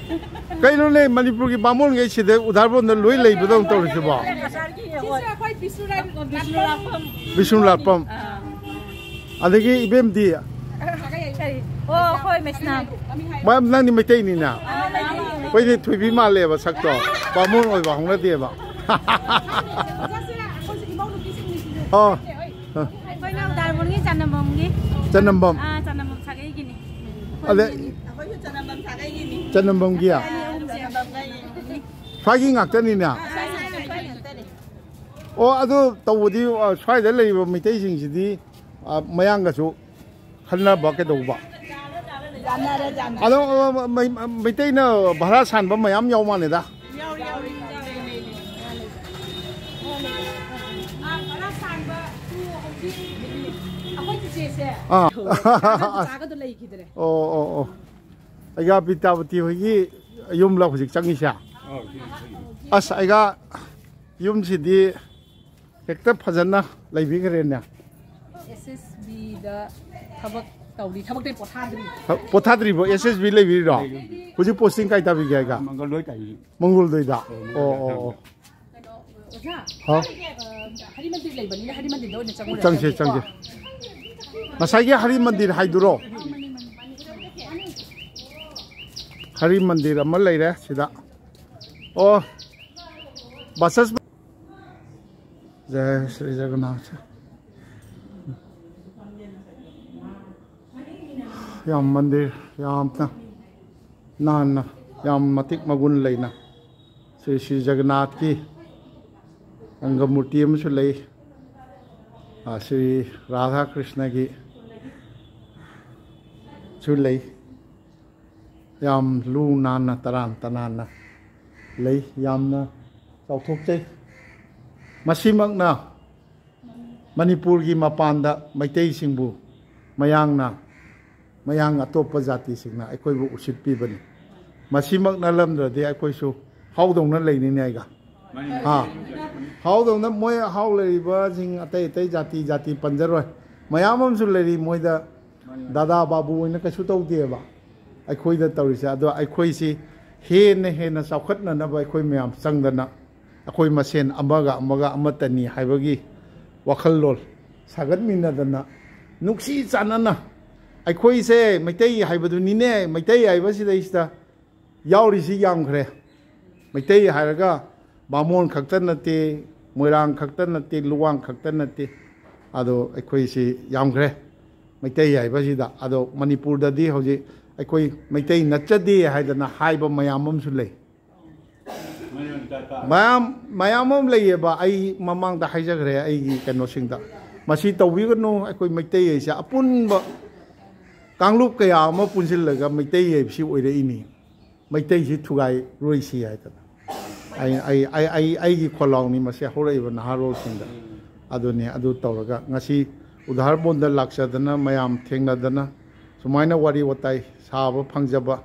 ꯀꯩꯅꯣꯅꯦ, ꯃꯅꯤꯄꯨꯔꯒꯤ ꯕꯥꯃꯣꯟꯈꯩ ꯁꯤꯗ ꯎꯗꯥꯔꯕꯣꯟꯗ ꯂꯣꯏ ꯂꯩꯕꯗꯧꯅ ꯇꯧꯔꯤꯁꯤꯕꯣ? ꯁꯤꯁꯦ ꯑꯩꯈꯣꯏ ꯕꯤꯁꯅꯨ ꯂꯥꯠ-, ꯕꯤꯁꯅꯨ ꯂꯥꯠꯐꯝ꯫ ꯕꯤꯁꯅꯨ ꯂꯥꯠꯐꯝ꯫ ꯑꯥ꯫ ꯑꯗꯒꯤ ꯏꯕꯦꯝꯗꯤ? ꯀꯔꯤ? ꯑꯣ, ꯑꯩꯈꯣꯏ ꯃꯦꯁꯅꯥꯝ꯫ ꯃꯌꯥꯝ ꯅꯪꯗꯤ ꯃꯩꯇꯩꯅꯤꯅ? ꯑꯥ, ꯃꯩꯇꯩꯅꯤ꯫ ꯑꯩꯈꯣꯏꯗꯤ ꯊꯣꯏꯕꯤ ꯃꯥꯜꯂꯦꯕ ꯁꯛꯇꯣ꯫ ꯕꯥꯃꯣꯟ ꯑꯣꯏꯕ ꯍꯧꯅꯗꯦꯕ꯫ ꯑꯣꯖꯥꯁꯦ ꯑꯩꯈꯣꯏꯁꯨ ꯏꯃꯧ ꯅꯨꯄꯤꯁꯤꯡꯅꯤꯁꯤꯁꯨ꯫ ꯑꯣ꯫ ꯑꯩꯈꯣꯏꯅ ꯗꯥꯔꯃꯣꯟꯒꯤ ꯆꯅꯝꯕꯝꯒꯤ꯫ ꯆꯅꯝꯕꯝ꯫ ꯑꯥ, ꯆꯅꯝꯕꯝ ꯁꯥꯒꯩꯒꯤꯅꯤ꯫ ꯑꯗꯩ ꯑꯩꯈꯣꯏꯁꯨ ꯆꯅꯝꯕꯝ ꯁꯥꯒꯩꯒꯤꯅꯤ꯫ ꯆꯅꯝꯕꯝꯒꯤ? ꯑꯅꯤ ꯑꯍꯨꯝꯁꯦ꯫ ꯆꯅꯝꯕꯝꯒꯤ꯫ ꯁ꯭ꯋꯥꯏꯒꯤ ꯉꯥꯛꯇꯅꯤꯅꯦ? ꯑꯥ, ꯁ꯭ꯋꯥꯏꯒꯤ ꯉꯥꯛꯇꯅꯤ꯫ ꯑꯣ, ꯑꯗꯨ ꯇꯧꯕꯗꯤ, ꯑ, ꯁ꯭ꯋꯥꯏꯗ ꯂꯩꯔꯤꯕ ꯃꯩꯇꯩꯁꯤꯡꯁꯤꯗꯤ, ꯑ, ꯃꯌꯥꯡꯒꯁꯨ ꯈꯟꯅꯕ ꯀꯩꯗꯧꯕ? ꯌꯥꯅꯔꯦ, ꯌꯥꯅꯔꯦ꯫ ꯑꯗꯣ, ꯑ, ꯃꯩ-, ꯃꯩꯇꯩꯅ ꯚꯔꯥ ꯁꯥꯟꯕ ꯃꯌꯥꯝ ꯌꯥꯎ ꯃꯥꯜꯂꯦꯗ꯫ ꯌꯥꯎꯔꯤ, ꯌꯥꯎꯔꯤ꯫ ꯑꯥ, ꯚꯔꯥ ꯁꯥꯟꯕ ꯇꯨ ꯍꯧꯖꯤꯛ ꯑꯩꯈꯣꯏ ꯆꯤꯆꯦꯁꯦ꯫ ꯑꯥ꯫ ꯆꯥꯒꯗꯣ ꯂꯩꯈꯤꯗ꯭ꯔꯦ꯫ ꯑꯣ, ꯑꯣ, ꯑꯣ꯫ ꯑꯩꯒ ꯕꯤꯗ꯭ꯌꯥꯄꯇꯤ ꯍꯣꯏꯒꯤ ꯌꯨꯝꯂ ꯍꯧꯖꯤꯛ ꯆꯪꯉꯤꯁꯦ? ꯑꯧ, ꯁꯤ ꯂꯩ꯫ ꯑꯁ, ꯑꯩꯒ ꯌꯨꯝꯁꯤꯗꯤ ꯍꯦꯛꯇ ꯐꯖꯅ ꯂꯩꯕꯤꯈ꯭ꯔꯦꯅꯦ꯫ ꯑꯦꯁ ꯑꯦꯁ ꯕꯤꯗ ꯊꯕꯛ ꯇꯧꯔꯤ, ꯊꯕꯛꯇꯩ ꯄꯣꯊꯥꯗ꯭ꯔꯤ꯫ ꯊ-, ꯄꯣꯊꯥꯗ꯭ꯔꯤꯕꯣ? ꯑꯦꯁ ꯑꯦꯁ ꯕꯤ ꯂꯩꯕꯤꯔꯤꯔꯣ? ꯂꯩꯔꯤ꯫ ꯍꯧꯖꯤꯛ ꯄꯣꯁꯇꯤꯡ ꯀꯥꯏ ꯇꯥꯕꯤꯒꯦ ꯍꯥꯏꯒ? ꯃꯪꯒꯜ ꯂꯣꯏ ꯇꯥꯏ꯫ ꯑꯣ, ꯑꯣ, ꯑꯣ꯫ ꯀꯩꯅꯣ, ꯑꯣꯖꯥ, ꯍꯥ? ꯑ, ꯍꯔꯤ ꯃꯟꯗꯤꯔ ꯂꯩꯕꯅꯤꯅ ꯍꯔꯤ ꯃꯟꯗꯤꯔꯗ ꯑꯣꯏꯅ ꯆꯪꯉꯨꯔꯁꯤ꯫ ꯆꯪꯁꯦ, ꯆꯪꯁꯦ꯫ ꯉꯁꯥꯏꯒꯤ ꯍꯔꯤ ꯃꯟꯗꯤꯔ ꯍꯥꯏꯗꯨꯔꯣ? ꯑ, ꯃꯥꯅꯤ, ꯃꯥꯅꯤ, ꯃꯥꯅꯤ꯫ ꯍꯔꯤ ꯃꯟꯗꯤꯔ ꯑꯃ ꯂꯩꯔꯦ ꯁꯤꯗ꯫ ꯑꯣ, ꯕꯁꯁ꯫ ꯖꯌ ꯁ꯭ꯔꯤ ꯖꯒꯟꯅꯥꯊ꯫ ꯌꯥꯝ ꯃꯟꯗꯤꯔ ꯌꯥꯝꯅ ꯅꯥꯟꯅ, ꯌꯥꯝ ꯃꯇꯤꯛ ꯃꯒꯨꯟ ꯂꯩꯅ ꯁ꯭ꯔꯤ ꯁ꯭ꯔꯤ ꯖꯒꯟꯅꯥꯊꯀꯤ ꯑꯪꯒꯃꯨꯔꯇꯤ ꯑꯃꯁꯨ ꯂꯩ꯫ ꯑ, ꯁ꯭ꯔꯤ ꯔꯥꯙꯥ ꯀ꯭ꯔꯤꯁꯅꯒꯤ ꯁꯨ ꯂꯩ꯫ ꯌꯥꯝ ꯂꯨ ꯅꯥꯟꯅ, ꯇꯔꯥꯝ ꯇꯅꯥꯟꯅ ꯂꯩ꯫ ꯌꯥꯝꯅ ꯆꯥꯎꯊꯣꯛꯆꯩ꯫ ꯃꯁꯤꯃꯛꯅ ꯃꯅꯤꯄꯨꯔꯒꯤ ꯃꯄꯥꯟꯗ ꯃꯩꯇꯩꯁꯤꯡꯕꯨ ꯃꯌꯥꯡꯅ, ꯃꯌꯥꯡ ꯑꯇꯣꯞꯄ ꯖꯥꯇꯤꯁꯤꯡꯅ ꯑꯩꯈꯣꯏꯕꯨ ꯎꯁꯤꯠꯄꯤꯕꯅꯤ꯫ ꯃꯁꯤꯃꯛ ꯅꯠꯂꯝꯗ꯭ꯔꯗꯤ ꯑꯩꯈꯣꯏꯁꯨ ꯍꯥꯎꯗꯧꯅ ꯂꯩꯅꯤꯅꯦ ꯑꯩꯒ꯫ ꯍꯥ? ꯍꯥꯎꯗꯧꯅ ꯃꯣꯏ ꯍꯥꯎ ꯂꯩꯔꯤꯕꯁꯤꯡ ꯑꯇꯩ ꯑꯇꯩ ꯖꯥꯇꯤ, ꯖꯥꯇꯤ ꯄꯟꯖꯔꯣꯏ꯫ ꯃꯌꯥꯝ ꯑꯃꯁꯨ ꯂꯩꯔꯤ ꯃꯣꯏꯗ ꯗꯥꯗꯥ ꯕꯥꯕꯨ ꯑꯣꯏꯅ ꯀꯩꯁꯨ ꯇꯧꯗꯦꯕ ꯑꯩꯈꯣꯏꯗ ꯇꯧꯔꯤꯁꯦ꯫ ꯑꯗꯣ ꯑꯩꯈꯣꯏꯁꯤ ꯍꯦꯟꯅ ꯍꯦꯟꯅ ꯆꯥꯎꯈꯠꯅꯅꯕ ꯑꯩꯈꯣꯏ ꯃꯌꯥꯝ ꯆꯪꯗꯅ ꯑꯩꯈꯣꯏ ꯃꯁꯦꯟ ꯑꯃꯒ ꯑꯃꯒ ꯑꯃꯠꯇꯅꯤ ꯍꯥꯏꯕꯒꯤ ꯋꯥꯈꯜꯂꯣꯟ ꯁꯥꯒꯠꯃꯤꯟꯅꯗꯅ ꯅꯨꯡꯁꯤ ꯆꯥꯟꯅꯅ ꯑꯩꯈꯣꯏꯁꯦ ꯃꯩꯇꯩ ꯍꯥꯏꯕꯗꯨꯅꯤꯅꯦ꯫ ꯃꯩꯇꯩ ꯍꯥꯏꯕꯁꯤꯗꯩꯁꯤꯗ ꯌꯥꯎꯔꯤꯁꯤ ꯌꯥꯝꯈ꯭ꯔꯦ꯫ ꯃꯩꯇꯩ ꯍꯥꯏꯔꯒ ꯕꯥꯃꯣꯟ ꯈꯛꯇ ꯅꯠꯇꯦ, ꯃꯣꯏꯔꯥꯡ ꯈꯛꯇ ꯅꯠꯇꯦ, ꯂꯨꯋꯥꯡ ꯈꯛꯇ ꯅꯠꯇꯦ꯫ ꯑꯗꯣ ꯑꯩꯈꯣꯏꯁꯤ ꯌꯥꯝꯈ꯭ꯔꯦ ꯃꯩꯇꯩ ꯍꯥꯏꯕꯁꯤꯗ꯫ ꯑꯗꯣ ꯃꯅꯤꯄꯨꯔꯗꯗꯤ ꯍꯧꯖꯤꯛ ꯑꯩꯈꯣꯏ ꯃꯩꯇꯩ ꯅꯠꯆꯗꯦ ꯍꯥꯏꯗꯅ ꯍꯥꯏꯕ ꯃꯌꯥꯝ ꯑꯃꯁꯨ ꯂꯩ꯫ ꯃꯌꯥꯝ, ꯃꯌꯥꯝ ꯑꯃ ꯂꯩꯌꯦꯕ꯫ ꯑꯩ ꯃꯃꯥꯡꯗ ꯍꯥꯏꯖꯈ꯭ꯔꯦ ꯑꯩꯒꯤ ꯀꯩꯅꯣꯁꯤꯡꯗ, ꯃꯁꯤ ꯇꯧꯕꯤꯒꯅꯨ꯫ ꯑꯩꯈꯣꯏ ꯃꯩꯇꯩ ꯍꯥꯏꯁꯦ ꯑꯄꯨꯟꯕ ꯀꯥꯡꯂꯨꯞ ꯀꯌꯥ ꯑꯃ ꯄꯨꯟꯁꯤꯜꯂꯒ ꯃꯩꯇꯩ ꯍꯥꯏꯕꯁꯤ ꯑꯣꯏꯔꯛꯏꯅꯤ꯫ ꯃꯩꯇꯩꯁꯤ ꯊꯨꯒꯥꯏꯔꯣꯏꯁꯤ ꯍꯥꯏꯗꯅ ꯑꯩ, ꯑꯩ, ꯑꯩ, ꯑꯩ, ꯑꯩꯒꯤ ꯈꯣꯜꯂꯥꯎꯅꯤ ꯃꯁꯤ ꯍꯧꯔꯛꯏꯕ ꯅꯍꯥꯔꯣꯜꯁꯤꯡꯗ꯫ ꯑꯗꯨꯅꯤ, ꯑꯗꯨ ꯇꯧꯔꯒ ꯉꯁꯤ ꯎꯗꯥꯔꯕꯣꯟꯗ ꯂꯥꯛꯆꯗꯅ ꯃꯌꯥꯝ ꯊꯦꯡꯅꯗꯅ ꯁꯨꯃꯥꯏꯅ ꯋꯥꯔꯤ ꯋꯥꯇꯥꯏ ꯁꯥꯕ ꯐꯪꯖꯕ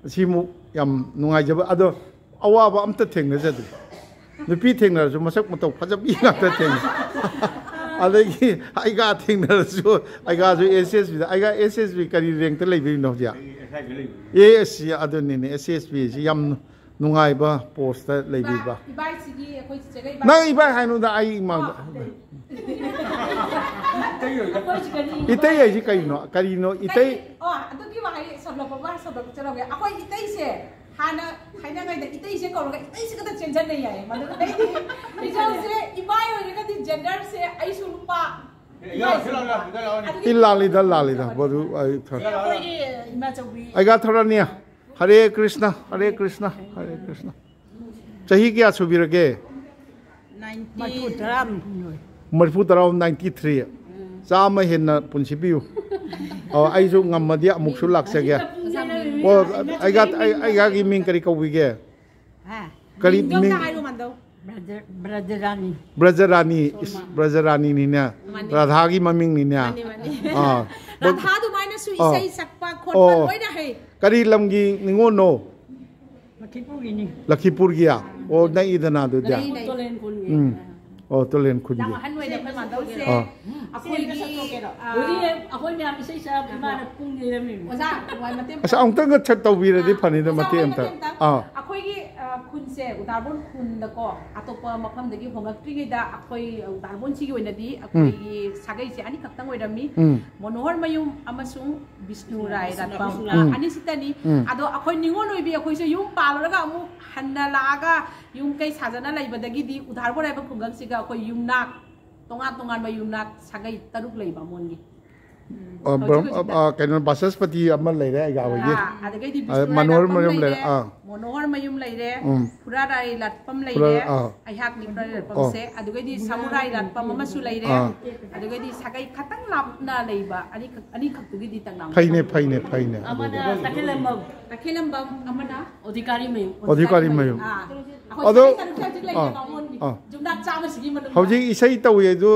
ꯑꯁꯤꯃꯨꯛ ꯌꯥꯝ ꯅꯨꯡꯉꯥꯏꯖꯕ꯫ ꯑꯗꯣ ꯑꯋꯥꯕ ꯑꯝꯇ ꯊꯦꯡꯅꯖꯗ꯭ꯔꯤ꯫ ꯅꯨꯄꯤ ꯊꯦꯡꯅꯔꯁꯨ ꯃꯁꯛ ꯃꯇꯧ ꯐꯖꯕꯤ ꯉꯥꯛꯇ ꯊꯦꯡꯅꯩ꯫ ꯑꯗꯒꯤ ꯑꯩꯒꯥ ꯊꯦꯡꯅꯔꯁꯨ, ꯑꯩꯒꯥꯁꯨ ꯑꯦꯁ ꯑꯦꯁ ꯕꯤꯗ, ꯑꯩꯒꯥ ꯑꯦꯁ ꯑꯦꯁ ꯕꯤ ꯀꯔꯤ ꯔꯦꯡꯇ ꯂꯩꯕꯤꯔꯤꯅꯣ ꯍꯧꯖꯤꯛ? ꯑꯦ ꯑꯦꯁ ꯁꯤ, ꯑꯗꯨꯅꯤꯅꯦ, ꯑꯦꯁ ꯑꯦꯁ ꯕꯤꯁꯤ ꯌꯥꯝ ꯅꯨꯡꯉꯥꯏꯕ ꯄꯣꯁꯇ ꯂꯩꯕꯤꯕ꯫ ꯏꯕꯥꯏꯁꯤꯒꯤ ꯑꯩꯈꯣꯏ ꯆꯤꯆꯦꯒ ꯏꯕꯥꯏ꯫ ꯅꯪ ꯏꯕꯥꯏ ꯍꯥꯏꯅꯨꯗ, ꯑꯩ ꯏꯃꯥꯡꯗ꯫ ꯑꯩꯈꯣꯏ ꯆꯤꯆꯦꯒꯤ ꯏꯇꯩ ꯍꯥꯏꯁꯤ ꯀꯩꯅꯣ? ꯀꯔꯤꯅꯣ ꯏꯇꯩ? ꯑꯣ, ꯑꯗꯨꯒꯤ ꯋꯥꯍꯩ ꯕꯕꯥ ꯁꯣꯗꯣꯛꯆꯔꯝꯒꯦ꯫ ꯑꯩꯈꯣꯏ ꯏꯇꯩꯁꯦ ꯍꯥꯟꯅ ꯍꯥꯏꯅꯉꯩꯗ ꯏꯇꯩꯁꯦ ꯀꯧꯔꯒ ꯏꯇꯩꯁꯦ ꯈꯛꯇ ꯆꯦꯟꯖꯟꯅꯩ ꯍꯥꯏꯌꯦ꯫ ꯃꯗꯨ ꯑꯇꯩꯗꯤ ꯏꯆꯧꯁꯦ ꯏꯕꯥꯏ ꯑꯣꯏꯔꯒꯗꯤ genderꯁꯦ ꯑꯩꯁꯨ ꯅꯨꯄꯥ, ꯏꯕꯥꯏꯁꯨ ꯅꯨꯄꯥ꯫ ꯑꯗꯨꯒꯤ ꯏ ꯂꯥꯜꯂꯤꯗ, ꯂꯥꯜꯂꯤꯗ꯫ ꯃꯗꯨ ꯑꯩ ꯊ- ꯑꯩꯈꯣꯏꯒꯤ ꯏꯃꯥꯆꯧꯕꯤ ꯑꯩꯒ ꯊꯣꯔꯅꯤ꯫ ꯍꯔꯦ ꯀ꯭ꯔꯤꯁꯅ, ꯍꯔꯦ ꯀ꯭ꯔꯤꯁꯅ, ꯍꯔꯦ ꯀ꯭ꯔꯤꯁꯅ꯫ ꯆꯍꯤ ꯀꯌꯥ ꯁꯨꯕꯤꯔꯒꯦ? ꯃꯔꯤꯐꯨ ꯇꯔꯥ꯫ ꯃꯔꯤꯐꯨ ꯇꯔꯥ, ninety three꯫ ꯆꯥꯝꯃ ꯍꯦꯟꯅ ꯄꯨꯟꯁꯤ ꯄꯤꯌꯨ꯫ ꯑꯣ, ꯑꯩꯁꯨ ꯉꯝꯃꯗꯤ ꯑꯃꯨꯛꯁꯨ ꯂꯥꯛꯆꯒꯦ꯫ ꯑꯣ, ꯑꯩꯒ, ꯑꯩ, ꯑꯩꯒꯥꯒꯤ ꯃꯤꯡ ꯀꯔꯤ ꯀꯧꯕꯤꯒꯦ? ꯍꯥ? ꯀꯔꯤ ꯃꯤꯡꯗꯣ ꯑꯝꯇ ꯃꯤꯡ? ꯍꯥꯏꯔꯣ, ꯃꯥꯟꯗꯧ꯫ ꯕ꯭ꯔꯖ-, ꯕ꯭ꯔꯖꯔꯥꯅꯤ꯫ ꯕ꯭ꯔꯖꯔꯥꯅꯤ, ꯏꯁ, ꯕ꯭ꯔꯖꯔꯥꯅꯤꯅꯤꯅꯦ꯫ ꯃꯥꯅꯤ꯫ ꯔꯥꯙꯥꯒꯤ ꯃꯃꯤꯡꯅꯤꯅꯦ꯫ ꯃꯥꯅꯤ, ꯃꯥꯅꯤ꯫ ꯑꯥ꯫ ꯔꯥꯙꯥ ꯑꯗꯨꯃꯥꯏꯅꯁꯨ ꯑꯣ꯫ ꯏꯁꯩ ꯁꯛꯄ ꯈꯣꯠꯄ ꯑꯣ꯫ ꯂꯣꯏꯅ ꯍꯩ꯫ ꯀꯔꯤ ꯂꯝꯒꯤ ꯅꯤꯉꯣꯜꯅꯣ? ꯂꯈꯤꯄꯨꯔꯒꯤꯅꯤ꯫ ꯂꯈꯤꯄꯨꯔꯒꯤꯌꯥ? ꯑꯣ, ꯅꯛꯏꯗꯅ ꯑꯗꯨꯗꯤ꯫ ꯅꯛꯏ, ꯅꯛꯏ꯫ ꯇꯣꯂꯦꯟ ꯈꯨꯟꯒꯤ꯫ ꯎꯝ꯫ ꯑꯣ, ꯇꯣꯂꯦꯟ ꯈꯨꯟꯒꯤ꯫ ꯌꯥꯝ ꯑꯍꯟ ꯑꯣꯏꯔꯦ ꯑꯩꯈꯣꯏ ꯃꯥꯟꯗꯧꯁꯦ꯫ ꯑꯥ꯫ ꯑꯩꯈꯣꯏꯒꯤ, ꯑꯥ, ꯍꯧꯖꯤꯛ ꯑꯩꯈꯣꯏ ꯃꯌꯥꯝ ꯏꯁꯩ ꯁꯛꯑ ꯏꯃꯥꯅ ꯄꯨꯡ ꯌꯩꯔꯝꯃꯤꯕꯅꯤ꯫ ꯑꯣꯖꯥ, ꯋꯥ ꯃꯇꯦꯡ ꯑꯁ, ꯑꯃꯨꯛꯇꯪꯒ ꯁꯠ ꯇꯧꯕꯤꯔꯗꯤ ꯑꯥ, ꯐꯅꯤꯗ, ꯑꯣꯖꯥ, ꯃꯇꯦꯛ ꯋꯥ ꯑꯝꯇ꯫ ꯃꯇꯦꯡ ꯑꯝꯇ꯫ ꯑꯥ꯫ ꯑꯩꯈꯣꯏꯒꯤ, ꯑ, ꯈꯨꯟꯁꯦ, ꯎꯗꯥꯔꯕꯣꯟ ꯈꯨꯟꯗꯀꯣ, ꯑꯇꯣꯞꯄ ꯃꯐꯝꯗꯒꯤ ꯍꯣꯡꯂꯛꯇ꯭ꯔꯤꯉꯩꯗ ꯑꯩꯈꯣꯏ ꯎꯗꯥꯔꯕꯣꯟꯁꯤꯒꯤ ꯑꯣꯏꯅꯗꯤ ꯎꯝ꯫ ꯑꯩꯈꯣꯏꯒꯤ ꯁꯥꯒꯩꯁꯦ ꯑꯅꯤꯈꯛꯇꯪ ꯑꯣꯏꯔꯝꯃꯤ꯫ ꯎꯝ꯫ ꯃꯣꯅꯣꯍꯔ ꯃꯌꯨꯝ ꯑꯃꯁꯨꯡ ꯕꯤꯁꯅꯨ ꯔꯥꯏ ꯔꯥꯠꯄꯝ꯫ ꯎꯝ꯫ ꯑꯅꯤꯁꯤꯇꯅꯤ꯫ ꯎꯝ꯫ ꯑꯗꯣ ꯑꯩꯈꯣꯏ ꯅꯤꯉꯣꯜ ꯑꯣꯏꯕꯤ ꯑꯩꯈꯣꯏꯁꯦ ꯌꯨꯝ ꯄꯥꯜꯂꯨꯔꯒ ꯑꯃꯨꯛ ꯍꯟꯅ ꯂꯥꯛꯑꯒ ꯌꯨꯝ ꯀꯩ ꯁꯥꯖꯅ ꯂꯩꯕꯗꯒꯤꯗꯤ ꯎꯗꯥꯔꯕꯣꯟ ꯍꯥꯏꯕ ꯈꯨꯡꯒꯪꯁꯤꯒ ꯑꯩꯈꯣꯏ ꯌꯨꯝꯅꯥꯛ, ꯇꯣꯉꯥꯟ ꯇꯣꯉꯥꯟꯕ ꯌꯨꯝꯅꯥꯛ ꯁꯥꯒꯩ ꯇꯔꯨꯛ ꯂꯩꯕ ꯕꯥꯃꯣꯟꯒꯤ꯫ ꯑ, ꯍꯧꯖꯤꯛ ꯕ꯭ꯔꯝ-, ꯍꯧꯖꯤꯛꯇ꯫ ꯑ, ꯀꯩꯅꯣ, ꯕꯥꯆꯁꯄꯇꯤ ꯑꯃ ꯂꯩꯔꯦ, ꯑꯩꯒ ꯍꯣꯏꯒꯤ꯫ ꯑꯥ, ꯑꯗꯒꯤꯗꯤ ꯑ, ꯕꯤꯁꯅꯨ ꯔꯥꯏ ꯃꯅꯣꯍꯔ ꯂꯥꯠꯄꯝ ꯃꯌꯨꯝ ꯂꯩꯔꯦ, ꯂꯩꯔꯦ꯫ ꯑꯥ꯫ ꯃꯣꯅꯣꯍꯔ ꯃꯌꯨꯝ ꯂꯩꯔꯦ, ꯎꯝ꯫ ꯐꯨꯔꯥ ꯔꯥꯏ ꯂꯥꯠꯄꯝ ꯂꯩꯔꯦ, ꯐꯨꯔꯥ-, ꯑꯥ꯫ ꯑꯩꯍꯥꯛꯅꯤ ꯐꯨꯔꯥ ꯔꯥꯏ ꯂꯥꯠꯄꯝꯁꯦ, ꯑꯣ꯫ ꯑꯗꯨꯒꯩꯗꯤ ꯁꯥꯃꯨ ꯔꯥꯏ ꯂꯥꯠꯄꯝ ꯑꯃꯁꯨ ꯂꯩꯔꯦ, ꯑꯥ꯫ ꯑꯗꯨꯒꯩꯗꯤ ꯁꯥꯒꯩ ꯈꯇꯪ ꯂꯥꯞꯅ ꯂꯩꯕ ꯑꯅꯤꯈꯛ, ꯑꯅꯤꯈꯛꯇꯨꯒꯤꯗꯤ ꯇꯛꯂꯥꯎꯅ ꯐꯩꯅꯦ, ꯈꯪꯗꯦ꯫ ꯐꯩꯅꯦ, ꯐꯩꯅꯦ꯫ ꯑꯃꯅ ꯑꯗꯨꯗꯤ꯫ ꯇꯈꯦꯜꯂꯝꯕꯝ꯫ ꯇꯈꯦꯜꯂꯝꯕꯝ ꯑꯃꯅ ꯑꯣꯗꯤꯀꯥꯔꯤ ꯃꯌꯨꯝ꯫ ꯑꯣꯗꯤꯀꯥꯔꯤ ꯃꯌꯨꯝ꯫ ꯑꯥ꯫ ꯑꯩꯈꯣꯏ ꯑꯗꯣ, ꯁꯥꯒꯩ ꯇꯔꯨꯛꯁꯦ ꯍꯧꯖꯤꯛ ꯂꯩꯔꯦ ꯑꯥ, ꯕꯥꯃꯣꯟꯒꯤ꯫ ꯑꯥ꯫ ꯌꯨꯝꯅꯥꯛ ꯆꯥꯝꯃꯁꯤꯒꯤ ꯃꯅꯨꯡꯗ꯫ ꯍꯧꯖꯤꯛ ꯏꯁꯩ ꯇꯧꯏ ꯑꯗꯨ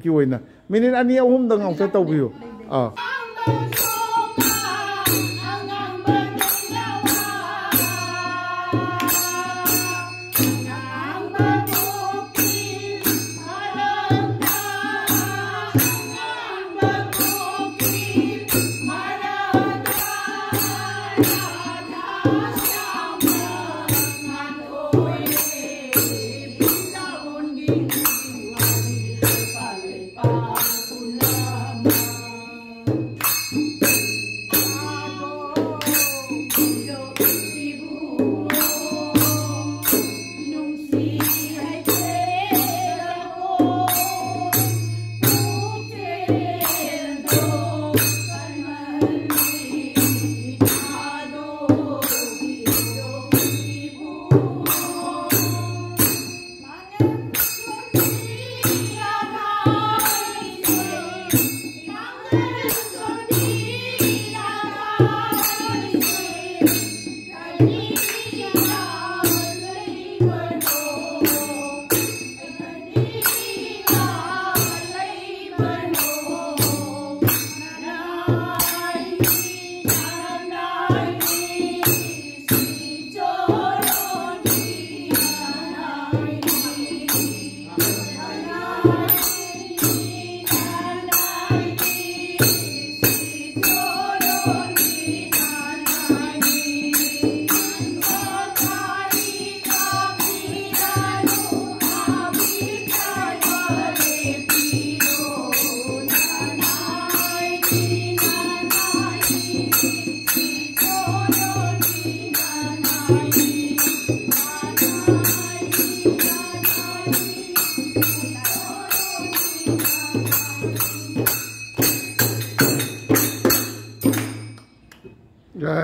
ꯀꯤ ꯑꯣꯏꯅ ꯃꯤꯅꯤꯠ ꯑꯅꯤ ꯑꯍꯨꯝꯗꯪ ꯑꯃꯨꯛꯇ ꯇꯧꯕꯤꯌꯨ꯫ ꯑꯥ꯫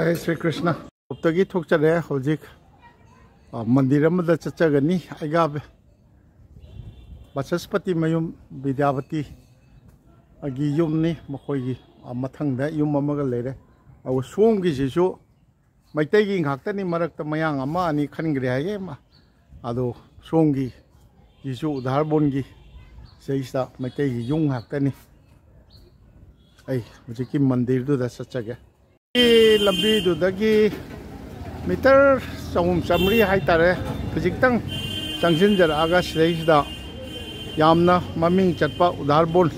ꯖꯩ ꯁ꯭ꯔꯤ ꯀ꯭ꯔꯤꯁꯅ꯫ ꯒ꯭ꯔꯨꯞꯇꯒꯤ ꯊꯣꯛꯆꯔꯦ꯫ ꯍꯧꯖꯤꯛ, ꯑ, ꯃꯟꯗꯤꯔ ꯑꯃꯗ ꯆꯠꯆꯒꯅꯤ꯫ ꯑꯩꯒꯥ ꯕꯁꯁꯄꯇꯤ ꯃꯌꯨꯝ ꯕꯤꯗ꯭ꯌꯥꯄꯇꯤ ꯒꯤ ꯌꯨꯝꯅꯤ꯫ ꯃꯈꯣꯏꯒꯤ, ꯑ, ꯃꯊꯪꯗ ꯌꯨꯝ ꯑꯃꯒ ꯂꯩꯔꯦ꯫ ꯑꯗꯨꯒ ꯁꯣꯝꯒꯤꯁꯤꯁꯨ ꯃꯩꯇꯩꯒꯤ ꯉꯥꯛꯇꯅꯤ, ꯃꯔꯛꯇ ꯃꯌꯥꯡ ꯑꯃ ꯑꯅꯤ ꯈꯟꯈ꯭ꯔꯦ ꯍꯥꯏꯌꯦ꯫ ꯃ-, ꯑꯗꯣ ꯁꯣꯝꯒꯤꯁꯤꯁꯨ ꯎꯗꯥꯔꯕꯣꯟꯒꯤ ꯁꯤꯗꯩꯁꯤꯗ ꯃꯩꯇꯩꯒꯤ ꯌꯨꯝ ꯉꯥꯛꯇꯅꯤ꯫ ꯑꯩ ꯍꯧꯖꯤꯛꯀꯤ ꯃꯟꯗꯤꯔꯗꯨꯗ ꯆꯠꯆꯒꯦ꯫ ꯂꯝꯕꯤꯗꯨꯗꯒꯤ ꯃꯤꯇꯔ ꯆꯍꯨꯝ ꯆꯥꯃꯔꯤ ꯍꯥꯏꯇꯥꯔꯦ, ꯈꯖꯤꯛꯇꯪ ꯆꯪꯁꯤꯟꯖꯔꯛꯑꯒ ꯁꯤꯗꯩꯁꯤꯗ ꯌꯥꯝꯅ ꯃꯃꯤꯡ ꯆꯠꯄ ꯎꯗꯥꯔꯕꯣꯟ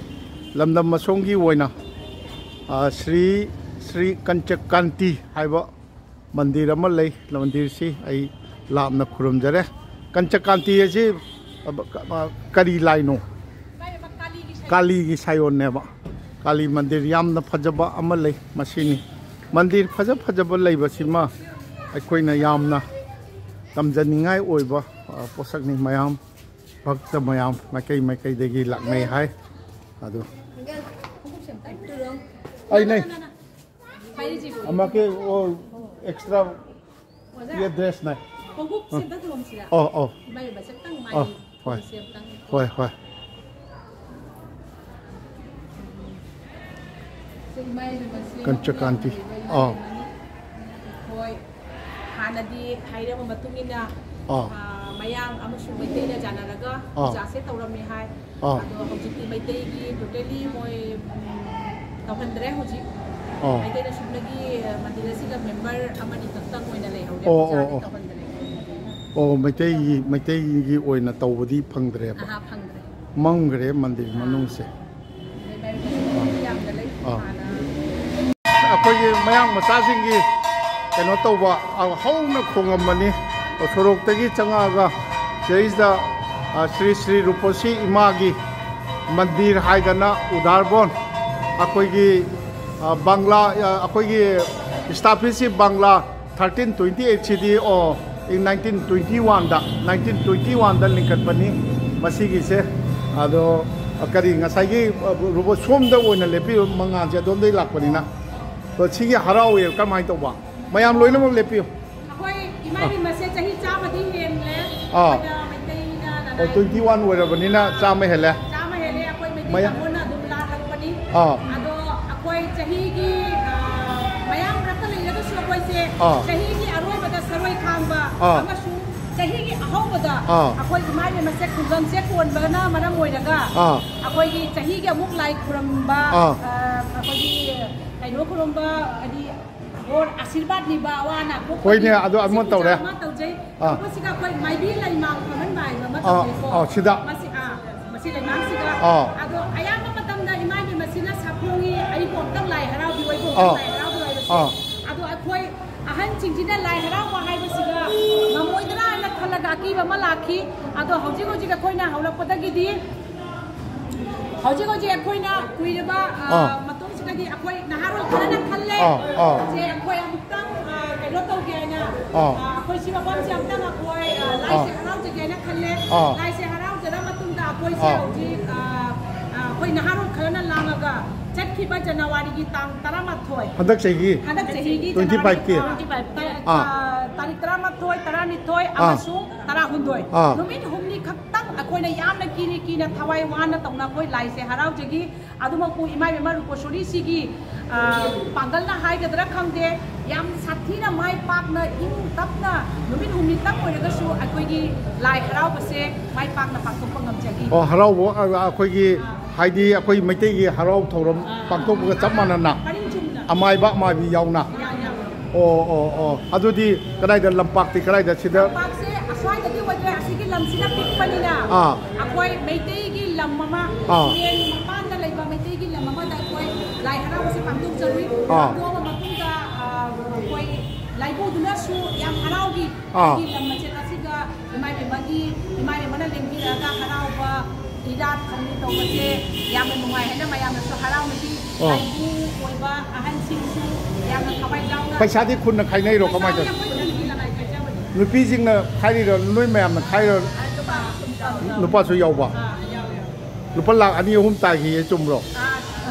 ꯂꯝꯗꯝ ꯑꯁꯣꯝꯒꯤ ꯑꯣꯏꯅ, ꯑ, ꯁ꯭ꯔꯤ, ꯁ꯭ꯔꯤ ꯀꯟꯆꯀꯥꯟꯇꯤ ꯍꯥꯏꯕ ꯃꯟꯗꯤꯔ ꯑꯃ ꯂꯩ꯫ ꯃꯟꯗꯤꯔꯁꯤ ꯑꯩ ꯂꯥꯞꯅ ꯈꯨꯔꯨꯝꯖꯔꯦ꯫ ꯀꯟꯆꯀꯥꯟꯇꯤ ꯑꯁꯤ, ꯑ, ꯀꯔꯤ ꯂꯥꯏꯅꯣ? ꯀꯥꯂꯤꯒꯤ ꯁꯥꯏꯑꯣꯟꯅꯦꯕ꯫ ꯀꯥꯂꯤ ꯃꯟꯗꯤꯔ ꯌꯥꯝꯅ ꯐꯖꯕ ꯑꯃ ꯂꯩ, ꯃꯁꯤꯅꯤ꯫ ꯃꯟꯗꯤꯔ ꯐꯖ ꯐꯖꯕ ꯂꯩꯕꯁꯤꯃ ꯑꯩꯈꯣꯏꯅ ꯌꯥꯝꯅ ꯇꯝꯖꯅꯤꯡꯉꯥꯏ ꯑꯣꯏꯕ, ꯑ, ꯄꯣꯠꯁꯛꯅꯤ꯫ ꯃꯌꯥꯝ, ꯚꯛꯇ ꯃꯌꯥꯝ ꯃꯥꯏꯀꯩ ꯃꯥꯏꯀꯩꯗꯒꯤ ꯂꯥꯛꯅꯩ ꯍꯥꯏ꯫ ꯑꯗꯨ ꯑꯩ ꯅꯩ꯫ ꯑꯃꯛꯀꯤ ꯑꯣ ꯑꯦꯛꯁꯇ꯭ꯔꯥ ꯑꯣꯖꯥ, ꯌꯦ ꯗ꯭ꯔꯦꯁ ꯅꯥꯏ꯫ ꯈꯣꯡꯎꯞꯁꯦ ꯑꯝꯇ ꯊꯝꯃꯝꯁꯤꯔꯥ? ꯑꯣ, ꯑꯣ꯫ ꯏꯃꯥ ꯏꯕꯦꯝꯃ, ꯁꯤ ꯑꯝꯇꯪ ꯃꯥꯏ ꯑꯣ, ꯍꯣꯏ꯫ ꯈꯣꯡꯎꯞꯁꯦ ꯑꯝꯇꯪ꯫ ꯍꯣꯏ, ꯍꯣꯏ꯫ ꯁꯤ ꯏꯃꯥ ꯏꯕꯦꯝꯃ, ꯁꯤ ꯀꯟꯆꯀꯥꯟꯇꯤ꯫ ꯏꯃꯥ ꯑꯣ꯫ ꯏꯕꯦꯝꯃꯅꯤ꯫ ꯍꯣꯏ꯫ ꯍꯥꯟꯅꯗꯤ ꯍꯥꯏꯔꯕ ꯃꯇꯨꯡ ꯏꯟꯅ, ꯑꯣ꯫ ꯑ, ꯃꯌꯥꯡ ꯑꯃꯁꯨꯡ ꯃꯩꯇꯩꯅ ꯌꯥꯅꯔꯒ ꯑꯣ꯫ ꯄꯨꯖꯥꯁꯦ ꯇꯧꯔꯝꯃꯦ ꯍꯥꯏ꯫ ꯑꯣ꯫ ꯑꯗꯣ ꯍꯧꯖꯤꯛꯇꯤ ꯃꯩꯇꯩꯒꯤ totally ꯃꯣꯏ, ꯎꯝ, ꯇꯧꯍꯟꯗ꯭ꯔꯦ ꯍꯧꯖꯤꯛ꯫ ꯑꯣ꯫ ꯃꯩꯇꯩꯅ ꯁꯨꯞꯅꯒꯤ ꯃꯟꯗꯤꯔ ꯑꯁꯤꯒ ꯃꯦꯝꯕꯔ ꯑꯃꯅꯤ ꯈꯛꯇꯪ ꯑꯣꯏꯅ ꯂꯩꯍꯧꯔꯦ꯫ ꯑꯣ, ꯑꯣ, ꯄꯨꯖꯥꯗꯤ ꯑꯣ꯫ ꯇꯧꯍꯟꯗ꯭ꯔꯦ꯫ ꯑꯣ, ꯃꯩꯇꯩꯒꯤ, ꯃꯩꯇꯩꯒꯤ ꯑꯣꯏꯅ ꯇꯧꯕꯗꯤ ꯐꯪꯗ꯭ꯔꯦꯕ꯫ ꯑꯍꯥ, ꯐꯪꯗ꯭ꯔꯦ꯫ ꯃꯝꯈ꯭ꯔꯦ ꯃꯟꯗꯤꯔ ꯑꯥ꯫ ꯃꯅꯨꯡꯁꯦ꯫ ꯃꯩꯇꯩ ꯌꯥꯝꯅ ꯂꯩ꯫ ꯑꯥ꯫ ꯍꯥꯟꯅ ꯑꯩꯈꯣꯏꯒꯤ ꯃꯌꯥꯡ ꯃꯆꯥꯁꯤꯡꯒꯤ ꯀꯩꯅꯣ ꯇꯧꯕ, ꯑ, ꯍꯧꯅ ꯈꯣꯡꯉꯝꯕꯅꯤ꯫ ꯁꯣꯔꯣꯛꯇꯒꯤ ꯆꯪꯉꯛꯑꯒ ꯁꯤꯗꯩꯁꯤꯗ, ꯑ, ꯁ꯭ꯔꯤ ꯁ꯭ꯔꯤ ꯔꯨꯄꯁꯤ ꯏꯃꯥꯒꯤ ꯃꯟꯗꯤꯔ ꯍꯥꯏꯗꯅ ꯎꯗꯥꯔꯕꯣꯟ ꯑꯩꯈꯣꯏꯒꯤ, ꯑ, ꯕꯪꯒ꯭ꯂꯥ, ꯑ, ꯑꯩꯈꯣꯏꯒꯤ ꯏꯁꯇꯥꯐꯤꯁꯁꯤ ꯕꯪꯒ꯭ꯂꯥ ꯊꯥꯔꯇꯤꯟ ꯇ꯭ꯋꯦꯟꯇꯤ ꯑꯩꯠꯁꯤꯗꯤ, ꯑꯣ, ꯏꯪ ꯅꯥꯏꯟꯇꯤꯟ ꯇ꯭ꯋꯦꯟꯇꯤ ꯋꯥꯟꯗ, ꯅꯥꯏꯟꯇꯤꯟ ꯇ꯭ꯋꯦꯟꯇꯤ ꯋꯥꯟꯗ ꯂꯤꯡꯈꯠꯄꯅꯤ ꯃꯁꯤꯒꯤꯁꯦ꯫ ꯑꯗꯣ, ꯑ, ꯀꯔꯤ ꯉꯁꯥꯏꯒꯤ, ꯑ, ꯔꯣꯕꯣꯠ ꯁꯣꯝꯗ ꯑꯣꯏꯅ ꯂꯦꯞꯄꯤꯕ ꯃꯉꯥꯜꯁꯦ ꯑꯗꯣꯝꯗꯒꯤ ꯂꯥꯛꯄꯅꯤꯅ꯫ ꯑꯗꯣ ꯁꯤꯒꯤ ꯍꯔꯥꯎꯋꯦ ꯀꯔꯝꯍꯥꯏꯅ ꯇꯧꯕ? ꯃꯌꯥꯝ ꯂꯣꯏꯅꯃꯛ ꯂꯦꯞꯄꯤꯌꯨ꯫ ꯑꯩꯈꯣꯏ ꯏꯃꯥ ꯏꯕꯦꯝꯃꯁꯦ ꯆꯍꯤ ꯆꯥꯝꯃꯗꯤ ꯍꯦꯟꯂꯦ꯫ ꯑꯥ꯫ ꯑꯩꯈꯣꯏꯅ ꯃꯩꯇꯩꯅ ꯑꯣ, twenty one ꯑꯣꯏꯔꯕꯅꯤꯅ ꯆꯥꯝꯃ ꯍꯦꯜꯂꯦ꯫ ꯆꯥꯝꯃ ꯍꯦꯜꯂꯦ꯫ ꯑꯩꯈꯣꯏ ꯃꯩꯇꯩ ꯃꯌꯥ- ꯀꯥꯡꯕꯨꯅ ꯑꯗꯨꯝ ꯂꯥꯠꯂꯛꯄꯅꯤ꯫ ꯑꯥ꯫ ꯑꯗꯣ ꯑꯩꯈꯣꯏ ꯆꯍꯤꯒꯤ, ꯑ, ꯃꯌꯥꯝ ꯃꯔꯛꯇ ꯂꯩꯔꯒꯁꯨ ꯑꯩꯈꯣꯏꯁꯦ ꯑꯥ꯫ ꯆꯍꯤꯒꯤ ꯑꯔꯣꯏꯕꯗ ꯁꯔꯣꯏ ꯈꯥꯡꯕ ꯑꯥ꯫ ꯑꯃꯁꯨꯡ ꯆꯍꯤꯒꯤ ꯑꯍꯧꯕꯗ ꯑꯥ꯫ ꯑꯩꯈꯣꯏ ꯏꯃꯥ ꯏꯕꯦꯝꯃꯁꯦ ꯈꯨꯡꯒꯪꯁꯦ ꯀꯣꯟꯕꯅ ꯃꯔꯝ ꯑꯣꯏꯔꯒ ꯑꯥ꯫ ꯑꯩꯈꯣꯏꯒꯤ ꯆꯍꯤꯒꯤ ꯑꯃꯨꯛ ꯂꯥꯏ ꯈꯨꯔꯨꯝꯕ, ꯑꯥ꯫ ꯑ, ꯑꯩꯈꯣꯏꯒꯤ ꯀꯩꯅꯣ ꯈꯨꯔꯨꯝꯕ, ꯍꯥꯏꯗꯤ ꯕꯣꯔ ꯑꯥꯁꯤꯔꯕꯥꯗ ꯅꯤꯕ, ꯑꯋꯥ ꯑꯅꯥ ꯀꯣꯛꯄꯒꯤ ꯍꯣꯏꯅꯦ, ꯑꯗꯨ ꯑꯃ ꯁꯤꯒꯤ ꯇꯧꯔꯦ꯫ ꯆꯥꯡ ꯑꯃ ꯇꯧꯖꯩ꯫ ꯑꯥ꯫ ꯃꯁꯤꯗ ꯑꯩꯈꯣꯏ ꯃꯥꯏꯕꯤ ꯂꯩꯃꯥꯡ ꯐꯝꯍꯟꯕ ꯍꯥꯏꯕ ꯑꯃ ꯑꯥ, ꯇꯧꯖꯩꯀꯣ꯫ ꯑꯥ, ꯁꯤꯗ꯫ ꯃꯁꯤ, ꯑꯥ, ꯃꯁꯤ ꯂꯩꯃꯥꯡꯁꯤꯗ꯫ ꯑꯥ꯫ ꯑꯗꯣ ꯑꯌꯥꯝꯕ ꯃꯇꯝꯗ ꯏꯃꯥ ꯏꯕꯦꯝꯃꯁꯤꯅ ꯁꯥꯐꯣꯡꯉꯤ, ꯑꯩꯕꯨ ꯑꯝꯇꯪ ꯂꯥꯏ ꯍꯔꯥꯎꯕꯤꯌꯨ, ꯑꯩꯕꯨ ꯑꯥ꯫ ꯂꯥꯏ ꯍꯔꯥꯎꯕꯤꯌꯨ ꯍꯥꯏꯕꯁꯦ꯫ ꯑꯥ꯫ ꯑꯗꯣ ꯑꯩꯈꯣꯏ ꯑꯍꯟꯁꯤꯡꯁꯤꯅ ꯂꯥꯏ ꯍꯔꯥꯎꯕ ꯍꯥꯏꯕꯁꯤꯒ ꯉꯝꯃꯣꯏꯗ꯭ꯔꯥ ꯍꯥꯏꯅ ꯈꯜꯂꯒ ꯑꯀꯤꯕ ꯑꯃ ꯂꯥꯛꯈꯤ꯫ ꯑꯗꯣ ꯍꯧꯖꯤꯛ ꯍꯧꯖꯤꯛ ꯑꯩꯈꯣꯏꯅ ꯍꯧꯔꯛꯄꯗꯒꯤꯗꯤ ꯍꯧꯖꯤꯛ ꯍꯧꯖꯤꯛ ꯑꯩꯈꯣꯏꯅ ꯀꯨꯏꯔꯕ, ꯑ, ꯑꯥ꯫ ꯃꯇꯨꯡꯁꯤꯗꯗꯤ ꯑꯩꯈꯣꯏ ꯅꯍꯥꯔꯣꯜ ꯈꯔꯅ ꯈꯜꯂꯦ꯫ ꯑꯥ, ꯑꯥ꯫ ꯁꯦ ꯑꯩꯈꯣꯏ ꯑꯃꯨꯛꯇꯪ, ꯑ, ꯀꯩꯅꯣ ꯇꯧꯒꯦ ꯍꯥꯏꯅ, ꯑꯥ꯫ ꯑ, ꯑꯩꯈꯣꯏ ꯁꯤ ꯃꯐꯝꯁꯦ ꯑꯃꯨꯛꯇꯪ ꯑꯩꯈꯣꯏ, ꯑ, ꯂꯥꯏꯁꯦ ꯑꯥ꯫ ꯍꯔꯥꯎꯖꯒꯦ ꯍꯥꯏꯅ ꯈꯜꯂꯦ꯫ ꯑꯥ꯫ ꯂꯥꯏꯁꯦ ꯍꯔꯥꯎꯖꯔ ꯃꯇꯨꯡꯗ ꯑꯩꯈꯣꯏꯁꯦ ꯑꯥ꯫ ꯍꯧꯖꯤꯛ, ꯑ, ꯑ, ꯑꯩꯈꯣꯏ ꯅꯍꯥꯔꯣꯜ ꯈꯔꯅ ꯂꯥꯡꯉꯒ ꯆꯠꯈꯤꯕ ꯖꯅꯋꯥꯔꯤꯒꯤ ꯇꯥꯡ ꯇꯔꯥꯃꯥꯊꯣꯏ, ꯍꯟꯗꯛ ꯆꯍꯤꯒꯤ? ꯍꯟꯗꯛ ꯆꯍꯤꯒꯤ Twenty five ꯀꯤ? ꯖꯅꯋꯥꯔꯤ ꯇꯥꯡ, ꯑꯥ꯫ ꯑ, ꯇꯥꯔꯤꯛ ꯇꯔꯥꯃꯥꯊꯣꯏ, ꯇꯔꯥꯅꯤꯊꯣꯏ ꯑꯥ꯫ ꯑꯃꯁꯨꯡ ꯇꯔꯥꯍꯨꯝꯗꯣꯏ꯫ ꯑꯥ꯫ ꯅꯨꯃꯤꯠ ꯍꯨꯝꯅꯤ ꯈꯛꯇꯪ ꯑꯩꯈꯣꯏꯅ ꯌꯥꯝꯅ ꯀꯤꯅ ꯀꯤꯅ ꯊꯋꯥꯏ ꯋꯥꯅ ꯇꯧꯅ ꯑꯩꯈꯣꯏ ꯂꯥꯏꯁꯦ ꯍꯔꯥꯎꯖꯈꯤ꯫ ꯑꯗꯨꯃꯛꯄꯨ ꯏꯃꯥ ꯏꯕꯦꯝꯃ ꯔꯨꯄꯦꯁꯣꯔꯤꯁꯤꯒꯤ, ꯑ, ꯄꯥꯡꯒꯜꯅ ꯍꯥꯏꯒꯗ꯭ꯔꯥ ꯈꯪꯗꯦ, ꯌꯥꯝ ꯁꯥꯊꯤꯅ ꯃꯥꯏ ꯄꯥꯛꯅ ꯏꯪ ꯇꯞꯅ ꯅꯨꯃꯤꯠ ꯍꯨꯝꯅꯤꯇꯪ ꯑꯣꯏꯔꯒꯁꯨ ꯑꯩꯈꯣꯏꯒꯤ ꯂꯥꯏ ꯍꯔꯥꯎꯕꯁꯦ ꯃꯥꯏ ꯄꯥꯛꯅ ꯄꯥꯡꯊꯣꯛꯄ ꯉꯝꯖꯈꯤ꯫ ꯑꯣ, ꯍꯔꯥꯎꯕ, ꯑ, ꯑꯩꯈꯣꯏꯒꯤ, ꯍꯥꯏꯗꯤ ꯑꯩꯈꯣꯏ ꯃꯩꯇꯩꯒꯤ ꯍꯔꯥꯎ ꯊꯧꯔꯝ ꯄꯥꯡꯊꯣꯛꯄꯒ ꯆꯞ ꯃꯥꯟꯅꯅ, ꯄꯔꯤꯡ ꯆꯨꯝꯅ꯫ ꯑꯃꯥꯏꯕ ꯑꯃꯥꯏꯕꯤ ꯌꯥꯎꯅ꯫ ꯌꯥꯎ, ꯌꯥꯎ꯫ ꯑꯣ, ꯑꯣ, ꯑꯣ꯫ ꯑꯗꯨꯗꯤ ꯀꯗꯥꯏꯗ, ꯂꯝꯄꯥꯛꯇꯤ ꯀꯗꯥꯏꯗ? ꯁꯤꯗ? ꯂꯝꯄꯥꯛꯁꯦ ꯑꯁ꯭ꯋꯥꯏꯗꯗꯤ ꯑꯣꯏꯗ꯭ꯔꯦ, ꯑꯁꯤꯒꯤ ꯂꯝꯁꯤꯅ ꯄꯤꯛꯄꯅꯤꯅ꯫ ꯑꯥ꯫ ꯑꯩꯈꯣꯏ ꯃꯩꯇꯩꯒꯤ ꯂꯝ ꯑꯃ, ꯑꯥ꯫ ꯌꯦꯟ ꯃꯄꯥꯟꯗ ꯂꯩꯕ ꯃꯩꯇꯩꯒꯤ ꯂꯝ ꯑꯃꯗ ꯑꯩꯈꯣꯏ ꯂꯥꯏ ꯍꯔꯥꯎꯕꯁꯦ ꯄꯥꯡꯊꯣꯛꯆꯔꯨꯏ꯫ ꯑꯥ꯫ ꯑꯗꯨ ꯃꯇꯨꯡꯗ, ꯑ, ꯑꯩꯈꯣꯏ ꯂꯥꯏꯕꯨꯗꯨꯅꯁꯨ ꯌꯥꯝ ꯍꯔꯥꯎꯈꯤ꯫ ꯑꯥ꯫ ꯑꯩꯒꯤ ꯂꯝ ꯃꯆꯦꯠ ꯑꯁꯤꯒ ꯏꯃꯥ ꯏꯕꯦꯝꯃꯒꯤ, ꯏꯃꯥ ꯏꯕꯦꯝꯃꯅ ꯂꯦꯡꯕꯤꯔꯛꯑꯒ ꯍꯔꯥꯎꯕ, ꯏꯔꯥꯠ ꯈꯪꯗꯦ ꯇꯧꯕꯁꯦ ꯌꯥꯝꯅ ꯅꯨꯡꯉꯥꯏ ꯍꯥꯏꯅ ꯃꯌꯥꯝꯅꯁꯨ ꯍꯔꯥꯎꯅꯈꯤ꯫ ꯑꯥ꯫ ꯂꯥꯏꯕꯨ ꯑꯣꯏꯕ ꯑꯍꯟꯁꯤꯡꯁꯨ ꯌꯥꯝꯅ ꯊꯋꯥꯏ ꯌꯥꯎꯅ, ꯄꯩꯁꯥꯗꯤ ꯈꯨꯟꯅ ꯈꯥꯏꯅꯩꯔꯣ? ꯀꯃꯥꯏꯅ ꯄꯩꯁꯥꯗꯤ ꯇꯧꯋꯤ? ꯑꯩꯈꯣꯏ ꯈꯨꯟꯒꯤ ꯂꯅꯥꯏ ꯈꯥꯏꯖꯕꯅꯤ꯫ ꯅꯨꯄꯤꯁꯤꯡꯅ ꯈꯥꯏꯔꯤꯔꯣ, ꯅꯣꯏ ꯃꯌꯥꯝꯅ ꯈꯥꯏꯔꯤꯔꯣ? ꯑ, ꯂꯨꯄꯥ ꯀꯨꯟ ꯇꯧꯔꯒ꯫ ꯅꯨꯄꯥꯁꯨ ꯌꯥꯎꯕ? ꯑꯥ, ꯌꯥꯎꯋꯦ, ꯌꯥꯎꯋꯦ꯫ ꯂꯨꯄꯥ ꯂꯥꯛ ꯑꯅꯤ ꯑꯍꯨꯝ ꯇꯥꯈꯤꯌꯦ, ꯆꯨꯝꯕ꯭ꯔꯣ? ꯑꯥ,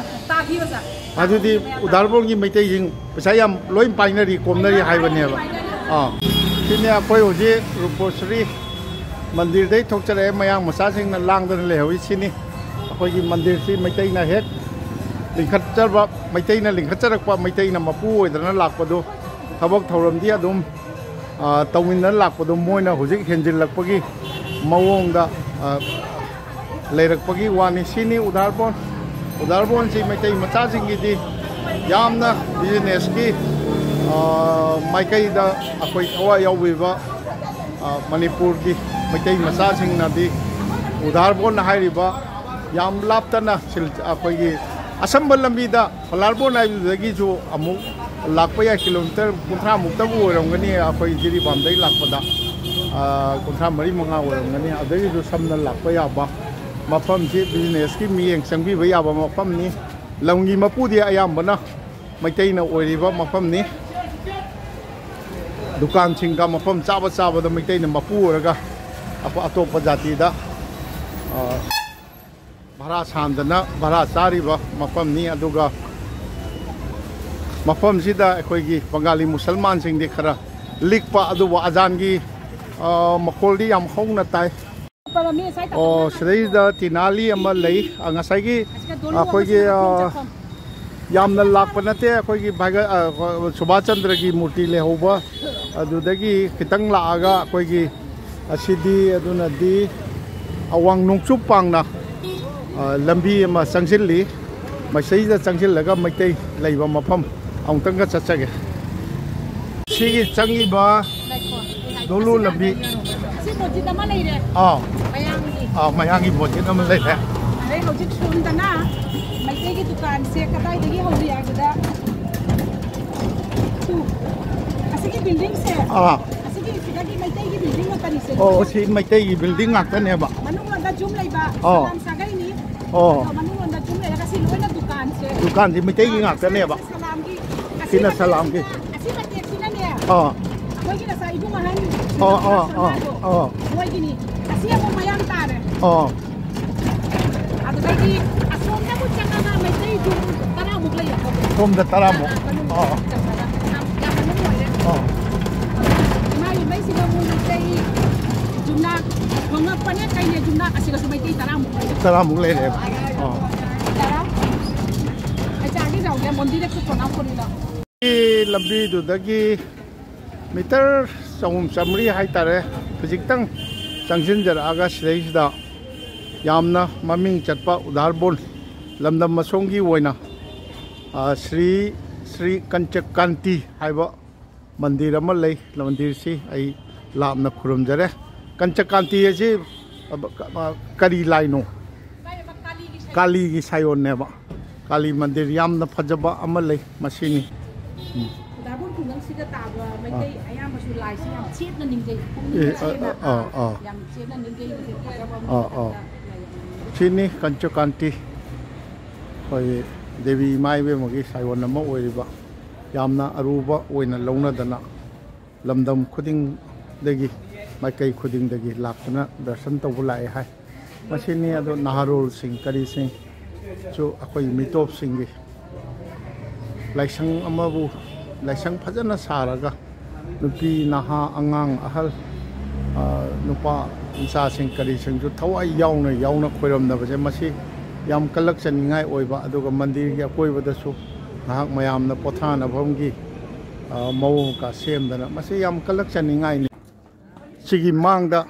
ꯇꯥꯈꯤꯕꯁꯦ꯫ ꯑꯗꯨꯗꯤ ꯎꯗꯥꯔꯕꯣꯟꯒꯤ ꯃꯩꯇꯩꯁꯤꯡ ꯄꯩꯁꯥ ꯌꯥꯝ ꯂꯣꯏ ꯄꯥꯏꯅꯔꯤ, ꯀꯣꯝꯅꯔꯤ ꯍꯥꯏꯕꯅꯦꯕ꯫ ꯑꯥ, ꯁꯤꯅꯦ ꯑꯩꯈꯣꯏ ꯍꯧꯖꯤꯛ ꯔꯨꯄꯣꯁ꯭ꯔꯤ ꯃꯟꯗꯤꯔꯗꯩ ꯊꯣꯛꯆꯔꯛꯑꯦ, ꯃꯌꯥꯡ ꯃꯆꯥꯁꯤꯡꯅ ꯂꯥꯡꯗꯅ ꯂꯩꯍꯧꯔꯤ꯫ ꯁꯤꯅꯤ ꯑꯩꯈꯣꯏꯒꯤ ꯃꯟꯗꯤꯔꯁꯤ ꯃꯩꯇꯩꯅ ꯍꯦꯛ ꯂꯤꯡꯈꯠꯆꯕ, ꯃꯩꯇꯩꯅ ꯂꯤꯡꯈꯠꯆꯔꯛꯄ, ꯃꯩꯇꯩꯅ ꯃꯄꯨ ꯑꯣꯏꯗꯅ ꯂꯥꯛꯄꯗꯣ꯫ ꯊꯕꯛ ꯊꯧꯔꯝꯗꯤ ꯑꯗꯨꯝ, ꯑ, ꯇꯧꯃꯤꯟꯅ ꯂꯥꯛꯄꯗꯣ ꯃꯣꯏꯅ ꯍꯧꯖꯤꯛ ꯍꯦꯟꯖꯤꯜꯂꯛꯄꯒꯤ ꯃꯑꯣꯡꯗ, ꯑ, ꯂꯩꯔꯛꯄꯒꯤ ꯋꯥꯅꯤ꯫ ꯁꯤꯅꯤ ꯎꯗꯥꯔꯕꯣꯟ꯫ ꯎꯗꯥꯔꯕꯣꯟꯁꯤ ꯃꯩꯇꯩ ꯃꯆꯥꯁꯤꯡꯒꯤꯗꯤ ꯌꯥꯝꯅ ꯕꯤꯖꯤꯅꯦꯁꯀꯤ, ꯑ, ꯃꯥꯏꯀꯩꯗ ꯑꯩꯈꯣꯏ ꯊꯋꯥꯏ ꯌꯥꯎꯕꯤꯕ, ꯑ, ꯃꯅꯤꯄꯨꯔꯒꯤ ꯃꯩꯇꯩ ꯃꯆꯥꯁꯤꯡꯅꯗꯤ ꯎꯗꯥꯔꯕꯣꯟ ꯍꯥꯏꯔꯤꯕ ꯌꯥꯝ ꯂꯥꯞꯇꯅ ꯁꯤꯜ-, ꯑꯩꯈꯣꯏꯒꯤ ꯑꯁꯝꯕ ꯂꯝꯕꯤꯗ ꯐꯂꯥꯔꯕꯣꯟ ꯍꯥꯏꯕꯗꯨꯗꯒꯤꯁꯨ ꯑꯃꯨꯛ ꯂꯥꯛꯄ ꯌꯥꯏ, ꯀꯤꯂꯣꯃꯤꯇꯔ ꯀꯨꯟꯊ꯭ꯔꯥꯃꯨꯛꯇꯕꯨ ꯑꯣꯏꯔꯝꯒꯅꯤ, ꯑꯩꯈꯣꯏ ꯖꯤꯔꯤꯕꯥꯝꯗꯒꯤ ꯂꯥꯛꯄꯗ, ꯑ, ꯀꯨꯟꯊ꯭ꯔꯥ ꯃꯔꯤ ꯃꯉꯥ ꯑꯣꯏꯔꯝꯒꯅꯤ꯫ ꯑꯗꯒꯤꯁꯨ ꯁꯝꯅ ꯂꯥꯛꯄ ꯌꯥꯕ ꯃꯐꯝꯁꯤ, ꯕꯤꯖꯤꯅꯦꯁꯀꯤ ꯃꯤꯠꯌꯦꯡ ꯆꯪꯕꯤꯕ ꯌꯥꯕ ꯃꯐꯝꯅꯤ꯫ ꯂꯝꯒꯤ ꯃꯄꯨꯗꯤ ꯑꯌꯥꯝꯕꯅ ꯃꯩꯇꯩꯅ ꯑꯣꯏꯔꯤꯕ ꯃꯐꯝꯅꯤ꯫ ꯗꯨꯀꯥꯟꯁꯤꯡꯒ ꯃꯐꯝ ꯆꯥꯕ ꯆꯥꯕꯗ ꯃꯩꯇꯩꯅ ꯃꯄꯨ ꯑꯣꯏꯔꯒ ꯑꯄ-, ꯑꯇꯣꯞꯄ ꯖꯥꯇꯤꯗ, ꯑ, ꯚꯔꯥ ꯁꯥꯟꯗꯅ ꯚꯔꯥ ꯆꯥꯔꯤꯕ ꯃꯐꯝꯅꯤ꯫ ꯑꯗꯨꯒ ꯃꯐꯝꯁꯤꯗ ꯑꯩꯈꯣꯏꯒꯤ ꯕꯪꯒꯥꯂꯤ ꯃꯨꯁꯜꯃꯥꯟꯁꯤꯡꯗꯤ ꯈꯔ ꯂꯤꯛꯄ, ꯑꯗꯨꯕꯨ ꯑꯖꯥꯟꯒꯤ, ꯑ, ꯃꯈꯣꯜꯗꯤ ꯌꯥꯝ ꯍꯧꯅ ꯇꯥꯏ꯫ ꯑꯣ, ꯁꯤꯗꯩꯁꯤꯗ ꯇꯤꯅꯥꯂꯤ ꯑꯃ ꯂꯩ꯫ ꯑ, ꯉꯁꯥꯏꯒꯤ ꯑꯩꯈꯣꯏꯒꯤ, ꯑ, ꯌꯥꯝꯅ ꯂꯥꯛꯄ ꯅꯠꯇꯦ, ꯑꯩꯈꯣꯏꯒꯤ ꯚꯥꯏꯒ-, ꯑ, ꯁꯨꯕꯥꯁ ꯆꯟꯗ꯭ꯔꯒꯤ ꯃꯨꯔꯇꯤ ꯂꯩꯍꯧꯕ ꯑꯗꯨꯗꯒꯤ ꯈꯤꯇꯪ ꯂꯥꯛꯑꯒ ꯑꯩꯈꯣꯏꯒꯤ ꯑꯁꯤꯗꯤ, ꯑꯗꯨꯅꯗꯤ ꯑꯋꯥꯡ ꯅꯣꯡꯆꯨꯞ ꯄꯥꯡꯅ, ꯑ, ꯂꯝꯕꯤ ꯑꯃ ꯆꯪꯁꯤꯜꯂꯤ꯫ ꯃꯁꯤꯗ ꯆꯪꯁꯤꯜꯂꯒ ꯃꯩꯇꯩ ꯂꯩꯕ ꯃꯐꯝ ꯑꯃꯨꯛꯇꯪꯒ ꯆꯠꯆꯒꯦ꯫ ꯁꯤꯒꯤ ꯆꯪꯉꯤꯕ ꯉꯥꯏꯈꯣ, ꯑꯩ ꯍꯥꯏꯒꯦ꯫ ꯗꯣꯂꯨ ꯑꯁꯤꯗ ꯂꯝꯕꯤ꯫ ꯍꯥꯏꯕꯤꯔꯣ꯫ ꯑꯁꯤ ꯃꯁꯖꯤꯗ ꯑꯃ ꯂꯩꯔꯦ꯫ ꯑꯥ꯫ ꯃꯌꯥꯡꯒꯤ꯫ ꯑꯥ, ꯃꯌꯥꯡꯒꯤ ꯃꯁꯖꯤꯗ ꯑꯃ ꯂꯩꯔꯦ꯫ ꯑꯗꯩ ꯍꯧꯖꯤꯛ ꯁꯣꯝꯗꯅ ꯃꯩꯇꯩꯒꯤ ꯗꯨꯀꯥꯟꯁꯦ ꯀꯗꯥꯏꯗꯒꯤ ꯍꯧꯔꯤ ꯍꯥꯏꯕꯗ, ꯇꯨ, ꯑꯁꯤꯒꯤ ꯕꯤꯜꯗꯤꯡꯁꯦ, ꯑꯥ꯫ ꯑꯁꯤꯒꯤ ꯁꯤꯗꯒꯤ ꯃꯩꯇꯩꯒꯤ ꯕꯤꯜꯗꯤꯡ ꯉꯥꯛꯇꯅꯤꯁꯦ꯫ ꯑꯣ, ꯁꯤ ꯃꯩꯇꯩꯒꯤ ꯕꯤꯜꯗꯤꯡ ꯉꯥꯛꯇꯅꯦꯕ꯫ ꯃꯅꯨꯡꯂꯣꯝꯗ ꯖꯨꯝ ꯂꯩꯕ, ꯑꯣ꯫ ꯁꯂꯥꯝ ꯁꯥꯒꯩꯅꯤ꯫ ꯑꯣ꯫ ꯑꯗꯣ ꯃꯅꯨꯡꯂꯣꯝꯗ ꯖꯨꯝ ꯂꯩꯔꯒ ꯁꯤ ꯂꯣꯏꯅ ꯗꯨꯀꯥꯟꯁꯦ꯫ ꯗꯨꯀꯥꯟꯁꯤ ꯃꯩꯇꯩꯒꯤ ꯉꯥꯛꯇꯅꯦꯕ꯫ ꯁꯂꯥꯝꯒꯤ꯫ ꯑꯁꯤ ꯁꯤꯅ ꯁꯂꯥꯝꯒꯤ꯫ ꯃꯇꯦꯛꯁꯤꯅ, ꯑꯁꯤ ꯃꯇꯦꯛꯁꯤꯅꯅꯦ꯫ ꯑꯥ꯫ ꯑꯩꯈꯣꯏꯒꯤ ꯉꯁꯥꯏ ꯏꯕꯨꯡ ꯑꯍꯟ ꯑꯥ, ꯑꯥ, ꯑꯥ, ꯁꯣꯅꯥꯗꯣ, ꯑꯥ꯫ ꯃꯣꯏꯒꯤꯅꯤ꯫ ꯑꯁꯤ ꯑꯃꯨꯛ ꯃꯌꯥꯡ ꯇꯥꯔꯦ꯫ ꯑꯥ꯫ ꯑꯗꯨꯗꯒꯤ ꯑꯁꯣꯝꯗ ꯑꯃꯨꯛ ꯆꯪꯉꯒ ꯃꯩꯇꯩ ꯖꯨꯝ ꯁꯣꯝꯗ ꯇꯔꯥꯃꯨꯛ꯫ ꯑꯥ꯫ ꯌꯥꯝ, ꯌꯥꯝ ꯃꯅꯨꯡ ꯑꯣꯏꯔꯦ꯫ ꯑꯥ꯫ ꯏꯃꯥꯒꯤ ꯃꯩꯁꯤꯅ ꯑꯃꯨꯛ ꯃꯩꯇꯩ ꯌꯨꯝꯅꯥꯛ ꯍꯣꯡꯉꯛꯄꯅꯦ, ꯀꯩꯅꯦ, ꯌꯨꯝꯅꯥꯛ ꯑꯁꯤꯒꯁꯨ ꯃꯩꯇꯩ ꯇꯔꯥꯃꯨꯛ ꯑꯣꯏꯔꯦ꯫ ꯇꯔꯥꯃꯨꯛ ꯂꯩꯔꯦꯕ꯫ ꯑꯥ꯫ ꯇꯔꯥ꯫ ꯑꯩ ꯆꯥꯒꯦ ꯆꯥꯎꯒꯦ, ꯃꯟꯗꯤꯔꯗ ꯈꯨꯠ ꯀꯣꯟꯅ ꯀꯣꯟꯅ꯫ ꯂꯝꯕꯤꯗꯨꯗꯒꯤ ꯃꯤꯇꯔ ꯆꯍꯨꯝ ꯆꯥꯝꯃꯔꯤ ꯍꯥꯏꯇꯥꯔꯦ, ꯈꯖꯤꯛꯇꯪ ꯆꯪꯁꯤꯟꯖꯔꯛꯑꯒ ꯁꯤꯗꯩꯁꯤꯗ ꯌꯥꯝꯅ ꯃꯃꯤꯡ ꯆꯠꯄ ꯎꯗꯥꯔꯕꯣꯟ ꯂꯝꯗꯝ ꯑꯁꯣꯝꯒꯤ ꯑꯣꯏꯅ, ꯑ, ꯁ꯭ꯔꯤ, ꯁ꯭ꯔꯤ ꯀꯟꯆꯀꯥꯟꯇꯤ ꯍꯥꯏꯕ ꯃꯟꯗꯤꯔ ꯑꯃ ꯂꯩ꯫ ꯃꯟꯗꯤꯔꯁꯤ ꯑꯩ ꯂꯥꯞꯅ ꯈꯨꯔꯨꯝꯖꯔꯦ꯫ ꯀꯟꯆꯀꯥꯟꯇꯤ ꯑꯁꯤ, ꯑ, ꯀꯔꯤ ꯂꯥꯏꯅꯣ? ꯀꯥꯂꯤꯒꯤ ꯁꯥꯏꯑꯣꯟꯅꯦꯕ꯫ ꯀꯥꯂꯤ ꯃꯟꯗꯤꯔ ꯌꯥꯝꯅ ꯐꯖꯕ ꯑꯃ ꯂꯩ, ꯃꯁꯤꯅꯤ꯫ ꯎꯝ꯫ ꯗꯥꯕꯨꯡ ꯈꯨꯡꯒꯪꯁꯤꯗ ꯇꯥꯕ ꯃꯩꯇꯩ ꯑꯥ꯫ ꯑꯌꯥꯝꯕꯁꯨ ꯂꯥꯏꯁꯤ ꯌꯥꯝ ꯆꯦꯠꯅ ꯅꯤꯡꯖꯩ, ꯄꯨꯛꯅꯤꯡ ꯑꯦ, ꯆꯦꯠꯅ, ꯑꯥ, ꯑꯥ, ꯑꯥ꯫ ꯌꯥꯝ ꯆꯦꯠꯅ ꯅꯤꯡꯖꯩ, ꯍꯧꯖꯤꯛ ꯐꯖꯕ ꯑꯥ, ꯑꯥ꯫ ꯃꯊꯛꯇ ꯂꯩ꯫ ꯁꯤꯅꯤ ꯀꯟꯆꯀꯥꯟꯇꯤ, ꯑꯩꯈꯣꯏ ꯗꯦꯕꯤ ꯏꯃꯥ ꯏꯕꯦꯝꯃꯒꯤ ꯁꯥꯏꯑꯣꯟ ꯑꯃ ꯑꯣꯏꯔꯤꯕ, ꯌꯥꯝꯅ ꯑꯔꯨꯕ ꯑꯣꯏꯅ ꯂꯧꯅꯗꯅ ꯂꯝꯗꯝ ꯈꯨꯗꯤꯡꯗꯒꯤ, ꯃꯥꯏꯀꯩ ꯈꯨꯗꯤꯡꯗꯒꯤ ꯂꯥꯛꯇꯨꯅ ꯗꯔꯁꯟ ꯇꯧꯕ ꯂꯥꯛꯑꯦ ꯍꯥꯏ꯫ ꯃꯁꯤꯅꯤ꯫ ꯑꯗꯣ ꯅꯍꯥꯔꯣꯜꯁꯤꯡ ꯀꯔꯤꯁꯤꯡꯁꯨ ꯑꯩꯈꯣꯏ ꯃꯤꯇꯣꯞꯁꯤꯡꯒꯤ ꯂꯥꯏꯁꯪ ꯑꯃꯕꯨ, ꯂꯥꯏꯁꯪ ꯐꯖꯅ ꯁꯥꯔꯒ ꯅꯨꯄꯤ, ꯅꯍꯥ, ꯑꯉꯥꯡ, ꯑꯍꯜ, ꯑ, ꯅꯨꯄꯥ ꯃꯆꯥꯁꯤꯡ ꯀꯔꯤꯁꯤꯡꯁꯨ ꯊꯋꯥꯏ ꯌꯥꯎꯅ, ꯌꯥꯎꯅ ꯈꯣꯏꯔꯝꯅꯕꯁꯦ, ꯃꯁꯤ ꯌꯥꯝ ꯀꯜꯂꯛꯆꯅꯤꯡꯉꯥꯏ ꯑꯣꯏꯕ꯫ ꯑꯗꯨꯒ ꯃꯟꯗꯤꯔꯒꯤ ꯑꯀꯣꯏꯕꯗꯁꯨ ꯉꯥꯏꯍꯥꯛ ꯃꯌꯥꯝꯅ ꯄꯣꯊꯥꯅꯐꯝꯒꯤ, ꯑ, ꯃꯑꯣꯡ ꯀ ꯁꯦꯝꯗꯅ, ꯃꯁꯤ ꯌꯥꯝ ꯀꯜꯂꯛꯆꯅꯤꯡꯉꯥꯏꯅꯤ꯫ ꯁꯤꯒꯤ ꯃꯥꯡꯗ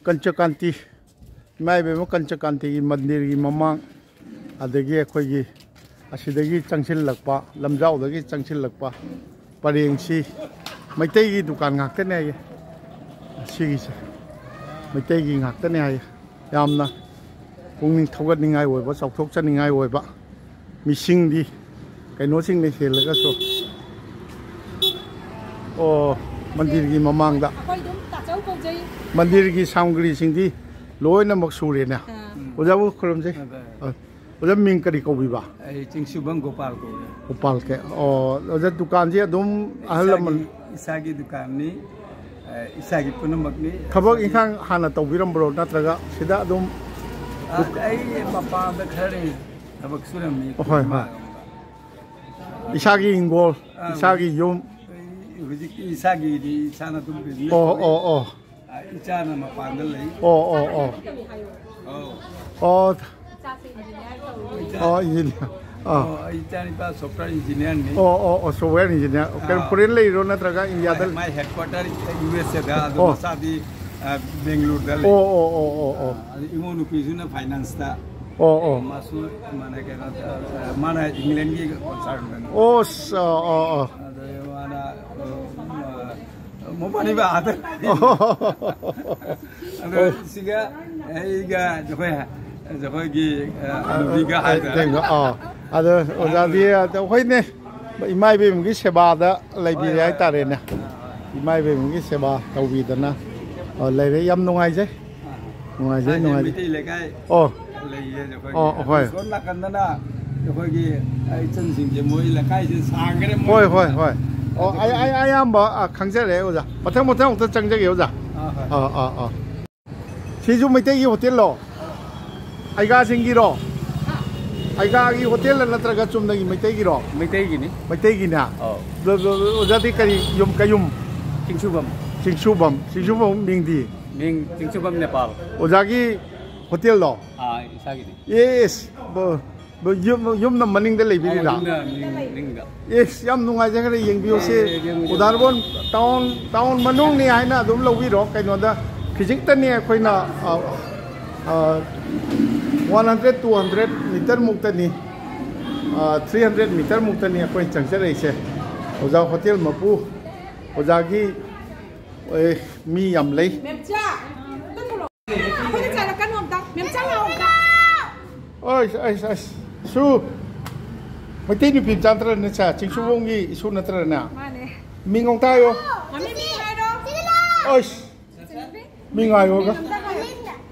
ꯀꯟꯆꯀꯥꯟꯇꯤ, ꯏꯃꯥ ꯏꯕꯦꯝꯃ ꯀꯟꯆꯀꯥꯟꯇꯤꯒꯤ ꯃꯟꯗꯤꯔꯒꯤ ꯃꯃꯥꯡ, ꯑꯗꯒꯤ ꯑꯩꯈꯣꯏꯒꯤ ꯑꯁꯤꯗꯒꯤ ꯆꯪꯁꯤꯜꯂꯛꯄ, ꯂꯝꯖꯥꯎꯗꯒꯤ ꯆꯪꯁꯤꯜꯂꯛꯄ ꯄꯔꯦꯡꯁꯤ ꯃꯩꯇꯩꯒꯤ ꯗꯨꯀꯥꯟ ꯉꯥꯛꯇꯅꯦ ꯍꯥꯏꯌꯦ꯫ ꯁꯤꯒꯤꯁꯦ ꯃꯩꯇꯩꯒꯤ ꯉꯥꯛꯇꯅꯦ ꯍꯥꯏꯌꯦ꯫ ꯌꯥꯝꯅ ꯄꯨꯛꯅꯤꯡ ꯊꯧꯒꯠꯅꯤꯡꯉꯥꯏ ꯑꯣꯏꯕ, ꯆꯥꯎꯊꯣꯛꯆꯅꯤꯡꯉꯥꯏ ꯑꯣꯏꯕ ꯃꯤꯁꯤꯡꯗꯤ ꯀꯩꯅꯣꯁꯤꯡꯅ ꯍꯦꯜꯂꯒꯁꯨ꯫ ꯑꯣ, ꯃꯟꯗꯤꯔꯒꯤ ꯃꯃꯥꯡꯗ꯫ ꯑꯩꯈꯣꯏ ꯑꯗꯨꯝ ꯇꯥꯆꯧ ꯀꯧꯖꯩ꯫ ꯃꯟꯗꯤꯔꯒꯤ ꯁꯥꯃꯒ꯭ꯔꯤꯁꯤꯡꯗꯤ ꯂꯣꯏꯅꯃꯛ ꯁꯨꯔꯦꯅꯦ꯫ ꯑꯥ꯫ ꯑꯣꯖꯥꯕꯨ ꯈꯨꯔꯨꯝꯖꯩ꯫ ꯍꯣꯏ, ꯍꯣꯏ꯫ ꯑ, ꯑꯣꯖꯥ, ꯃꯤꯡ ꯀꯔꯤ ꯀꯧꯕꯤꯕ? ꯑꯩ ꯆꯤꯡꯁꯨꯕꯝ ꯒꯣꯄꯥꯜ ꯀꯧꯏ꯫ ꯒꯣꯄꯥꯜ ꯀꯦ꯫ ꯑꯣ, ꯑꯣꯖꯥ, ꯗꯨꯀꯥꯟꯁꯦ ꯑꯗꯨꯝ ꯑꯍꯜ ꯂꯃꯟ ꯏꯁꯥꯒꯤ, ꯏꯁꯥꯒꯤ ꯗꯨꯀꯥꯟꯅꯤ꯫ ꯑ, ꯏꯁꯥꯒꯤ ꯄꯨꯝꯅꯃꯛꯅꯤ꯫ ꯊꯕꯛ ꯏꯁꯥꯒꯤ ꯏꯪꯈꯥꯡ ꯍꯥꯟꯅ ꯇꯧꯕꯤꯔꯝꯕ꯭ꯔꯣ, ꯅꯠꯇ꯭ꯔꯒ ꯁꯤꯗ ꯑꯗꯨꯝ ꯑ, ꯗꯨꯀ- ꯑꯩ ꯃꯄꯥꯟꯗ ꯈꯔ ꯊꯕꯛ ꯁꯨꯔꯝꯃꯤ꯫ ꯍꯣꯏ, ꯍꯣꯏ꯫ ꯏꯃꯥꯒ꯫ ꯏꯁꯥꯒꯤ ꯍꯤꯡꯒꯣꯜ, ꯑꯥ, ꯏꯁꯥꯒꯤ ꯌꯨꯝ꯫ ꯑꯩ ꯍꯧꯖꯤꯛꯇꯤ ꯏꯁꯥꯒꯤꯗꯤ ꯏꯁꯥꯅ ꯑꯗꯨꯝ business ꯑꯣ, ꯇꯧꯏ꯫ ꯑꯣ, ꯑꯣ꯫ ꯑꯥ, ꯏꯆꯥꯅ ꯃꯄꯥꯟꯗ ꯂꯩ꯫ ꯑꯣ, ꯑꯣ, ꯑꯣ꯫ ꯑꯧ꯫ ꯑꯣ꯫ ꯑꯣ, engineer꯫ ꯑꯥ꯫ ꯑꯣ, ꯑꯩ ꯏꯆꯥꯅꯤꯄꯥ software engineer ꯅꯤ꯫ ꯑꯣ, ꯑꯣ, ꯑꯣ, software engineer꯫ ꯀꯩꯅꯣ, ꯑꯥ꯫ Foreign ꯂꯩꯔꯤꯔꯣ ꯅꯠꯇ꯭ꯔꯒ ꯏꯟꯗꯤꯌꯥꯗ? ꯃꯥꯏ, ꯃꯥꯏ headquarter ꯌꯨ ꯑꯦꯁ ꯑꯦꯗ, ꯑꯗꯣ ꯑꯣ꯫ ꯃꯆꯥꯗꯤ, ꯑꯥ, ꯕꯦꯡꯒꯂꯣꯔꯗ ꯂꯩ꯫ ꯑꯣ, ꯑꯣ, ꯑꯣ, ꯑꯣ, ꯑꯣ꯫ ꯑꯥ, ꯑꯗ ꯏꯃꯧ ꯅꯨꯄꯤꯁꯤꯅ finance ꯇ꯫ ꯑꯣ, ꯑꯣ꯫ ꯃꯥꯁꯨ, ꯃꯥꯅ ꯀꯩꯅꯣ, ꯑꯥ, ꯃꯥꯅ England ꯒꯤ concern ꯅꯤ꯫ ꯑꯣ, ꯁ-, ꯑꯣ, ꯑꯣ, ꯑꯣ꯫ ꯑꯗ ꯃꯥꯅ, ꯑꯥ, ꯃꯕꯥꯅꯤꯕ ꯑꯥꯗ꯫ ꯑꯗꯣ ꯑꯣ꯫ ꯁꯤꯒ ꯑꯩꯒ ꯑꯩꯈꯣꯏ, ꯑꯩꯈꯣꯏꯒꯤ, ꯑ, ꯍꯅꯨꯕꯤꯒ ꯑ, ꯍꯥꯏꯗꯣꯏꯔꯥ? ꯀꯩꯅꯣ, ꯑ, ꯑꯗꯣ ꯑꯣꯖꯥꯗꯤ, ꯑꯗꯣ ꯑꯩꯈꯣꯏꯅꯦ, ꯏꯃꯥ ꯏꯕꯦꯟꯒꯤ ꯁꯦꯕꯥꯗ ꯂꯩꯕꯤꯔꯦ ꯍꯣꯏ, ꯍꯣꯏ꯫ ꯍꯥꯏꯇꯥꯔꯦꯅꯦ꯫ ꯏꯃꯥ ꯏꯕꯦꯟꯒꯤ ꯁꯦꯕꯥ ꯇꯧꯕꯤꯗꯅ, ꯑ, ꯂꯩꯔꯦ꯫ ꯌꯥꯝ ꯅꯨꯡꯉꯥꯏꯖꯩ꯫ ꯅꯨꯡꯉꯥꯏꯖꯩ, ꯁ꯭ꯋꯥꯏꯁꯦ ꯅꯨꯡꯉꯥꯏꯖꯩ꯫ ꯃꯩꯇꯩ ꯂꯩꯀꯥꯏ ꯑꯣ꯫ ꯂꯩꯌꯦ ꯑꯩꯈꯣꯏꯒꯤ꯫ ꯑꯣ, ꯍꯣꯏ꯫ ꯑꯗꯨ ꯁꯣꯝ ꯅꯥꯀꯟꯗꯅ ꯑꯩꯈꯣꯏꯒꯤ, ꯑ, ꯏꯆꯟꯁꯤꯡꯁꯦ ꯃꯣꯏ ꯂꯩꯀꯥꯏꯁꯦ ꯁꯥꯡꯈ꯭ꯔꯦ ꯃꯣꯏ꯫ ꯍꯣꯏ, ꯍꯣꯏ, ꯍꯣꯏ꯫ ꯑꯣ, ꯑꯩ, ꯑꯩ, ꯑꯩ ꯑꯌꯥꯝꯕ, ꯑ, ꯈꯪꯖꯔꯦ, ꯑꯣꯖꯥ꯫ ꯃꯊꯪ, ꯃꯊꯪ ꯑꯃꯨꯛꯇ ꯆꯪꯖꯒꯦ, ꯑꯣꯖꯥ꯫ ꯑꯥ, ꯍꯣꯏ꯫ ꯑꯥ, ꯑꯥ, ꯑꯥ꯫ ꯁꯤꯁꯨ ꯃꯩꯇꯩꯒꯤ ꯍꯣꯇꯦꯜꯂꯣ? ꯑꯩꯒꯥꯁꯤꯡꯒꯤꯔꯣ? ꯑꯩꯒꯥꯒꯤ ꯍꯣꯇꯦꯜꯂ ꯅꯠꯇ꯭ꯔꯒ ꯆꯨꯝꯅꯒꯤ ꯃꯩꯇꯩꯒꯤꯔꯣ? ꯃꯩꯇꯩꯒꯤꯅꯤ꯫ ꯃꯩꯇꯩꯒꯤꯅꯦ? ꯑꯧ꯫ ꯑꯗꯣ, ꯑꯗꯣ, ꯑꯣꯖꯥꯗꯤ ꯀꯔꯤ ꯌꯨꯝ, ꯀꯩꯌꯨꯝ? ꯆꯤꯡꯁꯨꯕꯝ꯫ ꯆꯤꯡꯁꯨꯕꯝ꯫ ꯆꯤꯡꯁꯨꯕꯝ ꯃꯤꯡꯗꯤ? ꯃꯤꯡ ꯆꯤꯡꯁꯨꯕꯝ ꯅꯦꯄꯥꯜ꯫ ꯑꯣꯖꯥꯒꯤ ꯍꯣꯇꯦꯜꯂꯣ? ꯑꯥ, ꯏꯁꯥꯒꯤꯅꯤ꯫ ꯑꯦꯁ, ꯕ-, ꯕ-, ꯌꯨꯝ, ꯌꯨꯝꯅ ꯃꯅꯤꯡꯗ ꯂꯩꯕꯤꯔꯤꯔꯥ? ꯑꯥ, ꯌꯨꯝꯅ ꯃꯅꯤꯡ, ꯃꯅꯤꯡꯗ꯫ ꯑꯦꯁ, ꯌꯥꯝ ꯅꯨꯡꯉꯥꯏꯖꯈ꯭ꯔꯦ꯫ ꯌꯦꯡꯕꯤꯌꯨꯁꯦ꯫ ꯑꯦ, ꯌꯦꯡꯕꯤꯌꯨ꯫ ꯎꯗꯥꯔꯕꯣꯟ ꯇꯥꯎꯟ, ꯇꯥꯎꯟ ꯃꯅꯨꯡꯅꯤ ꯍꯥꯏꯅ ꯑꯗꯨꯝ ꯂꯧꯕꯤꯔꯣ꯫ ꯀꯩꯅꯣꯗ ꯈꯤꯖꯤꯛꯇꯅꯤ ꯑꯩꯈꯣꯏꯅ, ꯑ, ꯑ, one hundred, two hundred meter ꯃꯨꯛꯇꯅꯤ, ꯑ, three hundred meter ꯃꯨꯛꯇꯅꯤ ꯑꯩꯈꯣꯏ ꯆꯪꯖꯔꯛꯏꯁꯦ꯫ ꯑꯣꯖꯥ ꯍꯣꯇꯦꯜ ꯃꯄꯨ, ꯑꯣꯖꯥꯒꯤ, ꯑꯦ, ꯃꯤ ꯌꯥꯝ ꯂꯩ꯫ ꯃꯦꯝꯆꯥ, ꯑꯝꯇ ꯊꯣꯛꯂꯛꯑꯣ꯫ ꯑꯩꯈꯣꯏꯗ ꯆꯥꯏꯔꯛꯀꯅꯨ ꯑꯝꯇ꯫ ꯃꯦꯝꯆꯥ ꯂꯥꯛꯑꯣ ꯑꯝꯇ꯫ ꯑꯩꯁ, ꯑꯩꯁ, ꯑꯩꯁ꯫ ꯁꯨ, ꯃꯩꯇꯩ ꯅꯨꯄꯤ ꯃꯆꯥ ꯅꯠꯇ꯭ꯔꯅꯦ ꯁꯦ? ꯆꯤꯡꯁꯨꯕꯣꯡꯒꯤ ꯏꯁꯨ ꯅꯠꯇ꯭ꯔꯅꯦ? ꯃꯥꯅꯦ꯫ ꯃꯤꯡ ꯑꯃꯨꯛꯇ ꯍꯥꯏꯌꯣ꯫ ꯃꯃꯤꯡ ꯍꯥꯏꯔꯣ꯫ ꯑꯩꯁ, ꯃꯤꯡ ꯍꯥꯏꯌꯣꯒ꯫ ꯃꯤꯡ ꯑꯝꯇ ꯍꯥꯏꯌꯣ꯫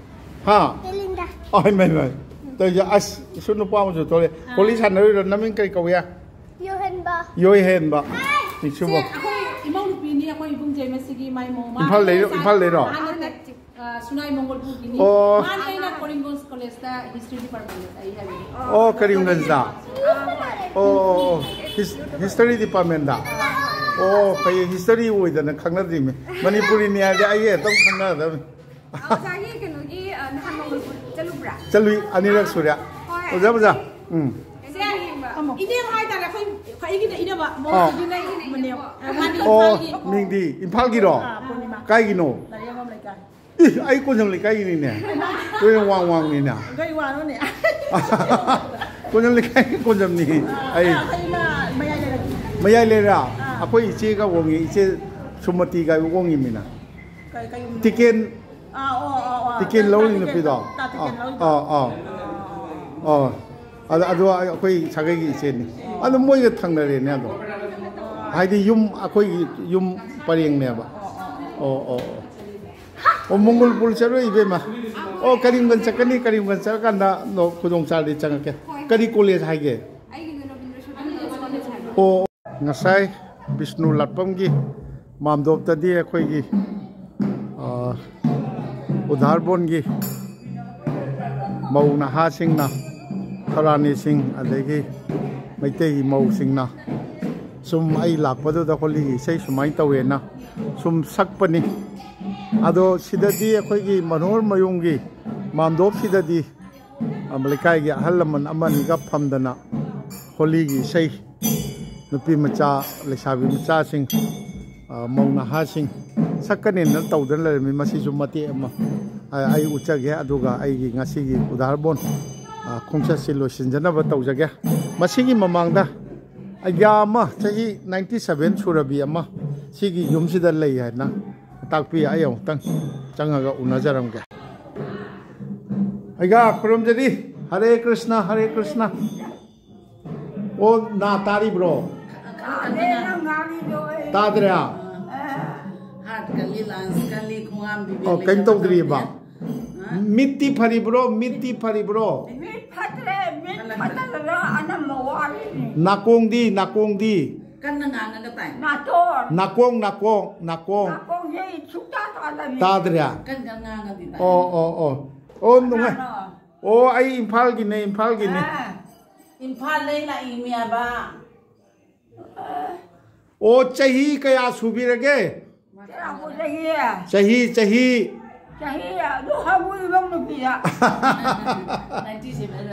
ꯍꯥ? ꯕꯦꯂꯤꯟꯗꯥ꯫ ꯑꯣ, ꯏꯃꯥꯏ, ꯏꯃꯥꯏ꯫ ꯇꯧꯔꯤꯁꯦ, ꯑꯁ, ꯏꯁꯨ ꯅꯨꯄꯥ ꯑꯃꯁꯨ ꯊꯣꯛꯂꯛꯑꯦ꯫ ꯍꯣꯂꯤ ꯁꯥꯟꯅꯔꯤꯔꯣ? ꯅꯃꯤꯡ ꯀꯔꯤ ꯀꯧꯏ? ꯌꯣꯍꯦꯟꯕ꯫ ꯌꯣꯏꯍꯦꯟꯕ꯫ ꯁꯦ, ꯅꯤꯡꯁꯤꯡꯕ꯫ ꯑꯩꯈꯣꯏ ꯏꯃꯧ ꯅꯨꯄꯤꯅꯤ, ꯑꯩꯈꯣꯏ ꯏꯕꯨꯡ ꯖꯦꯃꯁꯤꯒꯤ ꯃꯥꯏ ꯃꯧ꯫ ꯃꯥ ꯏꯝꯐꯥꯜ ꯂꯩꯔꯣ? ꯏꯝꯐꯥꯜ ꯂꯩꯔꯣ? ꯃꯥ ꯅꯠꯇꯦ, ꯑ, ꯁꯨꯅꯥꯏ ꯃꯪꯒꯣꯜꯄꯨꯔꯒꯤꯅꯤ꯫ ꯑꯣ꯫ ꯃꯥꯅ ꯑꯩꯅ ꯀꯣꯔꯤꯡꯒꯣꯟ ꯀꯣꯂꯦꯖꯇ ꯍꯤꯁꯇ꯭ꯔꯤ ꯗꯤꯄꯥꯔꯠꯃꯦꯟꯗ ꯇꯥꯛꯏ ꯍꯥꯏꯕꯅꯤ꯫ ꯑꯣ, ꯀꯔꯤꯝꯒꯟꯖꯗ? ꯑꯣ, ꯑꯣ, ꯑꯣ꯫ History department ꯗ? ꯑꯣ, ꯐꯩꯌꯦ, history ꯑꯣꯏꯗꯅ ꯈꯪꯅꯗ꯭ꯔꯤꯃꯤ꯫ ꯃꯅꯤꯄꯨꯔꯤꯅꯤ ꯍꯥꯏꯔꯗꯤ ꯑꯩ ꯑꯗꯨꯝ ꯈꯪꯅꯔꯗꯕꯅꯤ꯫ ꯑꯣꯖꯥꯒꯤ ꯀꯩꯅꯣꯒꯤ ꯑ, ꯅꯍꯥꯟ ꯃꯪꯒꯣꯜ ꯆꯠꯂꯨꯕ꯭ꯔꯥ? ꯆꯠꯂꯨꯏ, ꯑꯅꯤꯔꯛ ꯁꯨꯔꯦ꯫ ꯍꯣꯏ꯫ ꯑꯣꯖꯥ, ꯑꯣꯖꯥ꯫ ꯎꯝ꯫ ꯀꯩꯅꯣ ꯌꯦꯡꯕ? ꯏꯅꯦ ꯍꯥꯏꯇꯥꯔꯦ, ꯑꯩꯈꯣꯏ ꯑꯩꯒꯤꯗ ꯏꯅꯕ ꯑꯥ꯫ ꯃꯧꯁꯤꯗꯤ ꯂꯩꯕꯅꯦꯕ꯫ ꯃꯥꯗꯤ ꯑꯣ, ꯏꯝꯐꯥꯜꯒꯤ ꯃꯤꯡꯗꯤ ꯏꯝꯐꯥꯜꯒꯤꯔꯣ? ꯑꯥ, ꯄꯨꯔꯅꯤꯃꯥ꯫ ꯀꯥꯏꯒꯤꯅꯣ? ꯂꯥꯏꯔꯦꯝꯕꯝ ꯂꯩꯀꯥꯏ꯫ ꯏ, ꯑꯩ ꯀꯣꯟꯖꯝ ꯂꯩꯀꯥꯏꯒꯤꯅꯤꯅꯦ꯫ ꯂꯣꯏꯅ ꯋꯥꯡ ꯋꯥꯡꯅꯤꯅ꯫ ꯀꯩ ꯋꯥꯅꯣꯅꯦ? ꯀꯣꯟꯖꯝ ꯂꯩꯀꯥꯏꯒꯤ ꯀꯣꯟꯖꯝꯅꯤ ꯑꯩ꯫ ꯑꯩꯅ ꯃꯌꯥꯏ ꯂꯩꯔꯛꯀꯤ꯫ ꯃꯌꯥꯏ ꯂꯩꯔꯥ? ꯑꯩꯈꯣꯏ ꯏꯆꯦꯒ ꯑꯣꯡꯉꯤ, ꯏꯆꯦ ꯁꯨꯃꯇꯤꯒ ꯑꯣꯡꯉꯤꯃꯤꯅ꯫ ꯀꯩ ꯀꯩ ꯌꯨꯝꯅꯣ? ꯇꯤꯀꯦꯟ ꯑꯥ, ꯑꯣ, ꯑꯣ, ꯑꯣ꯫ ꯇꯤꯀꯦꯟ ꯂꯧꯔꯤ ꯇꯥ ꯅꯨꯄꯤꯗꯣ? ꯇꯥ ꯇꯤꯀꯦꯟ ꯂꯧꯔꯤꯗꯣ? ꯑꯥ, ꯑꯥ꯫ ꯑꯥ꯫ ꯑꯗ ꯑꯗꯣ ꯑꯩꯈꯣꯏ ꯁꯥꯒꯩꯒꯤ ꯏꯆꯦꯅꯤ꯫ ꯑꯗꯨ ꯃꯣꯏꯒ ꯊꯪꯅꯔꯦꯅꯦ ꯑꯗꯣ꯫ ꯍꯥꯏꯗꯤ ꯌꯨꯝ ꯑꯩꯈꯣꯏꯒꯤ ꯌꯨꯝ ꯄꯔꯦꯡꯅꯦꯕ꯫ ꯑꯣ, ꯑꯣ, ꯑꯣ꯫ ꯑꯣ, ꯃꯪꯒꯣꯜꯄꯨꯔ ꯆꯠꯂꯣꯏ ꯏꯕꯦꯝꯃ꯫ ꯑꯣ, ꯀꯔꯤꯝꯒꯟ ꯆꯠꯀꯅꯤ, ꯀꯔꯤꯝꯒꯟ ꯆꯠꯂꯀꯥꯟꯗ ꯅꯣ-, ꯈꯨꯗꯣꯡ ꯆꯥꯔꯗꯤ ꯆꯪꯉꯛꯀꯦ꯫ ꯀꯔꯤ ꯀꯣꯂꯦꯖ ꯍꯥꯏꯒꯦ? ꯑꯩꯒꯤꯗꯣ ꯔꯕꯤꯟꯗ꯭ꯔ ꯁꯣꯗꯅ ꯀꯣꯂꯦꯖ ꯍꯥꯏꯕ꯫ ꯑꯣ, ꯉꯁꯥꯏ ꯕꯤꯁꯅꯨ ꯂꯥꯠꯐꯝꯒꯤ ꯃꯥꯝꯗꯣꯞꯇꯗꯤ ꯑꯩꯈꯣꯏꯒꯤ, ꯑ, ꯎꯗꯥꯔꯕꯣꯟꯒꯤ ꯃꯧ ꯅꯍꯥꯁꯤꯡꯅ, ꯊꯧꯔꯥꯅꯤꯁꯤꯡ, ꯑꯗꯒꯤ ꯃꯩꯇꯩꯒꯤ ꯃꯧꯁꯤꯡꯅ ꯁꯨꯝ ꯑꯩ ꯂꯥꯛꯄꯗꯨꯗ ꯍꯣꯂꯤꯒꯤ ꯏꯁꯩ ꯁꯨꯃꯥꯏꯅ ꯇꯧꯋꯦꯅ ꯁꯨꯝ ꯁꯛꯄꯅꯤ꯫ ꯑꯗꯣ ꯁꯤꯗꯗꯤ ꯑꯩꯈꯣꯏꯒꯤ ꯃꯅꯣꯍꯔ ꯃꯌꯨꯝꯒꯤ ꯃꯥꯝꯗꯣꯞꯁꯤꯗꯗꯤ ꯑ, ꯂꯩꯀꯥꯏꯒꯤ ꯑꯍꯜ ꯂꯃꯟ ꯑꯃꯅꯤꯒ ꯐꯝꯗꯅ ꯍꯣꯂꯤꯒꯤ ꯏꯁꯩ ꯅꯨꯄꯤ ꯃꯆꯥ, ꯂꯩꯁꯥꯕꯤ ꯃꯆꯥꯁꯤꯡ, ꯑ, ꯃꯧ ꯅꯍꯥꯁꯤꯡ ꯁꯛꯀꯅꯦꯅ ꯇꯧꯗꯅ ꯂꯩꯔꯝꯃꯤ꯫ ꯃꯁꯤꯁꯨ ꯃꯇꯦꯛ ꯑꯃ, ꯑ, ꯑꯩ ꯎꯠꯆꯒꯦ꯫ ꯑꯗꯨꯒ ꯑꯩꯒꯤ ꯉꯁꯤꯒꯤ ꯎꯗꯥꯔꯕꯣꯟ, ꯑ, ꯈꯣꯡꯆꯠꯁꯤ ꯂꯣꯏꯁꯤꯟꯖꯅꯕ ꯇꯧꯖꯒꯦ꯫ ꯃꯁꯤꯒꯤ ꯃꯃꯥꯡꯗ ꯑꯩꯒ꯭ꯌꯥ ꯑꯃ, ꯆꯍꯤ ninety seven ꯁꯨꯔꯕꯤ ꯑꯃ ꯁꯤꯒꯤ ꯌꯨꯝꯁꯤꯗ ꯂꯩ ꯍꯥꯏꯅ ꯇꯥꯛꯄꯤ꯫ ꯑꯩ ꯑꯃꯨꯛꯇꯪ ꯆꯪꯉꯒ ꯎꯅꯖꯔꯝꯒꯦ꯫ ꯑꯩꯒ꯭ꯌꯥ ꯈꯨꯔꯨꯝꯖꯔꯤ꯫ ꯍꯔꯦ ꯀ꯭ꯔꯤꯁꯅ, ꯍꯔꯦ ꯀ꯭ꯔꯤꯁꯅ꯫ ꯑꯣ, ꯅꯥ ꯇꯥꯔꯤꯕ꯭ꯔꯣ? ꯀꯩꯅꯣ ꯅꯪ ꯉꯥꯡꯉꯤꯗꯣ ꯑꯩ ꯇꯥꯗ꯭ꯔꯦ? ꯍꯥꯔꯠ ꯀꯜꯂꯤ, ꯂꯪꯁ ꯀꯜꯂꯤ, ꯈꯣꯡꯉꯥꯝ ꯕꯤꯕꯦꯛ ꯑꯣ, ꯀꯩꯝ ꯂꯩꯇꯕ ꯇꯧꯗ꯭ꯔꯤꯑꯕ? ꯇꯧꯗꯦ꯫ ꯍꯥ? ꯃꯤꯠꯇꯤ ꯐꯔꯤꯕ꯭ꯔꯣ? ꯃꯤꯠꯇꯤ ꯐꯔꯤꯕ꯭ꯔꯣ? ꯃꯤꯠ ꯐꯠꯇ꯭ꯔꯦ, ꯃꯤꯠ ꯐꯠꯇꯗꯅ ꯑꯅꯝꯕ ꯋꯥꯔꯤꯅꯤ꯫ ꯅꯥꯀꯣꯡꯗꯤ, ꯅꯥꯀꯣꯡꯗꯤ? ꯀꯟꯅ ꯉꯥꯡꯉꯒ ꯇꯥꯏ꯫ ꯅꯥꯇꯣꯟ, ꯅꯥꯀꯣꯡ, ꯅꯥꯀꯣꯡ, ꯅꯥꯀꯣꯡ꯫ ꯅꯥꯀꯣꯡꯁꯦ ꯁꯨꯛꯇꯥ ꯇꯥꯗꯕꯤ꯫ ꯇꯥꯗ꯭ꯔꯦ? ꯀꯟꯅ ꯉꯥꯡꯉꯗꯤ ꯇꯥꯏ꯫ ꯑꯣ, ꯑꯣ, ꯑꯣ꯫ ꯑꯣ, ꯅꯨꯡꯉꯥꯏ꯫ ꯀꯅꯥꯅꯣ? ꯑꯣ, ꯑꯩ ꯏꯝꯐꯥꯜꯒꯤꯅꯦ, ꯏꯝꯐꯥꯜꯒꯤꯅꯦ꯫ ꯑꯥ, ꯏꯝꯐꯥꯜꯗꯩ ꯂꯥꯛꯏꯃꯤꯌꯥꯕ꯫ ꯑꯣ, ꯆꯍꯤ ꯀꯌꯥ ꯁꯨꯕꯤꯔꯒꯦ? ꯀꯌꯥꯕꯨ ꯆꯍꯤ? ꯆꯍꯤ, ꯆꯍꯤ꯫ ꯆꯍꯤ ꯑꯗꯨ ꯍꯧꯕ ꯏꯕꯨꯡ ꯅꯨꯄꯤꯗ꯫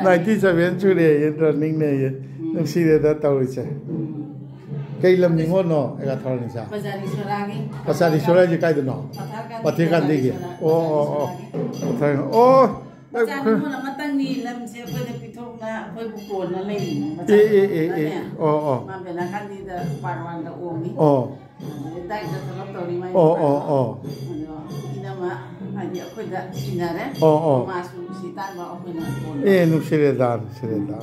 ꯅꯥꯏꯟꯇꯤ ꯁꯚꯦꯟ ꯁꯨꯔꯦ, ꯔꯟꯅꯤꯡꯅꯦ꯫ ꯅꯨꯡꯁꯤꯔꯦꯗ ꯇꯧꯔꯤꯁꯦ꯫ ꯀꯩ ꯂꯝ ꯅꯤꯉꯣꯜꯅꯣ, ꯑꯦꯒꯥꯊꯥꯔꯣꯅꯤꯁꯥ? ꯕꯖꯥꯔꯤ ꯁꯣꯔꯥꯒꯤ꯫ ꯕꯖꯥꯔꯤ ꯁꯣꯔꯥꯁꯦ ꯀꯥꯏꯗꯅꯣ? ꯄꯊꯥꯔ ꯒꯥꯟꯙꯤ꯫ ꯄꯊꯥꯔ ꯒꯥꯟꯙꯤꯒꯤ꯫ ꯕꯖꯥꯔꯤ ꯑꯣ, ꯑꯣ, ꯑꯣ꯫ ꯁꯣꯔꯥꯒꯤ꯫ ꯄꯊꯥꯔ-, ꯑꯣ꯫ ꯃꯆꯥ ꯅꯤꯉꯣꯜ ꯑꯃꯇꯪꯅꯤ, ꯂꯝꯁꯦ ꯑꯩꯈꯣꯏꯗ ꯄꯤꯊꯣꯛꯅ ꯑꯩꯈꯣꯏꯕꯨ ꯀꯣꯟꯅ ꯂꯩꯔꯤꯅꯤ꯫ ꯃꯆꯥ ꯑꯦ, ꯑꯦ, ꯑꯦ, ꯑꯦ꯫ ꯅꯤꯉꯣꯜꯅꯅꯦ꯫ ꯑꯣ, ꯑꯣ꯫ ꯃꯥ ꯕꯦꯂꯥ ꯒꯥꯟꯙꯤꯗ ꯄꯥꯔꯠ ꯋꯥꯟꯗ ꯑꯣꯡꯉꯤ꯫ ꯑꯣ꯫ ꯑꯗꯨꯗ ꯗꯥꯏꯔꯦꯛꯇ ꯊꯕꯛ ꯇꯧꯔꯤ ꯃꯥꯏ ꯑꯣ, ꯅꯨꯄꯥꯗꯣ꯫ ꯑꯣ, ꯑꯣ꯫ ꯑꯗꯣ ꯏꯅꯝꯃ ꯍꯥꯏꯗꯤ ꯑꯩꯈꯣꯏꯗ ꯁꯤꯟꯅꯔꯦ꯫ ꯑꯣ, ꯑꯣ꯫ ꯃꯥꯁꯨ ꯁꯤ ꯇꯥꯟꯕ ꯑꯩꯈꯣꯏꯅ ꯀꯣꯟꯅ꯫ ꯑꯦ, ꯅꯨꯡꯁꯤꯔꯦꯗ, ꯅꯨꯡꯁꯤꯔꯦꯗ꯫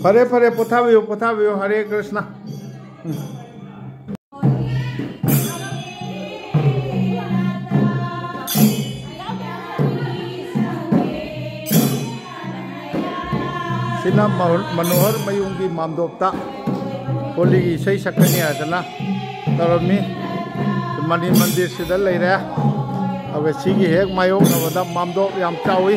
ꯐꯔꯦ, ꯐꯔꯦ, ꯄꯣꯊꯥꯕꯤꯌꯨ, ꯄꯣꯊꯥꯕꯤꯌꯨ꯫ ꯍꯔꯦ ꯀ꯭ꯔꯤꯁꯅ꯫ ꯎꯝ꯫ ꯁꯤꯅ ꯃꯍꯨ-, ꯃꯅꯣꯍꯔ ꯃꯌꯨꯝꯒꯤ ꯃꯥꯝꯗꯣꯞꯇ ꯍꯣꯂꯤꯒꯤ ꯏꯁꯩ ꯁꯛꯀꯅꯤ ꯍꯥꯏꯗꯅ ꯇꯧꯔꯝꯃꯤ꯫ ꯃꯅꯤ ꯃꯟꯗꯤꯔꯁꯤꯗ ꯂꯩꯔꯦ꯫ ꯑꯗꯨꯒ ꯁꯤꯒꯤ ꯍꯦꯛ ꯃꯥꯌꯣꯛꯅꯕꯗ ꯃꯥꯝꯗꯣꯞ ꯌꯥꯝ ꯆꯥꯎꯏ꯫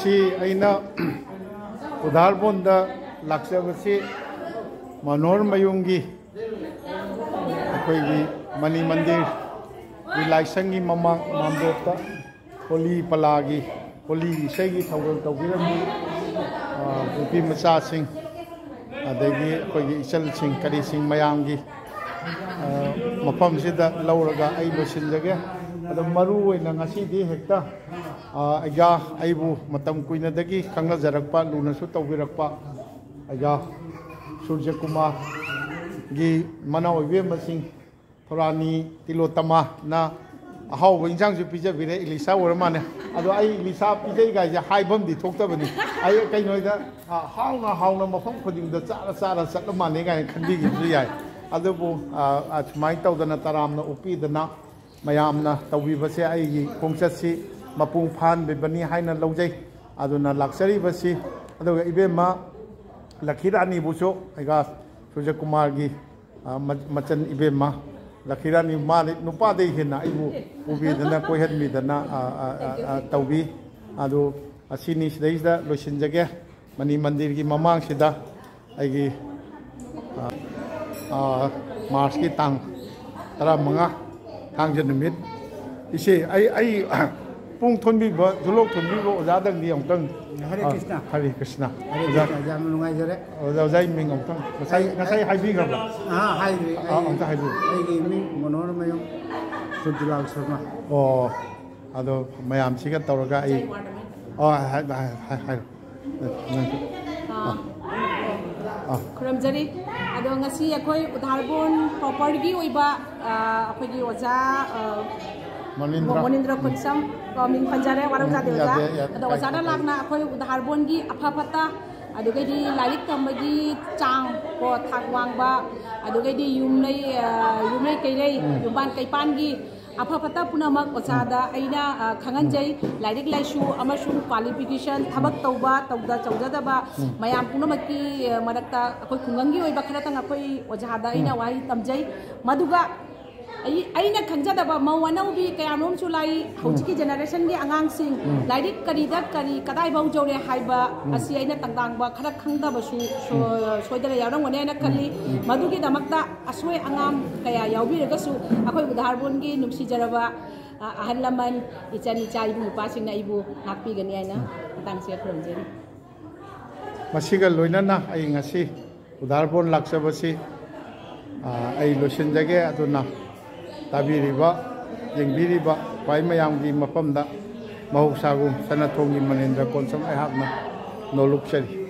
ꯁꯤ ꯑꯩꯅ ꯎꯗꯥꯔꯕꯣꯟꯗ ꯂꯥꯛꯆꯕꯁꯤ ꯃꯅꯣꯍꯔ ꯃꯌꯨꯝꯒꯤ ꯑꯩꯈꯣꯏꯒꯤ ꯃꯅꯤ ꯃꯟꯗꯤꯔ ꯂꯥꯏꯁꯪꯒꯤ ꯃꯃꯥꯡ ꯃꯥꯝꯗꯣꯞꯇ ꯍꯣꯂꯤ ꯄꯂꯥꯒꯤ, ꯍꯣꯂꯤ ꯏꯁꯩꯒꯤ ꯊꯧꯒꯜ ꯇꯧꯕꯤꯔꯝꯃꯤ꯫ ꯑ, ꯅꯨꯄꯤ ꯃꯆꯥꯁꯤꯡ, ꯑꯗꯒꯤ ꯑꯩꯈꯣꯏꯒꯤ ꯏꯆꯜꯁꯤꯡ ꯀꯔꯤꯁꯤꯡ ꯃꯌꯥꯝꯒꯤ, ꯑ, ꯃꯐꯝꯁꯤꯗ ꯂꯧꯔꯒ ꯑꯩ ꯂꯣꯏꯁꯤꯟꯖꯒꯦ꯫ ꯑꯗꯣ ꯃꯔꯨ ꯑꯣꯏꯅ ꯉꯁꯤꯗꯤ ꯍꯦꯛꯇ, ꯑ, ꯑꯩꯒ ꯑꯩꯕꯨ ꯃꯇꯝ ꯀꯨꯏꯅꯗꯒꯤ ꯈꯪꯅꯖꯔꯛꯄ, ꯂꯨꯅꯁꯨ ꯇꯧꯕꯤꯔꯛꯄ ꯑꯩꯒ ꯁꯨꯔꯖꯀꯨꯃꯥꯔꯒꯤ ꯃꯅꯥꯎ ꯏꯕꯦꯝꯃꯁꯤꯡ ꯊꯣꯔꯥꯅꯤ ꯇꯤꯂꯣꯇꯃꯥꯅ ꯑꯍꯥꯎꯕ ꯏꯟꯁꯥꯡꯁꯨ ꯄꯤꯖꯕꯤꯔꯦ꯫ ꯏꯂꯤꯁꯥ ꯑꯣꯏꯔ ꯃꯥꯜꯂꯦ꯫ ꯑꯗꯣ ꯑꯩ ꯏꯂꯤꯁꯥ ꯄꯤꯖꯩ ꯀꯥꯏꯁꯦ ꯍꯥꯏꯐꯝꯗꯤ ꯊꯣꯛꯇꯕꯅꯤ꯫ ꯑꯩ ꯀꯩꯅꯣꯗ, ꯑ, ꯍꯥꯎꯅ ꯍꯥꯎꯅ ꯃꯐꯝ ꯈꯨꯗꯤꯡꯗ ꯆꯥꯔ ꯆꯥꯔ ꯆꯠꯂ ꯃꯥꯜꯂꯦ ꯀꯥꯏꯅ ꯈꯟꯕꯤꯈꯤꯕꯁꯨ ꯌꯥꯏ꯫ ꯑꯗꯨꯕꯨ, ꯑ, ꯑ, ꯁꯨꯃꯥꯏꯅ ꯇꯧꯗꯅ ꯇꯔꯥꯝꯅ ꯑꯣꯛꯄꯤꯗꯅ ꯃꯌꯥꯝꯅ ꯇꯧꯕꯤꯕꯁꯦ ꯑꯩꯒꯤ ꯈꯣꯡꯆꯠꯁꯤ ꯃꯄꯨꯡ ꯐꯥꯍꯟꯕꯤꯕꯅꯤ ꯍꯥꯏꯅ ꯂꯧꯖꯩ꯫ ꯑꯗꯨꯅ ꯂꯥꯛꯆꯔꯤꯕꯁꯤ, ꯑꯗꯨꯒ ꯏꯕꯦꯝꯃ ꯂꯛꯈꯤ ꯔꯥꯅꯤꯕꯨꯁꯨ ꯑꯩꯒ ꯁꯨꯔꯖꯀꯨꯃꯥꯔꯒꯤ ꯑ, ꯃ-, ꯃꯆꯟ ꯏꯕꯦꯝꯃ ꯂꯛꯈꯤꯔꯥꯅꯤ, ꯃꯥꯗꯤ ꯅꯨꯄꯥꯗꯒꯤ ꯍꯦꯟꯅ ꯑꯩꯕꯨ ꯄꯨꯕꯤꯗꯅ, ꯀꯣꯏꯍꯟꯕꯤꯗꯅ, ꯑ, ꯑ, ꯑ, ꯑ, ꯇꯧꯕꯤ꯫ ꯑꯗꯨ ꯑꯁꯤꯅꯤ, ꯁꯤꯗꯩꯁꯤꯗ ꯂꯣꯏꯁꯤꯟꯖꯒꯦ꯫ ꯃꯅꯤ ꯃꯟꯗꯤꯔꯒꯤ ꯃꯃꯥꯡꯁꯤꯗ ꯑꯩꯒꯤ, ꯑ, ꯑ, ꯃꯥꯔꯁꯀꯤ ꯇꯥꯡ ꯇꯔꯥꯃꯉꯥ, ꯊꯥꯡꯖ ꯅꯨꯃꯤꯠ꯫ ꯏꯆꯦ, ꯑꯩ, ꯑꯩ ꯄꯨꯡ ꯊꯣꯟꯕꯤꯕ, ꯙꯨꯂꯣꯛ ꯊꯣꯟꯕꯤꯕ ꯑꯣꯖꯥꯗꯪꯗꯤ ꯑꯃꯨꯛꯇꯪ, ꯍꯔꯦ ꯑ, ꯀ꯭ꯔꯤꯁꯅ꯫ ꯍꯔꯦ ꯀ꯭ꯔꯤꯁꯅ꯫ ꯍꯔꯦ ꯑꯣꯖꯥ꯫ ꯀ꯭ꯔꯤꯁꯅ, ꯌꯥꯝꯅ ꯅꯨꯡꯉꯥꯏꯖꯔꯦ꯫ ꯑꯣꯖꯥ, ꯑꯣꯖꯥꯒꯤ ꯃꯤꯡ ꯑꯃꯨꯛꯇꯪ, ꯉꯁꯥꯏ, ꯑꯩ, ꯉꯁꯥꯏ ꯑꯩ, ꯍꯥꯏꯕꯤꯈ꯭ꯔꯕ? ꯑꯥ, ꯍꯥꯏꯗ꯭ꯔꯤ꯫ ꯑꯥ, ꯑꯩ ꯑꯝꯇ ꯍꯥꯏꯕꯤꯌꯨ꯫ ꯑꯩꯒꯤ ꯃꯤꯡ ꯃꯅꯣꯍꯔ ꯃꯌꯨꯝ ꯁꯨꯔꯖꯤꯂꯥꯜ ꯁꯔꯃ꯫ ꯑꯣ, ꯑꯗꯣ ꯃꯌꯥꯝꯁꯤꯒ ꯇꯧꯔꯒ ꯑꯩ, ꯑꯣ, ꯍꯥꯏ-, ꯍꯥꯏ-, ꯍꯥꯏ-, ꯍꯥꯏꯔꯣ꯫ ꯅꯪꯁꯨ꯫ ꯑꯥ, ꯑꯥ꯫ ꯈꯨꯔꯨꯝꯖꯔꯤ꯫ ꯑꯗꯣ ꯉꯁꯤ ꯑꯩꯈꯣꯏ ꯎꯗꯥꯔꯕꯣꯟ ꯄ꯭ꯔꯣꯄꯔꯒꯤ ꯑꯣꯏꯕ, ꯑꯥ, ꯑꯩꯈꯣꯏꯒꯤ ꯑꯣꯖꯥ, ꯑꯥ, ꯃꯣꯅꯤꯟꯗ꯭ꯔ꯫ ꯃꯣꯅꯤꯟꯗ꯭ꯔ ꯈꯨꯟꯁꯝ, ꯑꯣ, ꯃꯤꯡ ꯄꯟꯖꯔꯦ, ꯋꯥꯔꯧ ꯎꯝ, ꯌꯥꯗꯦ ꯑꯣꯖꯥ꯫ ꯌꯥꯗꯦ, ꯌꯥꯗꯦ, ꯑꯗꯣ ꯀꯥꯏꯗꯦ, ꯑꯣꯖꯥꯅ ꯀꯥꯏꯗꯦ꯫ ꯂꯥꯛꯅ ꯑꯩꯈꯣꯏ ꯎꯗꯥꯔꯕꯣꯟꯒꯤ ꯑꯐ ꯐꯠꯇ, ꯑꯗꯨꯒꯩꯗꯤ ꯂꯥꯏꯔꯤꯛ ꯇꯝꯕꯒꯤ ꯆꯥꯡ ꯀꯣ, ꯊꯥꯛ ꯋꯥꯡꯕ, ꯑꯗꯨꯒꯩꯗꯤ ꯌꯨꯝꯂꯩ, ꯑ, ꯌꯨꯝꯂꯩ ꯀꯩꯔꯩ, ꯎꯝ꯫ ꯌꯨꯝꯕꯥꯟ ꯀꯩꯄꯥꯟꯒꯤ ꯑꯐ ꯐꯠꯇ ꯄꯨꯝꯅꯃꯛ ꯑꯣꯖꯥꯗ ꯎꯝ꯫ ꯑꯩꯅ, ꯑ, ꯈꯪꯍꯟꯖꯩ꯫ ꯎꯝ꯫ ꯂꯥꯏꯔꯤꯛ ꯂꯥꯏꯁꯨ ꯑꯃꯁꯨꯡ qualification, ꯊꯕꯛ ꯎꯝ꯫ ꯇꯧꯕ, ꯇꯧꯗ ꯇꯧꯖꯗꯕ, ꯎꯝ꯫ ꯃꯌꯥꯝ ꯄꯨꯝꯅꯃꯛꯀꯤ, ꯑ, ꯃꯔꯛꯇ ꯑꯩꯈꯣꯏ ꯈꯨꯡꯒꯪꯒꯤ ꯑꯣꯏꯕ ꯈꯔꯇꯪ ꯑꯩꯈꯣꯏ ꯑꯣꯖꯥꯗ ꯑꯩꯅ ꯎꯝ꯫ ꯋꯥꯍꯩ ꯇꯝꯖꯩ꯫ ꯃꯗꯨꯒ ꯑꯩ ꯑꯩꯅ ꯈꯪꯖꯗꯕ ꯃꯧ ꯑꯅꯧꯕꯤ ꯀꯌꯥꯃꯔꯨꯝꯁꯨ ꯂꯥꯛꯏ꯫ ꯍꯧꯖꯤꯛꯀꯤ ꯖꯦꯅꯦꯔꯦꯁꯟꯒꯤ ꯑꯉꯥꯡꯁꯤꯡ ꯂꯥꯏꯔꯤꯛ ꯀꯔꯤꯗ ꯀꯔꯤ ꯀꯗꯥꯏꯐꯥꯎ ꯌꯧꯔꯦ ꯍꯥꯏꯕ ꯑꯁꯤ ꯑꯩꯅ ꯇꯥꯡꯗꯥꯡꯕ ꯈꯔ ꯈꯪꯗꯕꯁꯨ ꯁꯣ- ꯁꯣꯏꯗꯅ ꯌꯥꯎꯔꯝꯒꯅꯤ ꯍꯥꯏꯅ ꯈꯜꯂꯤ꯫ ꯃꯗꯨꯒꯤꯗꯃꯛꯇ ꯑꯁꯣꯏ ꯑꯉꯥꯝ ꯀꯌꯥ ꯌꯥꯎꯕꯤꯔꯒꯁꯨ ꯑꯩꯈꯣꯏ ꯎꯗꯥꯔꯕꯣꯟꯒꯤ ꯅꯨꯡꯁꯤꯖꯔꯕ ꯑ, ꯑꯍꯜ ꯂꯃꯟ, ꯏꯆꯟ ꯏꯆꯥ, ꯏꯕꯨꯡ ꯏꯄ꯭ꯋꯥꯁꯤꯡꯅ ꯑꯩꯕꯨ ꯉꯥꯛꯄꯤꯒꯅꯤ ꯍꯥꯏꯅ ꯃꯇꯥꯡꯁꯤꯗ ꯈꯨꯔꯨꯝꯖꯔꯤ꯫ ꯃꯁꯤꯒ ꯂꯣꯏꯅꯅ ꯑꯩ ꯉꯁꯤ ꯎꯗꯥꯔꯕꯣꯟ ꯂꯥꯛꯆꯕꯁꯤ, ꯑ, ꯑꯩ ꯂꯣꯏꯁꯤꯟꯖꯒꯦ꯫ ꯑꯗꯨꯅ ꯇꯥꯕꯤꯔꯤꯕ, ꯌꯦꯡꯕꯤꯔꯤꯕ ꯈ꯭ꯋꯥꯏ ꯃꯌꯥꯝꯒꯤ ꯃꯐꯝꯗ ꯃꯍꯧꯁꯥꯒꯨꯝ ꯁꯅꯥꯊꯣꯡꯒꯤ ꯃꯅꯤꯟꯗ ꯀꯣꯟꯁꯝ ꯑꯩꯍꯥꯛꯅ ꯅꯣꯂꯨꯛꯆꯔꯤ꯫